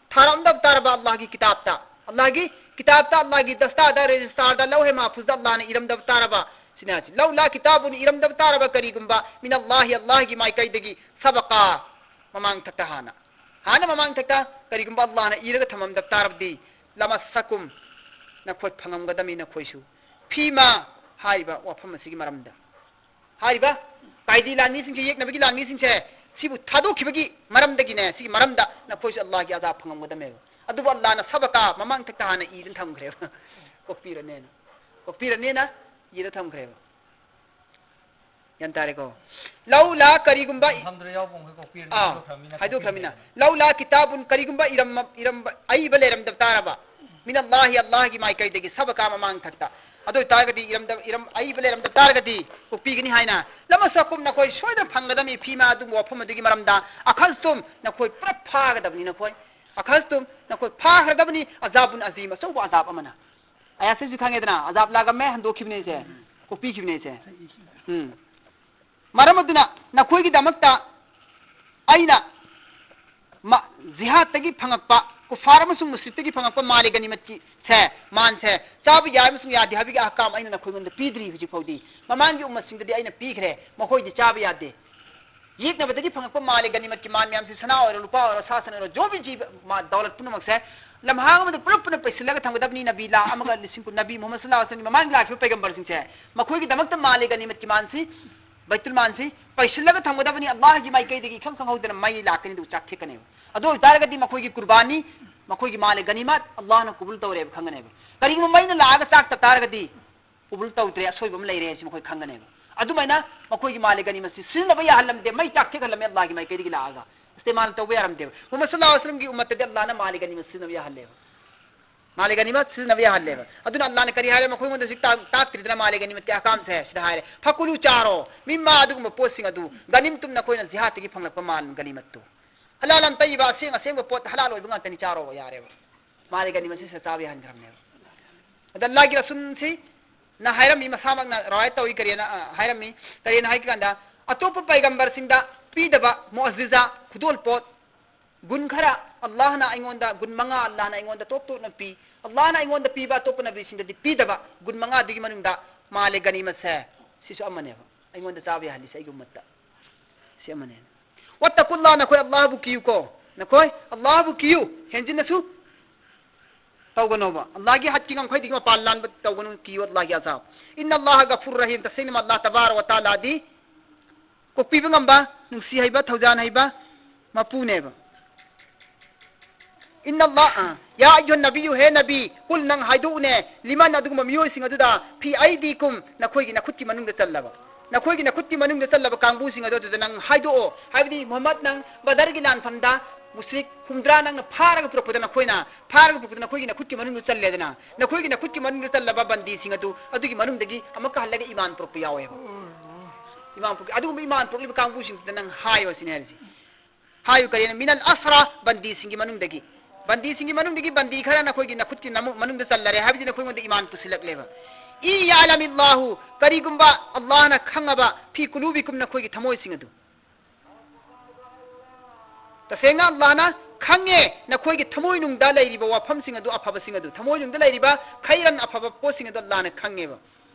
ꯊꯥꯔꯛꯂꯝꯗꯕ ꯇꯥꯔꯕ ꯑꯜꯂꯥꯍꯒꯤ ꯀꯤꯇꯥꯕꯇ, ꯑꯜꯂꯥꯍꯒꯤ ꯀꯤꯇꯥꯕꯇ, ꯑꯜꯂꯥꯍꯒꯤ ꯗꯁꯇꯥꯗ, ꯔꯦꯖꯤꯁꯇꯥꯔꯗ, ꯂꯧꯍꯦ ꯃꯍꯐꯨꯖꯇ ꯑꯜꯂꯥꯍꯅ ꯏꯔꯝꯗꯕ ꯇꯥꯔꯕ, ꯁꯤꯅ ꯍꯥꯏꯁꯤ, ꯂꯧꯂꯥ ꯀꯤꯇꯥꯕꯨꯟ, ꯏꯔꯝꯗꯕ ꯇꯥꯔꯕ ꯀꯔꯤꯒꯨꯝꯕ, ꯃꯤꯅꯜꯂꯥꯍꯤ, ꯑꯜꯂꯥꯍꯒꯤ ꯃꯥꯏꯀꯩꯗꯒꯤ, ꯁꯕꯀꯥ, ꯃꯃꯥꯡ ꯊꯛꯇ ꯍꯥꯟꯅ, ꯍꯥꯟꯅ ꯃꯃꯥꯡ ꯊꯛꯇ ꯀꯔꯤꯒꯨꯝꯕ ꯑꯜꯂꯥꯍꯅ ꯏꯔꯒ ꯊꯝꯃꯝꯗꯕ ꯇꯥꯔꯕꯗꯤ, ꯂꯃꯁꯁꯀꯨꯝ, ꯅꯈꯣꯏ ꯐꯪꯉꯝꯒꯗꯕꯅꯤ ꯅꯈꯣꯏꯁꯨ꯫ ꯐꯤꯃꯥ ꯍꯥꯏꯔꯤꯕ ꯋꯥꯐꯝ ꯑꯁꯤꯒꯤ ꯃꯔꯝꯗ, ꯍꯥꯏꯔꯤꯕ ꯀꯥꯏꯗꯤ ꯂꯥꯟꯃꯤꯁꯤꯡꯁꯦ, ꯌꯦꯛꯅꯕꯒꯤ ꯂꯥꯟꯃꯤꯁꯤꯡꯁꯦ, ꯁꯤꯕꯨ ꯊꯥꯗꯣꯛꯈꯤꯕꯒꯤ ꯃꯔꯝꯗꯒꯤꯅꯦ, ꯁꯤꯒꯤ ꯃꯔꯝꯗ ꯅꯈꯣꯏꯁꯨ ꯑꯜꯂꯥꯍꯒꯤ ꯑꯖꯥꯕ ꯐꯪꯉꯝꯒꯗꯕꯅꯦꯕ꯫ ꯑꯗꯨꯕꯨ ꯑꯜꯂꯥꯍꯅ ꯁꯕꯀꯥ, ꯃꯃꯥꯡ ꯊꯛꯇ ꯍꯥꯟꯅ ꯏꯗꯨꯅ ꯊꯝꯈ꯭ꯔꯦꯕ꯫ ꯀꯣꯛꯄꯤꯔꯅꯦꯅ, ꯀꯣꯛꯄꯤꯔꯅꯦꯅ ꯏꯔ ꯊꯝꯈ꯭ꯔꯦꯕ꯫ ꯒ꯭ꯌꯥꯟ ꯇꯥꯔꯦꯀꯣ? ꯂꯧꯂꯥ ꯀꯔꯤꯒꯨꯝꯕ, ꯃꯐꯝꯗꯨꯗ ꯌꯥꯎꯕ ꯃꯈꯩ ꯀꯣꯛꯄꯤꯔꯅꯤ, ꯑꯥ, ꯍꯥꯏꯗꯣꯛꯈ꯭ꯔꯃꯤꯅ, ꯍꯥꯏꯗꯣꯛꯈ꯭ꯔꯃꯤꯅ꯫ ꯀꯣꯛꯄꯤꯔꯅꯤ꯫ ꯂꯧꯂꯥ ꯀꯤꯇꯥꯕꯨꯟ, ꯀꯔꯤꯒꯨꯝꯕ ꯏꯔꯝ-, ꯏꯔꯝꯕ, ꯑꯏꯕ ꯂꯩꯔꯝꯗꯕ ꯇꯥꯔꯕ, ꯃꯤꯅꯜꯂꯥꯍꯤ, ꯑꯜꯂꯥꯍꯒꯤ ꯃꯥꯏꯀꯩꯗꯒꯤ, ꯁꯕꯀꯥ, ꯃꯃꯥꯡ ꯊꯛꯇ꯫ ꯑꯗꯨ ꯑꯣꯏꯇꯥꯔꯒꯗꯤ ꯏꯔꯝꯗꯕ, ꯏꯔꯝ-, ꯑꯏꯕ ꯂꯩꯔꯝꯗꯕ ꯇꯥꯔꯒꯗꯤ ꯀꯣꯛꯄꯤꯒꯅꯤ ꯍꯥꯏꯅ, ꯂꯃꯁꯁꯀꯨꯝ, ꯅꯈꯣꯏ ꯁꯣꯏꯗꯅ ꯐꯪꯒꯗꯕꯅꯤ, ꯐꯤꯃꯥ, ꯑꯗꯨꯒꯨꯝꯕ ꯋꯥꯐꯝ ꯑꯗꯨꯒꯤ ꯃꯔꯝꯗ, ꯑꯈꯖꯇꯨꯝ, ꯅꯈꯣꯏ ꯄꯨꯂꯞ ꯐꯥꯒꯗꯕꯅꯤ ꯅꯈꯣꯏ꯫ ꯑꯈꯁꯇꯨꯝ, ꯅꯈꯣꯏ ꯐꯥꯈ꯭ꯔꯗꯕꯅꯤ, ꯑꯖꯥꯕꯨꯟ ꯑꯖꯤꯝ, ꯑꯆꯧꯕ ꯑꯖꯥꯕ ꯑꯃꯅ꯫ ꯑꯌꯥꯁꯤꯁꯨ ꯈꯪꯉꯦꯗꯅ, ꯑꯖꯥꯕ ꯂꯥꯛꯑꯝꯃꯦ, ꯍꯟꯗꯣꯛꯈꯤꯕꯅꯦ ꯑꯩꯁꯦ, ꯀꯣꯛꯄꯤꯈꯤꯕꯅꯦ ꯑꯩꯁꯦ꯫ ꯎꯝ꯫ ꯃꯔꯝ ꯑꯗꯨꯅ ꯅꯈꯣꯏꯒꯤꯗꯃꯛꯇ ꯑꯩꯅ ꯃ-, ꯖꯤꯍꯥꯗꯇꯒꯤ ꯐꯪꯉꯛꯄ, ꯀꯨꯐꯥꯔ ꯑꯃꯁꯨꯡ ꯃꯨꯁ꯭ꯔꯤꯛꯇꯒꯤ ꯐꯪꯉꯛꯄ ꯃꯥꯂꯦ ꯒꯅꯤꯃꯠꯀꯤ ꯁꯦ, ꯃꯥꯟꯁꯦ, ꯆꯥꯕ ꯌꯥꯏ ꯑꯃꯁꯨꯡ ꯌꯥꯗꯦ ꯍꯥꯏꯕꯒꯤ ꯑꯍꯀꯥꯝ ꯑꯩꯅ ꯅꯈꯣꯏꯉꯣꯟꯗ ꯄꯤꯗ꯭ꯔꯤ ꯍꯧꯖꯤꯛ ꯐꯥꯎꯗꯤ꯫ ꯃꯃꯥꯡꯒꯤ ꯎꯝꯃꯠꯁꯤꯡꯗꯗꯤ ꯑꯩꯅ ꯄꯤꯈ꯭ꯔꯦ, ꯃꯈꯣꯏꯗꯤ ꯆꯥꯕ ꯌꯥꯗꯦ꯫ ꯌꯦꯛꯅꯕꯗꯒꯤ ꯐꯪꯉꯛꯄ ꯃꯥꯂꯦ ꯒꯅꯤꯃꯠꯀꯤ ꯃꯥꯟ ꯃꯌꯥꯝꯁꯤ ꯁꯅꯥ ꯑꯣꯏꯔꯣ, ꯂꯨꯄꯥ ꯑꯣꯏꯔꯣ, ꯁꯥ ꯁꯟ ꯑꯣꯏꯔꯣ, ꯖꯣ ꯕꯤ ꯖꯤ ꯃꯥ-, ꯗꯧꯂꯠ ꯄꯨꯝꯅꯃꯛꯁꯦ ꯂꯝꯍꯥꯡ ꯑꯃꯗ ꯄꯨꯂꯞ ꯄꯨꯟꯅ ꯄꯩꯁꯤꯜꯂꯒ ꯊꯝꯒꯗꯕꯅꯤ꯫ ꯅꯕꯤ ꯂꯥꯈ ꯑꯃꯒ ꯂꯤꯁꯤꯡ ꯀꯨꯟ, ꯅꯕꯤ ꯃꯨꯍꯝꯃꯗ ꯁꯜꯂꯜꯂꯥꯍꯨ ꯑꯂꯩꯍꯤ ꯋꯥꯁꯜꯂꯝꯒꯤ ꯃꯃꯥꯡꯗ ꯂꯥꯛꯈꯤꯕ ꯄꯩꯒꯝꯕꯔꯁꯤꯡꯁꯦ, ꯃꯈꯣꯏꯒꯤꯗꯃꯛꯇ ꯃꯥꯂꯦ ꯒꯅꯤꯃꯠꯀꯤ ꯃꯥꯟꯁꯤ, ꯕꯩꯇꯨꯜ ꯃꯥꯟꯁꯤ ꯄꯩꯁꯤꯜꯂꯒ ꯊꯝꯒꯗꯕꯅꯤ꯫ ꯑꯜꯂꯥꯍꯒꯤ ꯃꯥꯏꯀꯩꯗꯒꯤ ꯏꯈꯪ ꯈꯪꯍꯧꯗꯅ ꯃꯩ ꯂꯥꯛꯀꯅꯤ, ꯑꯗꯨꯒ ꯆꯥꯛ ꯊꯦꯛꯀꯅꯦꯕ꯫ ꯑꯗꯨ ꯑꯣꯏꯇꯥꯔꯒꯗꯤ ꯃꯈꯣꯏꯒꯤ ꯀꯨꯔꯕꯥꯅꯤ, ꯃꯈꯣꯏꯒꯤ ꯃꯥꯂꯦ ꯒꯅꯤꯃꯠ ꯑꯜꯂꯥꯍꯅ ꯀꯕꯨꯜ ꯇꯧꯔꯦꯕ ꯈꯪꯒꯅꯦꯕ꯫ ꯀꯔꯤꯒꯨꯝꯕ ꯃꯩꯅ ꯂꯥꯛꯑꯒ ꯆꯥꯛ ꯇꯠ ꯇꯥꯔꯒꯗꯤ ꯀꯕꯨꯜ ꯇꯧꯗ꯭ꯔꯦ, ꯑꯁꯣꯏꯕ ꯑꯃ ꯂꯩꯔꯦ ꯍꯥꯏꯁꯤ ꯃꯈꯣꯏ ꯈꯪꯒꯅꯦꯕ꯫ ꯑꯗꯨꯃꯥꯏꯅ ꯃꯈꯣꯏꯒꯤ ꯃꯥꯂꯦ ꯒꯅꯤꯃꯠꯁꯤ ꯁꯤꯖꯤꯟꯅꯕ ꯌꯥꯍꯜꯂꯝꯗꯦ, ꯃꯩ ꯆꯥꯛ ꯊꯦꯛꯍꯜꯂꯝꯃꯦ ꯑꯜꯂꯥꯍꯒꯤ ꯃꯥꯏꯀꯩꯗꯒꯤ ꯂꯥꯛꯑꯒ꯫ ꯏꯁꯇꯦꯃꯥꯜ ꯇꯧꯕ ꯌꯥꯔꯝꯗꯦꯕ꯫ ꯃꯨꯍꯝꯃꯗ ꯁꯜꯂꯜꯂꯥꯍꯨ ꯑꯂꯩꯍꯤ ꯋꯥꯁꯜꯂꯝꯒꯤ ꯎꯝꯃꯠꯇꯗꯤ ꯑꯜꯂꯥꯍꯅ ꯃꯥꯂꯦ ꯒꯅꯤꯃꯠ ꯁꯤꯖꯤꯟꯅꯕ ꯌꯥꯍꯜꯂꯦꯕ꯫ ꯃꯥꯂꯦ ꯒꯅꯤꯃꯠ ꯁꯤꯖꯤꯟꯅꯕ ꯌꯥꯍꯜꯂꯦꯕ꯫ ꯑꯗꯨꯅ ꯑꯜꯂꯥꯍꯅ ꯀꯔꯤ ꯍꯥꯏꯔꯦ? ꯃꯈꯣꯏꯉꯣꯟꯗ ꯍꯧꯖꯤꯛ ꯇꯥꯛ-, ꯇꯥꯛꯇ꯭ꯔꯤꯗꯅ ꯃꯥꯂꯦ ꯒꯅꯤꯃꯠꯀꯤ ꯑꯍꯀꯥꯝꯁꯦ? ꯁꯤꯗ ꯍꯥꯏꯔꯦ, "ꯐꯀꯨꯂꯨ", ꯆꯥꯔꯣ, "ꯃꯤꯝꯃꯥ", ꯑꯗꯨꯒꯨꯝꯕ ꯄꯣꯠꯁꯤꯡ ꯑꯗꯨ, "ꯒꯅꯤꯝꯇꯨꯝ", ꯅꯈꯣꯏꯅ ꯖꯤꯍꯥꯗꯇꯒꯤ ꯐꯪꯂꯛꯄ ꯃꯥꯜ ꯒꯅꯤꯃꯠꯇꯨ꯫ ꯍꯂꯥꯂꯟ ꯇꯩꯌꯤꯕꯥ, ꯑꯁꯦꯡ ꯑꯁꯦꯡꯕ ꯄꯣꯠ, ꯍꯂꯥꯜ ꯑꯣꯏꯕ ꯉꯥꯛꯇꯅꯤ, ꯆꯥꯔꯣꯕ, ꯌꯥꯔꯦꯕ꯫ ꯃꯥꯂꯦ ꯒꯅꯤꯃꯠꯁꯤ ꯁꯤꯗ ꯆꯥꯕ ꯌꯥꯍꯟꯈ꯭ꯔꯕꯅꯦꯕ꯫ ꯑꯗ ꯑꯜꯂꯥꯍꯒꯤ ꯔꯁꯨꯜꯁꯤꯅ ꯍꯥꯏꯔꯝꯃꯤ, ꯃꯁꯥꯃꯛꯅ ꯔꯋꯥꯌꯠ ꯇꯧꯏ, ꯀꯔꯤꯅ, ꯑ, ꯍꯥꯏꯔꯝꯃꯤ, ꯀꯔꯤꯅ ꯍꯥꯏ ꯀꯥꯟꯗ, ꯑꯇꯣꯞꯄ ꯄꯩꯒꯝꯕꯔꯁꯤꯡꯗ ꯄꯤꯗꯕ ꯃꯨꯑꯖꯤꯖꯥ, ꯈꯨꯗꯣꯜꯄꯣꯠ, ꯒꯨꯟ ꯈꯔ ꯑꯜꯂꯥꯍꯅ ꯑꯩꯉꯣꯟꯗ, ꯒꯨꯟ ꯃꯉꯥ ꯑꯜꯂꯥꯍꯅ ꯑꯩꯉꯣꯟꯗ ꯇꯣꯞ ꯇꯣꯞꯅ ꯄꯤ꯫ ꯑꯜꯂꯥꯍꯅ ꯑꯩꯉꯣꯟꯗ ꯄꯤꯕ ꯑꯇꯣꯞꯄ ꯅꯕꯤꯁꯤꯡꯗꯗꯤ ꯄꯤꯗꯕ ꯒꯨꯟ ꯃꯉꯥꯗꯨꯒꯤ ꯃꯅꯨꯡꯗ ꯃꯥꯂꯦ ꯒꯅꯤꯃꯠꯁꯦ ꯁꯤꯁꯨ ꯑꯃꯅꯦꯕ꯫ ꯑꯩꯉꯣꯟꯗ ꯆꯥꯕ ꯌꯥꯍꯜꯂꯤꯁꯦ ꯑꯩꯒꯤ ꯎꯝꯃꯠꯇ꯫ ꯁꯤ ꯑꯃꯅꯦ꯫ "ꯋꯠꯇꯀꯨꯜꯂꯥꯍ", ꯅꯈꯣꯏ ꯑꯜꯂꯥꯍꯕꯨ ꯀꯤꯌꯨꯀꯣ꯫ ꯅꯈꯣꯏ ꯑꯜꯂꯥꯍꯕꯨ ꯀꯤꯌꯨ꯫ ꯍꯦꯟꯖꯤꯟꯅꯁꯨ ꯇꯧꯒꯅꯣꯕ꯫ ꯑꯜꯂꯥꯍꯒꯤ ꯍꯠꯀꯤ ꯉꯝꯈꯩꯗꯒꯤ ꯃꯄꯥꯟ ꯂꯥꯟꯕ ꯇꯧꯒꯅꯨ, ꯀꯤꯌꯨ ꯑꯜꯂꯥꯍꯒꯤ ꯑꯖꯥꯕ꯫ "ꯏꯟꯅꯜꯂꯥꯍ ꯒꯐꯨꯔ ꯔꯍꯤꯝ", ꯇꯁꯦꯡꯅ ꯑꯜꯂꯥꯍ ꯇꯕꯥꯔꯛ ꯋ ꯇꯥꯂꯥꯗꯤ ꯀꯣꯛꯄꯤꯕ ꯉꯝꯕ, ꯅꯨꯡꯁꯤ ꯍꯩꯕ, ꯊꯧꯖꯥꯟ ꯍꯩꯕ ꯃꯄꯨꯅꯦꯕ꯫ "ꯏꯟꯅꯜꯂꯥꯍ", ꯑ, "ꯌꯥ ꯑꯌꯨꯍꯟ ꯅꯕꯤꯌꯨ", ꯍꯦ ꯅꯕꯤ, "ꯀꯨꯜ", ꯅꯪ ꯍꯥꯏꯗꯣꯛꯎꯅꯦ, "ꯂꯤꯃꯟ", ꯑꯗꯨꯒꯨꯝꯕ ꯃꯤꯑꯣꯏꯁꯤꯡ ꯑꯗꯨꯗ, "ꯐꯤ ꯑꯩꯗꯤꯀꯨꯝ", ꯅꯈꯣꯏꯒꯤ ꯅꯈꯨꯠꯀꯤ ꯃꯅꯨꯡꯗ ꯆꯜꯂꯕ, ꯅꯈꯣꯏꯒꯤ ꯅꯈꯨꯠꯀꯤ ꯃꯅꯨꯡꯗ ꯆꯜꯂꯕ ꯀꯥꯡꯕꯨꯁꯤꯡ ꯑꯗꯨ ꯑꯗꯨꯗ ꯅꯪ ꯍꯥꯏꯗꯣꯛꯑꯣ꯫ ꯍꯥꯏꯕꯗꯤ ꯃꯨꯍꯝꯃꯗ, ꯅꯪ ꯕꯗꯔꯒꯤ ꯂꯥꯟꯐꯝꯗ ꯃꯨꯁ꯭ꯔꯤꯛ ꯍꯨꯝꯗ꯭ꯔꯥ ꯅꯪꯅ ꯐꯥꯔꯒ ꯄꯨꯔꯛꯄꯗ, ꯅꯈꯣꯏꯅ ꯐꯥꯔꯒ ꯄꯨꯔꯛꯄꯗ ꯅꯈꯣꯏꯒꯤ ꯅꯈꯨꯠꯀꯤ ꯃꯅꯨꯡꯗ ꯆꯜꯂꯦꯗꯅ, ꯅꯈꯣꯏꯒꯤ ꯅꯈꯨꯠꯀꯤ ꯃꯅꯨꯡꯗ ꯆꯜꯂꯕ ꯕꯟꯗꯤꯁꯤꯡ ꯑꯗꯨ, ꯑꯗꯨꯒꯤ ꯃꯅꯨꯡꯗꯒꯤ ꯑꯃꯨꯛꯀ ꯍꯜꯂꯒ ꯏꯃꯥꯟ ꯄꯨꯔꯛꯄ ꯌꯥꯎꯋꯦꯕ꯫ ꯏꯃꯥꯟ ꯄꯨꯔꯛ-, ꯑꯗꯨꯒꯨꯝꯕ ꯏꯃꯥꯟ ꯄꯨꯔꯛꯂꯤꯕ ꯀꯥꯡꯕꯨꯁꯤꯡꯗꯨꯗ ꯅꯪ ꯍꯥꯏꯌꯣ ꯁꯤꯅꯦ ꯍꯥꯏꯔꯤꯁꯦ꯫ ꯍꯥꯏꯌꯨ ꯀꯔꯤꯅꯣ? ꯃꯤꯅꯜ ꯑꯁꯔꯥ, ꯕꯟꯗꯤꯁꯤꯡꯒꯤ ꯃꯅꯨꯡꯗꯒꯤ꯫ ꯕꯟꯗꯤꯁꯤꯡꯒꯤ ꯃꯅꯨꯡꯗꯒꯤ ꯕꯟꯗꯤ ꯈꯔ ꯅꯈꯣꯏꯒꯤ ꯅꯈꯨꯠꯀꯤ ꯅꯃꯨ-, ꯃꯅꯨꯡꯗ ꯆꯜꯂꯔꯦ ꯍꯥꯏꯕꯗꯤ ꯅꯈꯣꯏꯉꯣꯟꯗ ꯏꯃꯥꯟ ꯄꯨꯁꯤꯜꯂꯛꯂꯦꯕ꯫ ꯏ ꯌꯥꯂꯝ ꯏꯜꯂꯥꯍꯨ, ꯀꯔꯤꯒꯨꯝꯕ ꯑꯜꯂꯥꯍꯅ ꯈꯪꯉꯕ, ꯐꯤ ꯀꯨꯂꯨꯕꯤꯀꯨꯝ, ꯅꯈꯣꯏꯒꯤ ꯊꯃꯣꯏꯁꯤꯡ ꯑꯗꯨ꯫ ꯇꯁꯦꯡꯅ ꯑꯜꯂꯥꯍꯅ ꯈꯪꯉꯦ ꯅꯈꯣꯏꯒꯤ ꯊꯃꯣꯏꯅꯨꯡꯗ ꯂꯩꯔꯤꯕ ꯋꯥꯐꯝꯁꯤꯡ ꯑꯗꯨ, ꯑꯐꯕꯁꯤꯡ ꯑꯗꯨ, ꯊꯃꯣꯏꯅꯨꯡꯗ ꯂꯩꯔꯤꯕ ꯈꯩꯔꯟ, ꯑꯐꯕ ꯄꯣꯠꯁꯤꯡ ꯑꯗꯨ ꯑꯜꯂꯥꯍꯅ ꯈꯪꯉꯦꯕ꯫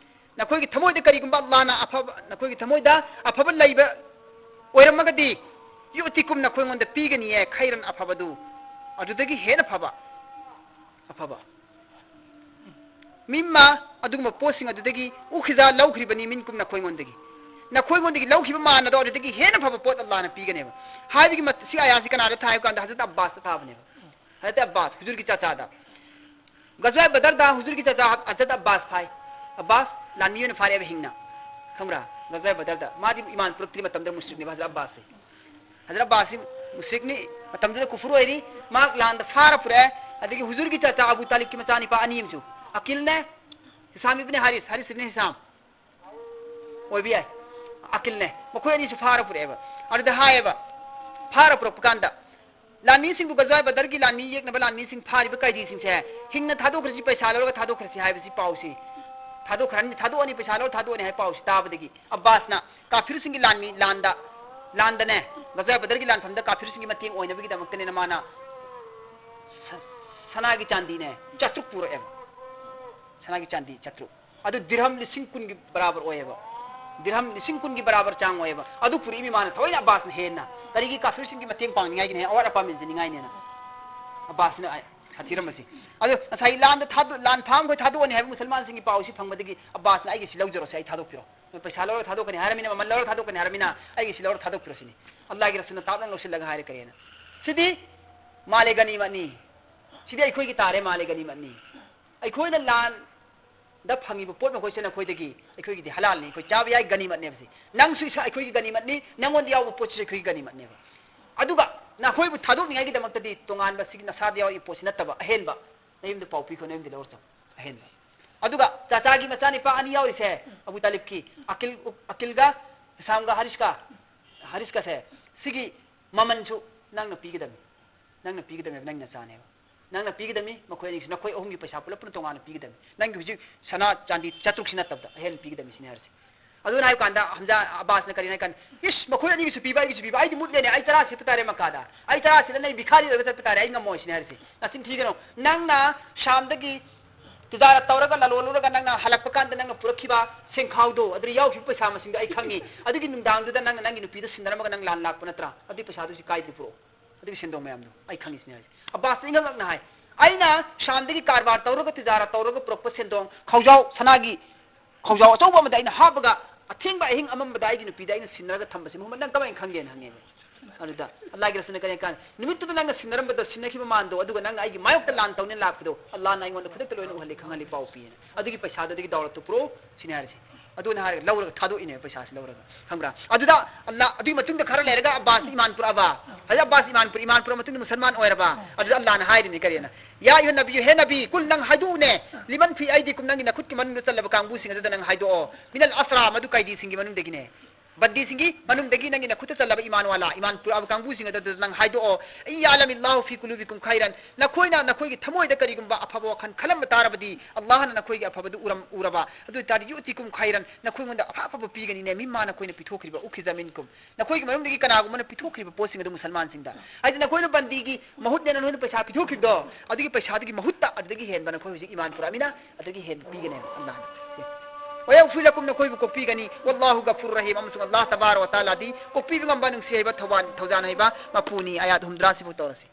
ꯅꯈꯣꯏꯒꯤ ꯊꯃꯣꯏꯗ ꯀꯔꯤꯒꯨꯝꯕ ꯑꯜꯂꯥꯍꯅ ꯑꯐꯕ, ꯅꯈꯣꯏꯒꯤ ꯊꯃꯣꯏꯗ ꯑꯐꯕ ꯂꯩꯕ ꯑꯣꯏꯔꯝꯃꯒꯗꯤ, ꯌꯨꯇꯤꯀꯨꯝ, ꯅꯈꯣꯏꯉꯣꯟꯗ ꯄꯤꯒꯅꯤꯌꯦ, ꯈꯩꯔꯟ, ꯑꯐꯕꯗꯨ, ꯑꯗꯨꯗꯒꯤ ꯍꯦꯟꯅ ꯐꯕ, ꯑꯐꯕ꯫ ꯃꯤꯝꯃ, ꯑꯗꯨꯒꯨꯝꯕ ꯄꯣꯠꯁꯤꯡ ꯑꯗꯨꯗꯒꯤ, ꯎꯈꯤꯖ, ꯂꯧꯈ꯭ꯔꯤꯕꯅꯤ, ꯃꯤꯟꯀꯨꯝ, ꯅꯈꯣꯏꯉꯣꯟꯗꯒꯤ꯫ ꯅꯈꯣꯏꯉꯣꯟꯗꯒꯤ ꯂꯧꯈꯤꯕ ꯃꯥꯟꯅꯗꯣ ꯑꯗꯨꯗꯒꯤ ꯍꯦꯟꯅ ꯐꯕ ꯄꯣꯠ ꯑꯜꯂꯥꯍꯅ ꯄꯤꯒꯅꯦꯕ꯫ ꯍꯥꯏꯕꯒꯤ ꯃꯠ-, ꯁꯤ ꯑꯌꯥꯁꯤ ꯀꯅꯥꯗ ꯊꯥꯏ ꯍꯥꯏꯕ ꯀꯥꯟꯗ ꯍꯖꯔꯠ ꯑꯕꯥꯁꯇ ꯊꯥꯕꯅꯦꯕ꯫ ꯍꯖꯔꯠ ꯑꯕꯥꯁ, ꯍꯨꯖꯨꯔꯒꯤ ꯆꯥꯆꯥꯗ꯫ ꯒꯖꯋꯥ ꯕꯗꯔꯗ ꯍꯨꯖꯨꯔꯒꯤ ꯆꯥꯆꯥ ꯍꯖꯔꯠ ꯑꯕꯥꯁ ꯐꯥꯏ꯫ ꯑꯕꯥꯁ ꯂꯥꯟꯃꯤ ꯑꯣꯏꯅ ꯐꯥꯔꯦꯕ ꯍꯤꯡꯅ꯫ ꯈꯪꯕ꯭ꯔꯥ? ꯒꯖꯋꯥ ꯕꯗꯔꯗ꯫ ꯃꯥꯗꯤ ꯏꯃꯥꯟ ꯄꯨꯔꯛꯇ꯭ꯔꯤ ꯃꯇꯝꯗ ꯃꯨꯁ꯭ꯔꯤꯛꯅꯦꯕ ꯍꯖꯔꯠ ꯑꯕꯥꯁꯁꯦ꯫ ꯍꯖꯔꯠ ꯑꯕꯥꯁꯁꯤ ꯃꯨꯁ꯭ꯔꯤꯛꯅꯤ, ꯃꯇꯝꯗꯨꯗ ꯀꯨꯐꯨꯔ ꯑꯣꯏꯔꯤ꯫ ꯃꯍꯥꯛ ꯂꯥꯟꯗ ꯐꯥꯔ ꯄꯨꯔꯛꯑꯦ꯫ ꯑꯗꯒꯤ ꯍꯨꯖꯨꯔꯒꯤ ꯆꯥꯆꯥ ꯑꯕꯨ ꯇꯥꯂꯤꯕꯀꯤ ꯃꯆꯥꯅꯤꯄꯥ ꯑꯅꯤ ꯑꯃꯁꯨ, ꯑꯀꯤꯜꯅꯦ, ꯍꯤꯁꯥꯝ ꯏꯕꯅꯤ ꯍꯥꯔꯤꯁ, ꯍꯥꯔꯤꯁ ꯏꯕꯅꯤ ꯍꯤꯁꯥꯝ ꯑꯣꯏꯕ ꯌꯥꯏ, ꯑꯀꯤꯜꯅꯦ꯫ ꯃꯈꯣꯏ ꯑꯅꯤꯁꯨ ꯐꯥꯔ ꯄꯨꯔꯛꯑꯦꯕ꯫ ꯑꯗꯨꯗ ꯍꯥꯏꯌꯦꯕ, ꯐꯥꯔ ꯄꯨꯔꯛꯄ ꯀꯥꯟꯗ ꯂꯥꯟꯃꯤꯁꯤꯡꯕꯨ, ꯒꯖꯋꯥ ꯕꯗꯔꯒꯤ ꯂꯥꯟꯃꯤ ꯌꯦꯛꯅꯕ ꯂꯥꯟꯃꯤꯁꯤꯡ, ꯐꯥꯔꯤꯕ ꯀꯩꯗꯤꯁꯤꯡꯁꯦ ꯍꯤꯡꯅ ꯊꯥꯗꯣꯛꯈ꯭ꯔꯁꯤ, ꯄꯩꯁꯥ ꯂꯧꯔꯒ ꯊꯥꯗꯣꯛꯈ꯭ꯔꯁꯤ ꯍꯥꯏꯕꯁꯤ ꯄꯥꯎꯁꯤ, ꯊꯥꯗꯣꯛꯈ꯭ꯔꯅꯤ, ꯊꯥꯗꯣꯛꯑꯅꯤ, ꯄꯩꯁꯥ ꯂꯧꯔ ꯊꯥꯗꯣꯛꯑꯅꯤ ꯍꯥꯏꯕ ꯄꯥꯎꯁꯤ ꯇꯥꯕꯗꯒꯤ ꯑꯕꯥꯁꯅ ꯀꯥꯐꯤꯔꯁꯤꯡꯒꯤ ꯂꯥꯟꯃꯤ, ꯂꯥꯟꯗ, ꯂꯥꯟꯗꯅꯦ, ꯒꯖꯋꯥ ꯕꯗꯔꯒꯤ ꯂꯥꯟꯐꯝꯗ ꯀꯥꯐꯤꯔꯁꯤꯡꯒꯤ ꯃꯇꯦꯡ ꯑꯣꯏꯅꯕꯒꯤꯗꯃꯛꯇꯅꯦꯅ ꯃꯥꯅ ꯁ-, ꯁꯅꯥꯒꯤ ꯆꯥꯟꯗꯤꯅꯦ ꯆꯥꯇ꯭ꯔꯨꯛ ꯄꯨꯔꯛꯑꯦꯕ꯫ ꯁꯅꯥꯒꯤ ꯆꯥꯟꯗꯤ ꯆꯥꯇ꯭ꯔꯨꯛ꯫ ꯑꯗꯨ ꯗꯤꯔꯍꯝ ꯂꯤꯁꯤꯡ ꯀꯨꯟꯒꯤ ꯕꯔꯥꯕꯔ ꯑꯣꯏꯌꯦꯕ꯫ ꯗꯤꯔꯍꯝ ꯂꯤꯁꯤꯡ ꯀꯨꯟꯒꯤ ꯕꯔꯥꯕꯔ ꯆꯥꯡ ꯑꯣꯏꯌꯦꯕ꯫ ꯑꯗꯨ ꯄꯨꯔꯛꯏ ꯃꯤ ꯃꯥꯅ ꯊꯑꯣꯏꯅ ꯑꯕꯥꯁꯅ ꯍꯦꯟꯅ꯫ ꯀꯔꯤꯒꯤ? ꯀꯥꯐꯤꯔꯁꯤꯡꯒꯤ ꯃꯇꯦꯡ ꯄꯥꯡꯅꯤꯡꯉꯥꯏꯒꯤꯅꯦ, ꯑꯋꯥꯠ ꯑꯄꯥ ꯃꯦꯟꯁꯤꯟꯅꯤꯡꯉꯥꯏꯅꯦꯅ꯫ ꯑꯕꯥꯁꯅ ꯁꯥꯊꯤꯔꯝꯕꯁꯤ꯫ ꯑꯗꯣ ꯉꯁꯥꯏ ꯂꯥꯟꯗ ꯊꯥꯗꯣ-, ꯂꯥꯟ ꯐꯥꯝꯈꯣꯏ ꯊꯥꯗꯣꯛꯑꯅꯤ ꯍꯥꯏꯕ ꯃꯨꯁꯜꯃꯥꯟꯁꯤꯡꯒꯤ ꯄꯥꯎꯁꯤ ꯐꯪꯕꯗꯒꯤ ꯑꯕꯥꯁꯅ ꯑꯩꯒꯤꯁꯤ ꯂꯧꯖꯔꯣꯁꯦ, ꯑꯩ ꯊꯥꯗꯣꯛꯄꯤꯔꯣ꯫ ꯄꯩꯁꯥ ꯂꯧꯔꯒ ꯊꯥꯗꯣꯛꯀꯅꯤ ꯍꯥꯏꯔꯃꯤꯅ, ꯃꯃꯜ ꯂꯧꯔꯒ ꯊꯥꯗꯣꯛꯀꯅꯤ ꯍꯥꯏꯔꯃꯤꯅ, ꯑꯩꯒꯤꯁꯤ ꯂꯧꯔꯒ ꯊꯥꯗꯣꯛꯄꯤꯔꯣ ꯁꯤꯅꯤ꯫ ꯑꯜꯂꯥꯍꯒꯤ ꯔꯁꯨꯜꯅ ꯇꯥꯞꯅ ꯂꯧꯁꯤꯜꯂꯒ ꯍꯥꯏꯔꯦ ꯀꯔꯤꯅ? ꯁꯤꯗꯤ ꯃꯥꯂꯦ ꯒꯅꯤꯃꯠꯅꯤ꯫ ꯁꯤꯗꯤ ꯑꯩꯈꯣꯏꯒꯤ ꯇꯥꯔꯦ, ꯃꯥꯂꯦ ꯒꯅꯤꯃꯠꯅꯤ꯫ ꯑꯩꯈꯣꯏꯅ ꯂꯥꯟꯗ ꯐꯪꯉꯤꯕ ꯄꯣꯠ ꯃꯈꯣꯏꯁꯤꯅ ꯑꯩꯈꯣꯏꯗꯒꯤ, ꯑꯩꯈꯣꯏꯒꯤꯗꯤ ꯍꯂꯥꯜꯅꯤ, ꯑꯩꯈꯣꯏ ꯆꯥꯕ ꯌꯥꯏ, ꯒꯅꯤꯃꯠꯅꯦꯕ ꯁꯤ꯫ ꯅꯪꯁꯨ ꯏꯁꯥ ꯑꯩꯈꯣꯏꯒꯤ ꯒꯅꯤꯃꯠꯅꯤ, ꯅꯪꯉꯣꯟꯗ ꯌꯥꯎꯕ ꯄꯣꯠꯁꯤꯁꯨ ꯑꯩꯈꯣꯏꯒꯤ ꯒꯅꯤꯃꯠꯅꯦꯕ꯫ ꯑꯗꯨꯒ ꯅꯈꯣꯏꯕꯨ ꯊꯥꯗꯣꯛꯅꯤꯡꯉꯥꯏꯒꯤꯗꯃꯛꯇꯗꯤ ꯇꯣꯉꯥꯟꯕ ꯁꯤꯒꯤ ꯅꯁꯥꯗ ꯌꯥꯎꯔꯤꯕ ꯄꯣꯠꯁꯤ ꯅꯠꯇꯕ ꯑꯍꯦꯟꯕ, ꯅꯌꯨꯝꯗ ꯄꯥꯎ ꯄꯤꯈꯣ, ꯅꯌꯨꯝꯗ ꯂꯧꯔ ꯆꯠꯂꯣ, ꯑꯍꯦꯟꯕ꯫ ꯑꯗꯨꯒ ꯆꯥꯆꯥꯒꯤ ꯃꯆꯥꯅꯤꯄꯥ ꯑꯅꯤ ꯌꯥꯎꯔꯤꯁꯦ, ꯑꯕꯨ ꯇꯥꯂꯤꯕꯀꯤ, ꯑꯀꯤꯜ, ꯑꯀꯤꯜꯒ ꯍꯤꯁꯥꯝꯒ ꯍꯥꯔꯤꯁꯀ, ꯍꯥꯔꯤꯁꯀꯁꯦ, ꯁꯤꯒꯤ ꯃꯃꯜꯁꯨ ꯅꯪꯅ ꯄꯤꯒꯗꯕꯅꯤ꯫ ꯅꯪꯅ ꯄꯤꯒꯗꯕꯅꯦꯕ, ꯅꯪꯒꯤ ꯅꯆꯥꯅꯦꯕ꯫ ꯅꯪꯅ ꯄꯤꯒꯗꯕꯅꯤ, ꯃꯈꯣꯏ ꯑꯅꯤꯁꯨ, ꯅꯈꯣꯏ ꯑꯍꯨꯝꯒꯤ ꯄꯩꯁꯥ ꯄꯨꯂꯞ ꯄꯨꯟꯅ ꯇꯣꯉꯥꯟꯅ ꯄꯤꯒꯗꯕꯅꯤ꯫ ꯅꯪꯒꯤ ꯍꯧꯖꯤꯛ ꯁꯅꯥ ꯆꯥꯟꯗꯤ ꯆꯥꯇ꯭ꯔꯨꯛꯁꯤ ꯅꯠꯇꯕꯗ ꯑꯍꯦꯟꯕ ꯄꯤꯒꯗꯕꯅꯤ ꯁꯤꯅꯤ ꯍꯥꯏꯔꯤꯁꯦ꯫ ꯑꯗꯨꯅ ꯍꯥꯏꯕ ꯀꯥꯟꯗ ꯍꯝꯖꯥ ꯑꯕꯥꯁꯅ ꯀꯔꯤꯅ ꯍꯥꯏ ꯀꯥꯟꯗ, "ꯏꯁ, ꯃꯈꯣꯏ ꯑꯅꯤꯒꯤꯁꯨ ꯄꯤꯕ, ꯑꯩꯒꯤꯁꯨ ꯄꯤꯕ, ꯑꯩꯗꯤ ꯃꯨꯠꯂꯦꯅꯦ, ꯑꯩ ꯆꯔꯥ ꯁꯤꯠꯄ ꯇꯥꯔꯦ ꯃꯀꯥꯗ, ꯑꯩ ꯆꯔꯥ ꯁꯤꯠꯂ ꯅꯪ ꯚꯤꯈꯥꯔꯤ ꯑꯣꯏꯔꯒ ꯆꯠꯄ ꯇꯥꯔꯦ, ꯑꯩ ꯉꯝꯃꯣꯏ" ꯁꯤꯅꯤ ꯍꯥꯏꯔꯤꯁꯦ꯫ ꯅꯆꯤꯟ ꯊꯤꯒꯅꯨ꯫ ꯅꯪꯅ ꯁꯥꯝꯗꯒꯤ ꯇꯤꯖꯥꯔꯠ ꯇꯧꯔꯒ ꯂꯂꯣꯜꯂꯨꯔꯒ ꯅꯪꯅ ꯍꯜꯂꯛꯄ ꯀꯥꯟꯗ ꯅꯪꯅ ꯄꯨꯔꯛꯈꯤꯕ ꯁꯦꯡꯈꯥꯎꯗꯣ, ꯑꯗꯨꯗ ꯌꯥꯎꯈꯤꯕ ꯄꯩꯁꯥ ꯃꯁꯤꯡꯗꯣ ꯑꯩ ꯈꯪꯉꯤ꯫ ꯑꯗꯨꯒꯤ ꯅꯨꯡꯗꯥꯡꯗꯨꯗ ꯅꯪꯅ ꯅꯪꯒꯤ ꯅꯨꯄꯤꯗ ꯁꯤꯟꯅꯔꯝꯃꯒ ꯅꯪ ꯂꯥꯟ ꯂꯥꯛꯄ ꯅꯠꯇ꯭ꯔꯥ? ꯑꯗꯨꯒꯤ ꯄꯩꯁꯥꯗꯨ ꯁꯤ ꯀꯥꯏꯗꯒꯤ ꯄꯨꯔꯛꯑꯣ? ꯑꯗꯨꯒꯤ ꯁꯦꯟꯗꯣꯡ ꯃꯌꯥꯝꯗꯣ ꯑꯩ ꯈꯪꯉꯤ ꯁꯤꯅꯤ ꯍꯥꯏꯁꯦ꯫ ꯑꯕꯥꯁꯅ ꯏꯉꯛ ꯉꯛꯅ ꯍꯥꯏ, "ꯑꯩꯅ ꯁꯥꯝꯗꯒꯤ ꯀꯔꯕꯥꯔ ꯇꯧꯔꯒ, ꯇꯤꯖꯥꯔꯠ ꯇꯧꯔꯒ ꯄꯨꯔꯛꯄ ꯁꯦꯟꯗꯣꯡ, ꯈꯥꯎꯖꯥꯎ, ꯁꯅꯥꯒꯤ ꯈꯥꯎꯖꯥꯎ ꯑꯆꯧꯕ ꯑꯃꯗ ꯑꯩꯅ ꯍꯥꯞꯄꯒ ꯑꯊꯦꯡꯕ ꯑꯍꯤꯡ ꯑꯃꯝꯕꯗ ꯑꯩꯒꯤ ꯅꯨꯄꯤꯗ ꯑꯩꯅ ꯁꯤꯟꯅꯔꯒ ꯊꯝꯕꯁꯤ ꯃꯨꯍꯝꯃꯗ ꯅꯪ ꯀꯃꯥꯏꯅ ꯈꯪꯒꯦꯅ?" ꯍꯪꯉꯦꯕ꯫ ꯑꯗꯨꯗ ꯑꯜꯂꯥꯍꯒꯤ ꯔꯁꯨꯜꯅ ꯀꯔꯤ ꯀꯥꯟ, "ꯅꯨꯃꯤꯠꯇꯨꯗ ꯅꯪꯅ ꯁꯤꯟꯅꯔꯝꯕꯗꯣ, ꯁꯤꯟꯅꯈꯤꯕ ꯃꯥꯟꯗꯣ, ꯑꯗꯨꯒ ꯅꯪꯅ ꯑꯩꯒꯤ ꯃꯥꯌꯣꯛꯇ ꯂꯥꯟ ꯇꯧꯅꯦꯅ ꯂꯥꯛꯄꯗꯣ, ꯑꯜꯂꯥꯍꯅ ꯑꯩꯉꯣꯟꯗ ꯈꯨꯗꯛꯇ ꯂꯣꯏꯅ ꯎꯍꯜꯂꯤ, ꯈꯪꯍꯜꯂꯤ, ꯄꯥꯎ ꯄꯤꯌꯦꯅ꯫ ꯑꯗꯨꯒꯤ ꯄꯩꯁꯥꯗꯣ, ꯑꯗꯨꯒꯤ ꯗꯧꯂꯠꯇꯨ ꯄꯨꯔꯛꯑꯣ ꯁꯤꯅꯤ ꯍꯥꯏꯔꯤꯁꯦ꯫" ꯑꯗꯨꯅ ꯍꯥꯏꯔꯒ ꯂꯧꯔꯒ ꯊꯥꯗꯣꯛꯏꯅꯦ ꯄꯩꯁꯥꯁꯤ ꯂꯧꯔꯒ, ꯈꯪꯕ꯭ꯔꯥ? ꯑꯗꯨꯗ ꯑꯜꯂꯥ, ꯑꯗꯨꯒꯤ ꯃꯇꯨꯡꯗ ꯈꯔ ꯂꯩꯔꯒ ꯑꯕꯥꯁ ꯏꯃꯥꯟ ꯄꯨꯔꯛꯑꯕ꯫ ꯍꯧꯖꯤꯛ ꯑꯕꯥꯁ ꯏꯃꯥꯟ ꯄꯨꯔꯛ, ꯏꯃꯥꯟ ꯄꯨꯔꯛꯑ ꯃꯇꯨꯡꯗ ꯃꯨꯁꯜꯃꯥꯟ ꯑꯣꯏꯔꯕ꯫ ꯑꯗꯨꯗ ꯑꯜꯂꯥꯍꯅ ꯍꯥꯏꯔꯤꯅꯤ ꯀꯔꯤꯅ? "ꯌꯥ ꯑꯌꯨꯍ ꯅꯕꯤꯌꯨ, ꯍꯦ ꯅꯕꯤ, ꯀꯨꯜ, ꯅꯪ ꯍꯥꯏꯗꯣꯛꯎꯅꯦ, ꯂꯤꯃꯟ ꯐꯤ ꯑꯩꯗꯤꯀꯨꯝ, ꯅꯪꯒꯤ ꯅꯈꯨꯠꯀꯤ ꯃꯅꯨꯡꯗ ꯆꯜꯂꯕ ꯀꯥꯡꯕꯨꯁꯤꯡ ꯑꯗꯨꯗ ꯅꯪ ꯍꯥꯏꯗꯣꯛꯑꯣ, ꯃꯤꯅꯜ ꯑꯁꯔꯥ, ꯃꯗꯨ ꯀꯩꯗꯤꯁꯤꯡꯒꯤ ꯃꯅꯨꯡꯗꯒꯤꯅꯦ, ꯕꯟꯗꯤꯁꯤꯡꯒꯤ ꯃꯅꯨꯡꯗꯒꯤ ꯅꯪꯒꯤ ꯅꯈꯨꯠꯇ ꯆꯜꯂꯕ ꯏꯃꯥꯟ ꯋꯥꯂꯥ, ꯏꯃꯥꯟ ꯄꯨꯔꯛꯑꯕ ꯀꯥꯡꯕꯨꯁꯤꯡ ꯑꯗꯨꯗ ꯅꯪ ꯍꯥꯏꯗꯣꯛꯑꯣ, ꯏꯟ ꯌꯥꯂꯝ ꯏꯜꯂꯥꯍꯨ ꯐꯤ ꯀꯨꯂꯨꯕꯤꯀꯨꯝ ꯈꯩꯔꯟ, ꯅꯈꯣꯏꯅ ꯅꯈꯣꯏꯒꯤ ꯊꯃꯣꯏꯗ ꯀꯔꯤꯒꯨꯝꯕ ꯑꯐꯕ ꯋꯥꯈꯜ ꯈꯜꯂꯝꯕ ꯇꯥꯔꯕꯗꯤ, ꯑꯜꯂꯥꯍꯅ ꯅꯈꯣꯏꯒꯤ ꯑꯐꯕꯗꯨ ꯎꯔꯝ-, ꯎꯔꯕ, ꯑꯗꯨ ꯑꯣꯏ ꯇꯥꯔꯗꯤ ꯌꯨꯇꯤꯀꯨꯝ ꯈꯩꯔꯟ, ꯅꯈꯣꯏꯉꯣꯟꯗ ꯑꯐ ꯑꯐꯕ ꯄꯤꯒꯅꯤꯅꯦ, ꯃꯤꯝꯃꯥ ꯅꯈꯣꯏꯅ ꯄꯤꯊꯣꯛꯈ꯭ꯔꯤꯕ, ꯎꯈꯤꯖ ꯃꯤꯟꯀꯨꯝ, ꯅꯈꯣꯏꯒꯤ ꯃꯅꯨꯡꯗꯒꯤ ꯀꯅꯥꯒꯨꯝꯕꯅ ꯄꯤꯊꯣꯛꯈ꯭ꯔꯤꯕ ꯄꯣꯠꯁꯤꯡ ꯑꯗꯨ ꯃꯨꯁꯜꯃꯥꯟꯁꯤꯡꯗ, ꯍꯥꯏꯗꯤ ꯅꯈꯣꯏꯅ ꯕꯟꯗꯤꯒꯤ ꯃꯍꯨꯠꯅꯦꯅ ꯅꯈꯣꯏꯅ ꯄꯩꯁꯥ ꯄꯤꯊꯣꯛꯈꯤꯕꯗꯣ, ꯑꯗꯨꯒꯤ ꯄꯩꯁꯥꯗꯨꯒꯤ ꯃꯍꯨꯠꯇ ꯑꯗꯨꯗꯒꯤ ꯍꯦꯟꯕ ꯅꯈꯣꯏ ꯍꯧꯖꯤꯛ ꯏꯃꯥꯟ ꯄꯨꯔꯛꯑꯃꯤꯅ ꯑꯗꯨꯗꯒꯤ ꯍꯦꯟꯕ ꯄꯤꯒꯅꯦꯕ ꯑꯜꯂꯥꯍꯅ꯫ "ꯋꯌꯒꯐꯤꯔ ꯂꯀꯨꯝ", ꯅꯈꯣꯏꯕꯨ ꯀꯣꯛꯄꯤꯒꯅꯤ꯫ "ꯋꯜꯂꯥꯍꯨ ꯒꯐꯨꯔ ꯔꯍꯤꯝ", ꯑꯃꯁꯨꯡ ꯑꯜꯂꯥꯍ ꯇꯕꯥꯔ ꯋ ꯇꯥꯂꯥꯗꯤ ꯀꯣꯛꯄꯤꯕ ꯉꯝꯕ, ꯅꯨꯡꯁꯤ ꯍꯩꯕ, ꯊꯧꯕꯥꯟ-, ꯊꯧꯖꯥꯟ ꯍꯩꯕ ꯃꯄꯨꯅꯤ꯫ ꯑꯥꯌꯥꯠ ꯍꯨꯝꯗ꯭ꯔꯥ ꯁꯤꯕꯨ ꯇꯧꯔꯁꯤ꯫